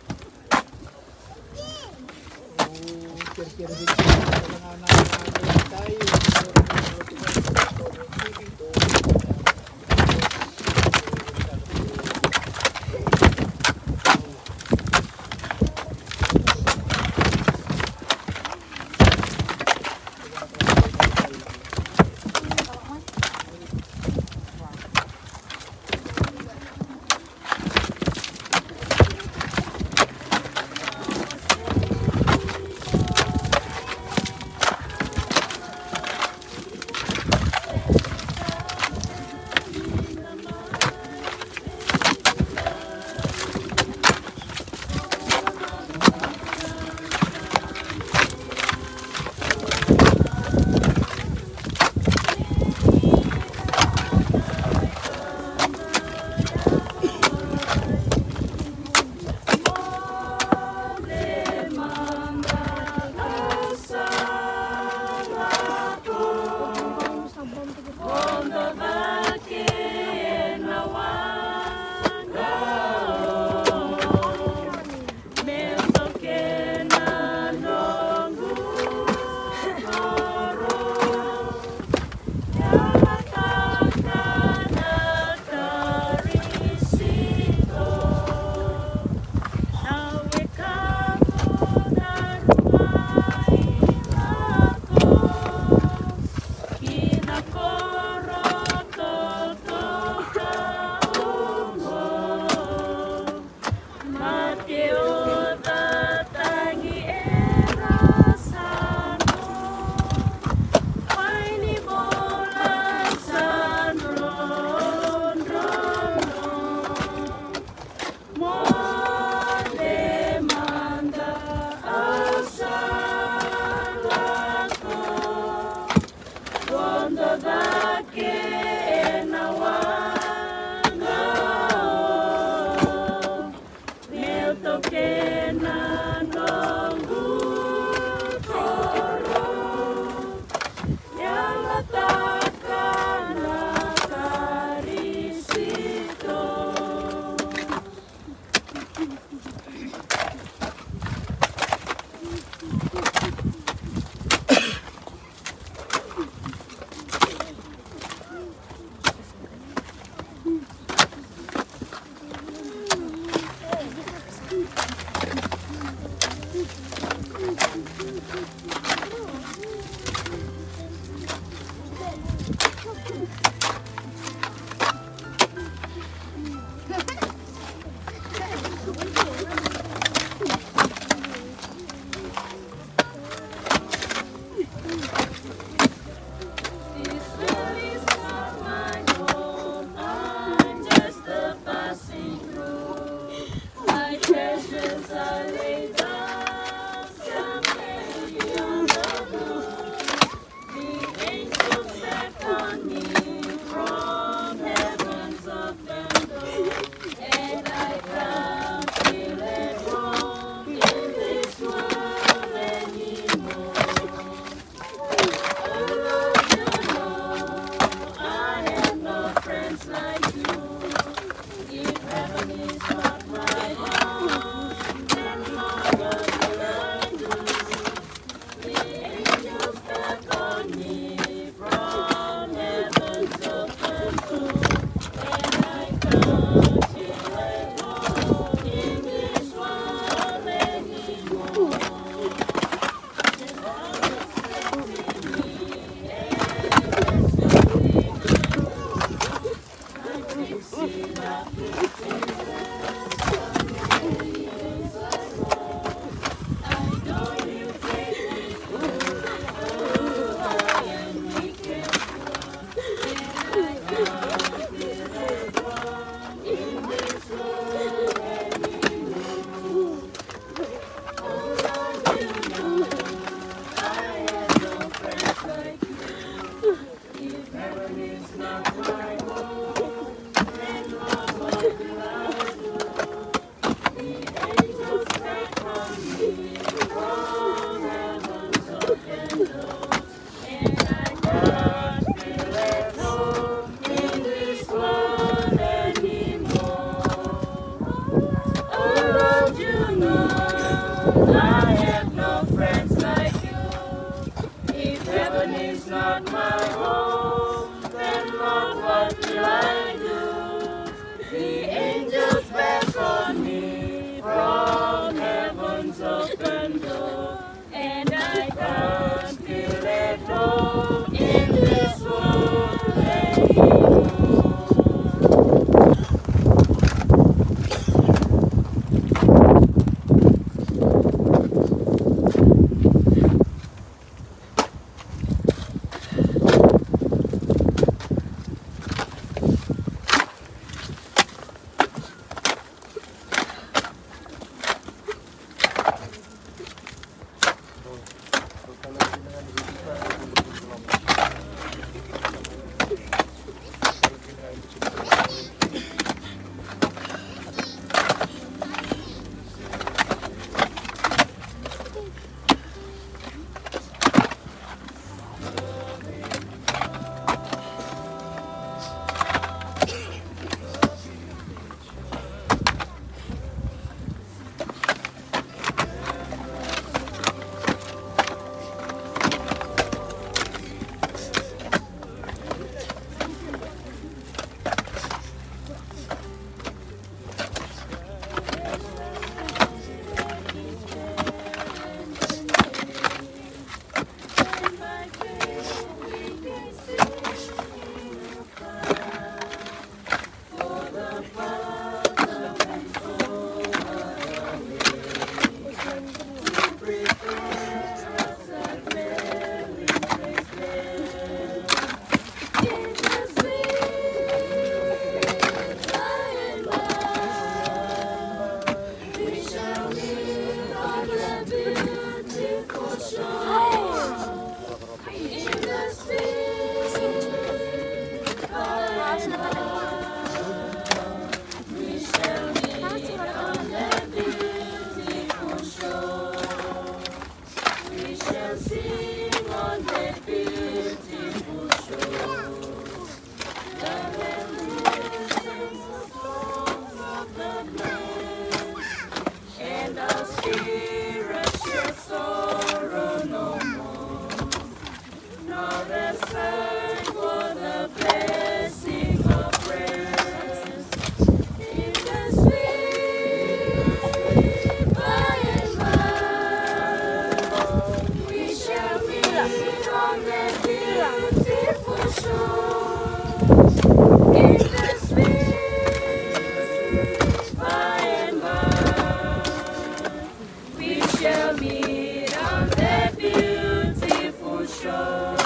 Meet on the beautiful shore.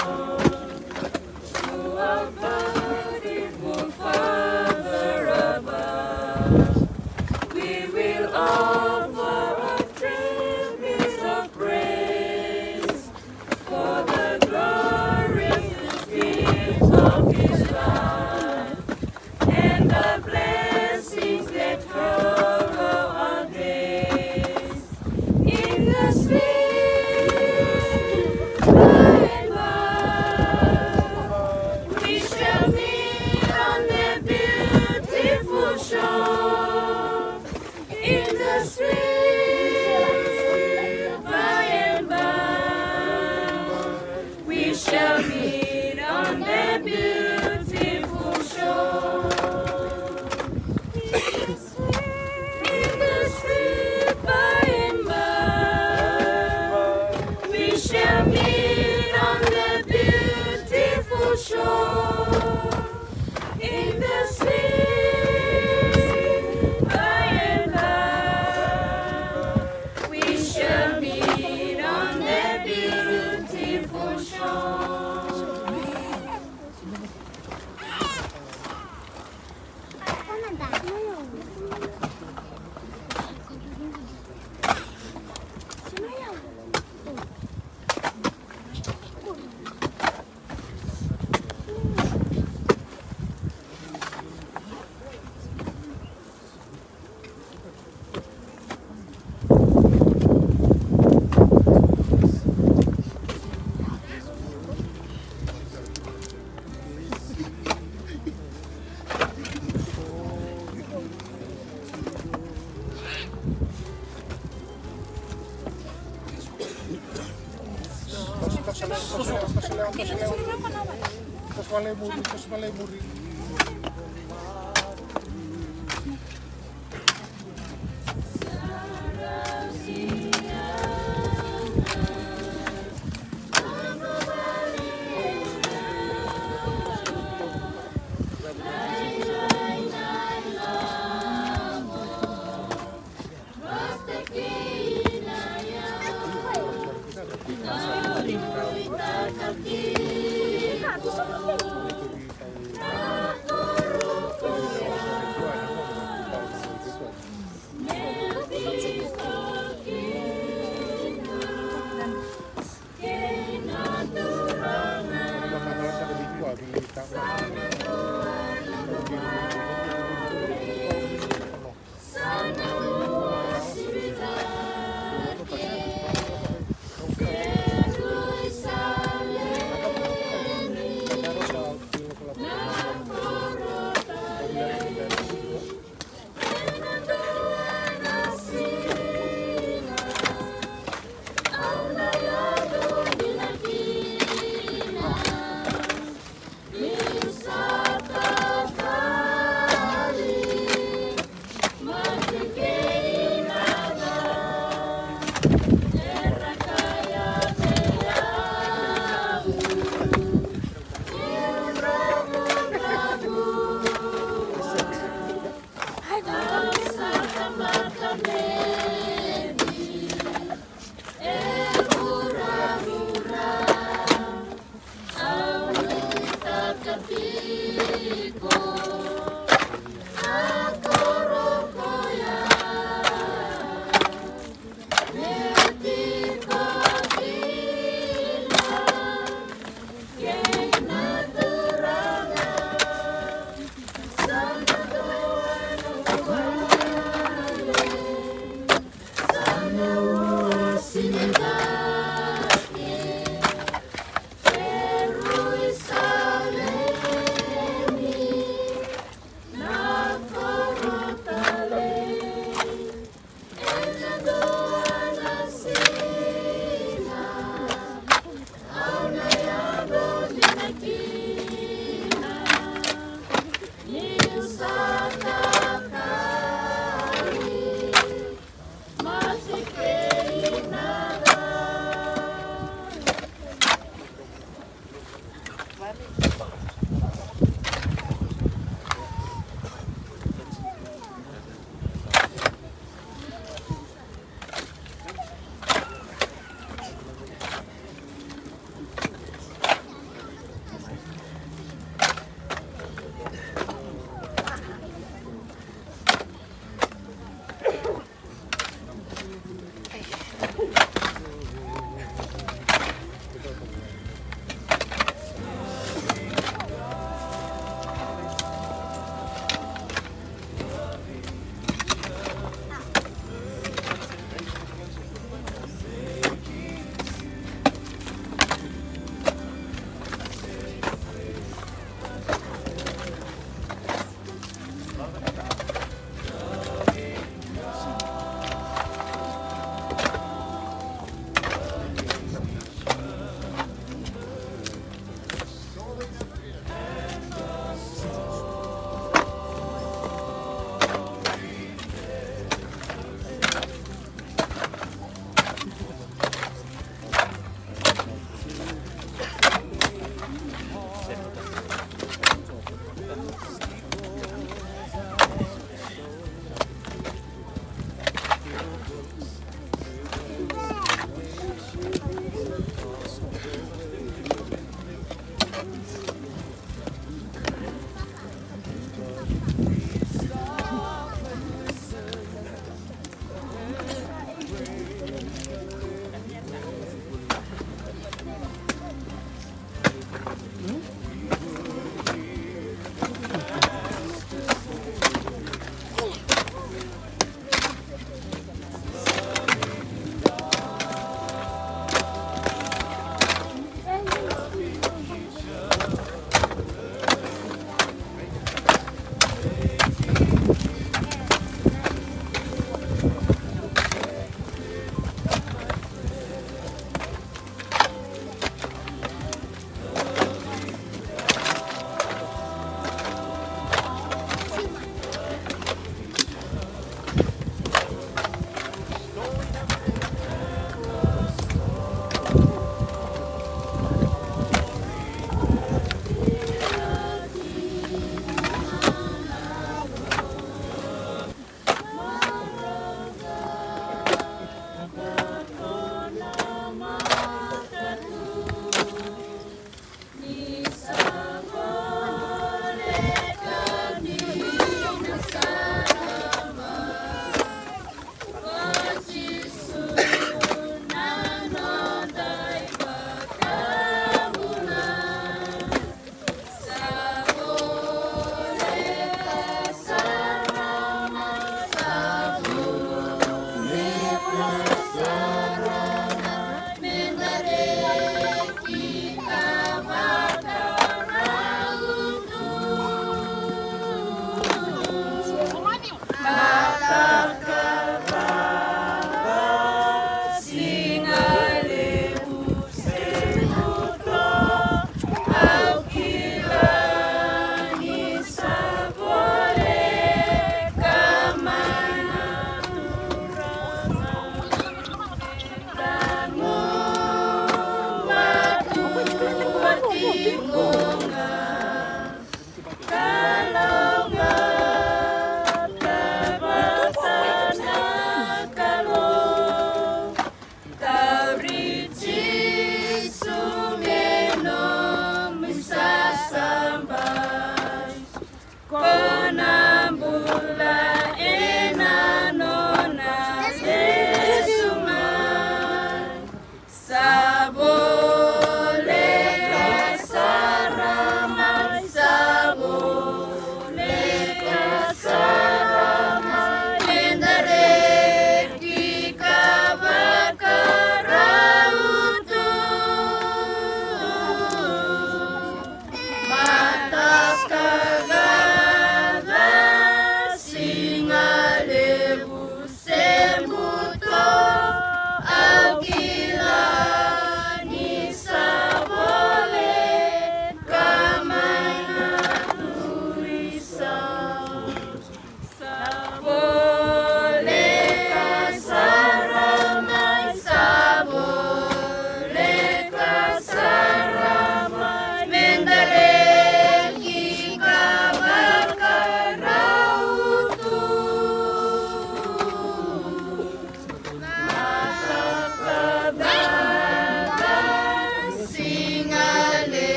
To our bountiful Father above, we will offer a tribute of praise for the glorious gift of his life and the blessings that follow our days. In the sweet by and by, we shall meet on the beautiful shore. In the sweet by and by, we shall meet on the beautiful shore. In the sweet by and by, we shall meet on the beautiful shore. In the sweet by and by, we shall meet on the beautiful shore.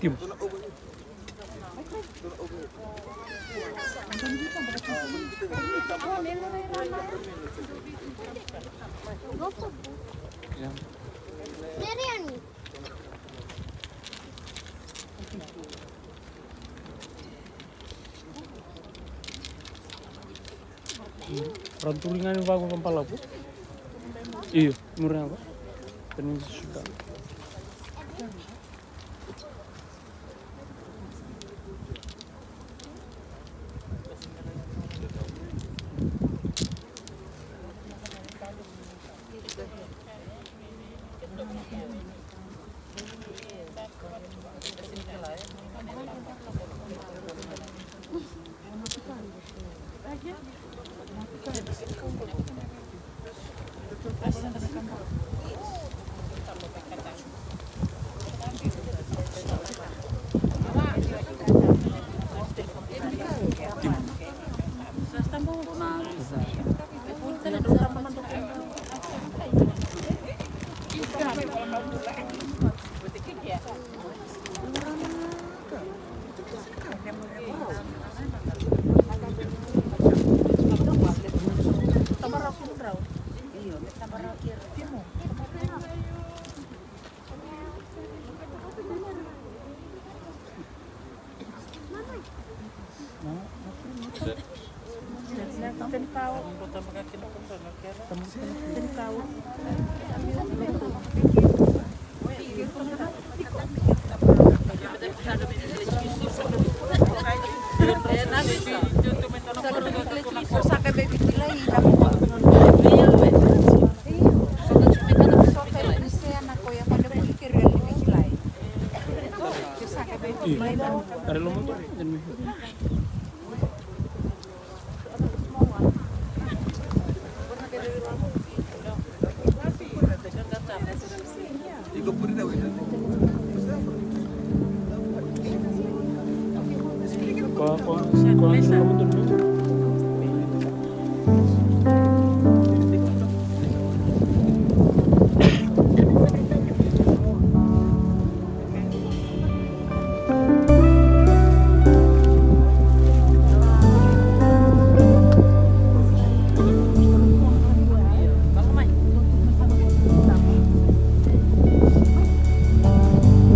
Tim. Ra duri ga ni vaqo va balavu. Io, muri ga va. Tani suka.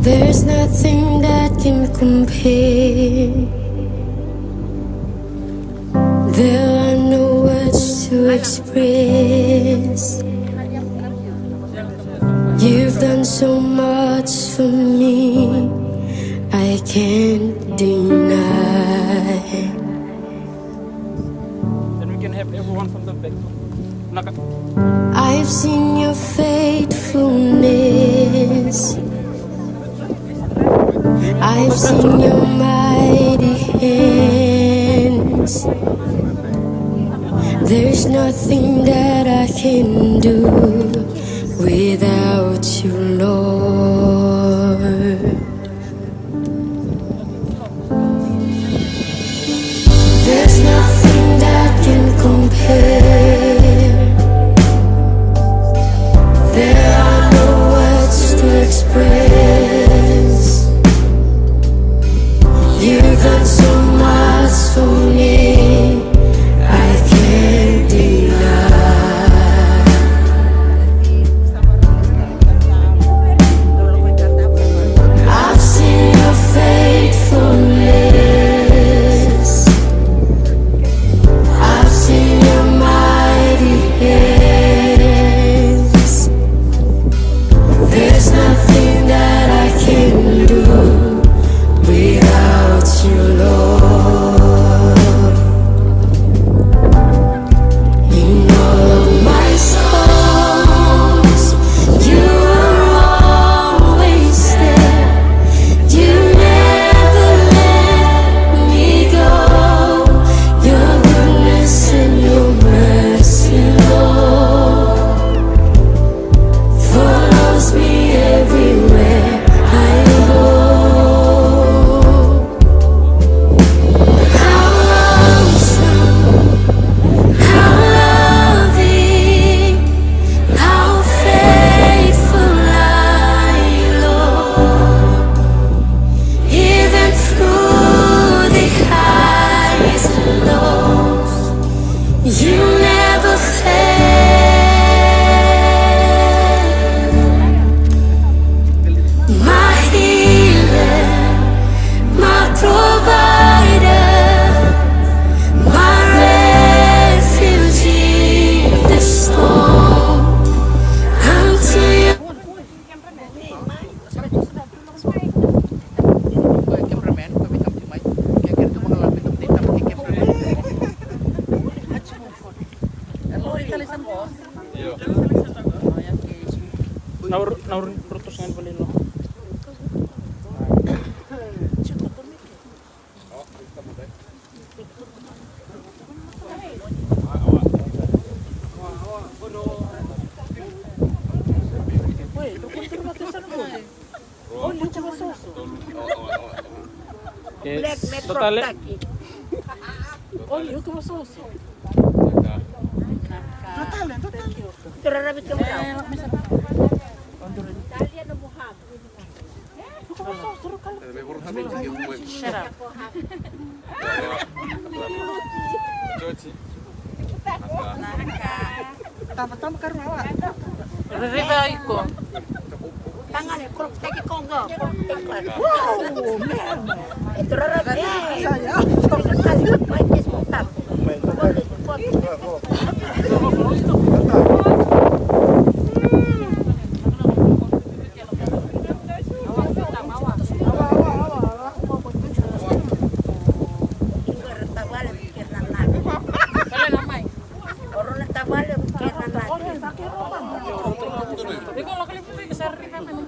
There's nothing that can compare. There are no words to express. You've done so much for me, I can't deny. Then we can have everyone from the back. Naka. I've seen your faithfulness. I've seen your mighty hands. There's nothing that I can do without you, Lord. There's nothing that can compare. There are no words to express. You've done so much for me, I can't deny. I've seen your faithfulness. I've seen your mighty hands. There's nothing that I can do without you, Lord. Na ur-, na ur-, rutus ngan vale lo. Oi, rukutu mata sa na. Oi, rukutu mata sa na. Black Metro Taki. Oi, rukutu mata sa na. Totale, totale. Totale. Italiano Muhammad. Shut up. Tama, tama, karua. Ririva iko. Tagane, kolokitaki koqo. Wow, man. E torara. Saya.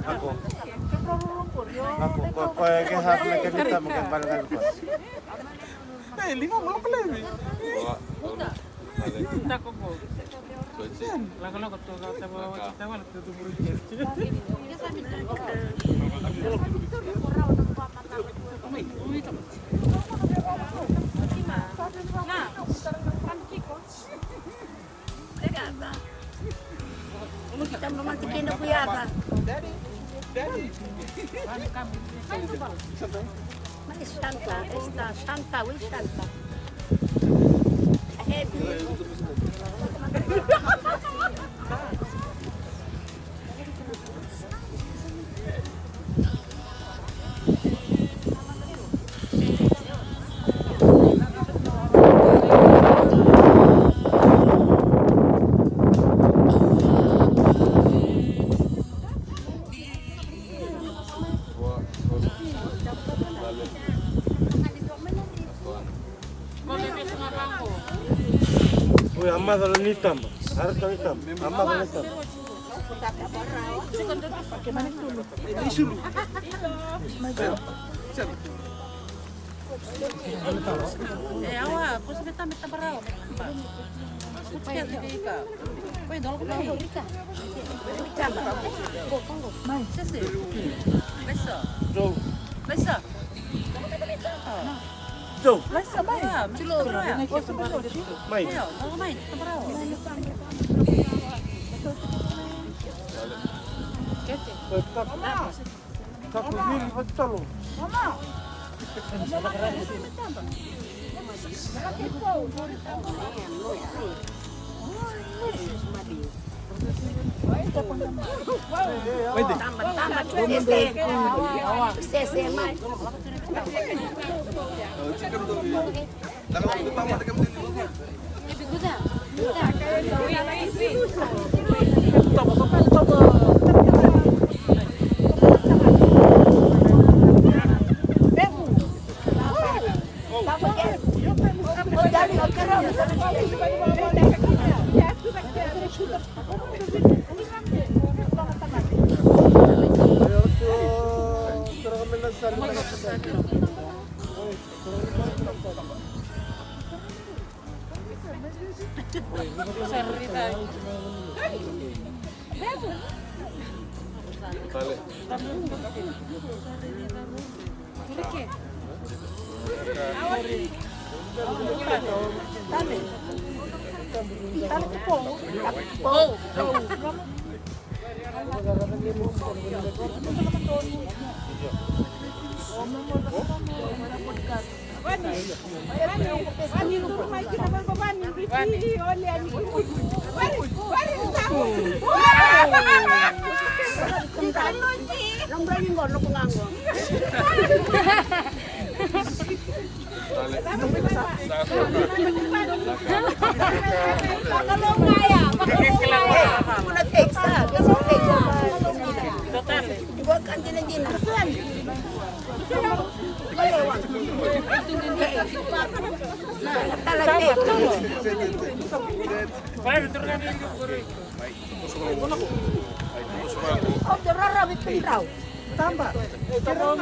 Ako. Ako, ko, ko e ke hap na ke ni tamu ke bal ngal ko. Eh, liga mo loko levi. Tako ko. Lako lako tu ka tava tava tu tu buru ke. Obrigada. Tamo matu kina kuyava. Mai Santa, esta Santa, ui Santa. Happy. Oi, a maca na ni taba. Arata ni taba. A maca na ni taba. E, awa, ko sa me tame tabarau. Ko sa me tame tabarau. Ko sa me tame tabarau. Sese. Laisa. Laisa. Joe. Mai. Mai. Taku vili vatalo. Tamba, tamba, sese. Sese, mai. Au te raravi pendrau. Taba. Taba.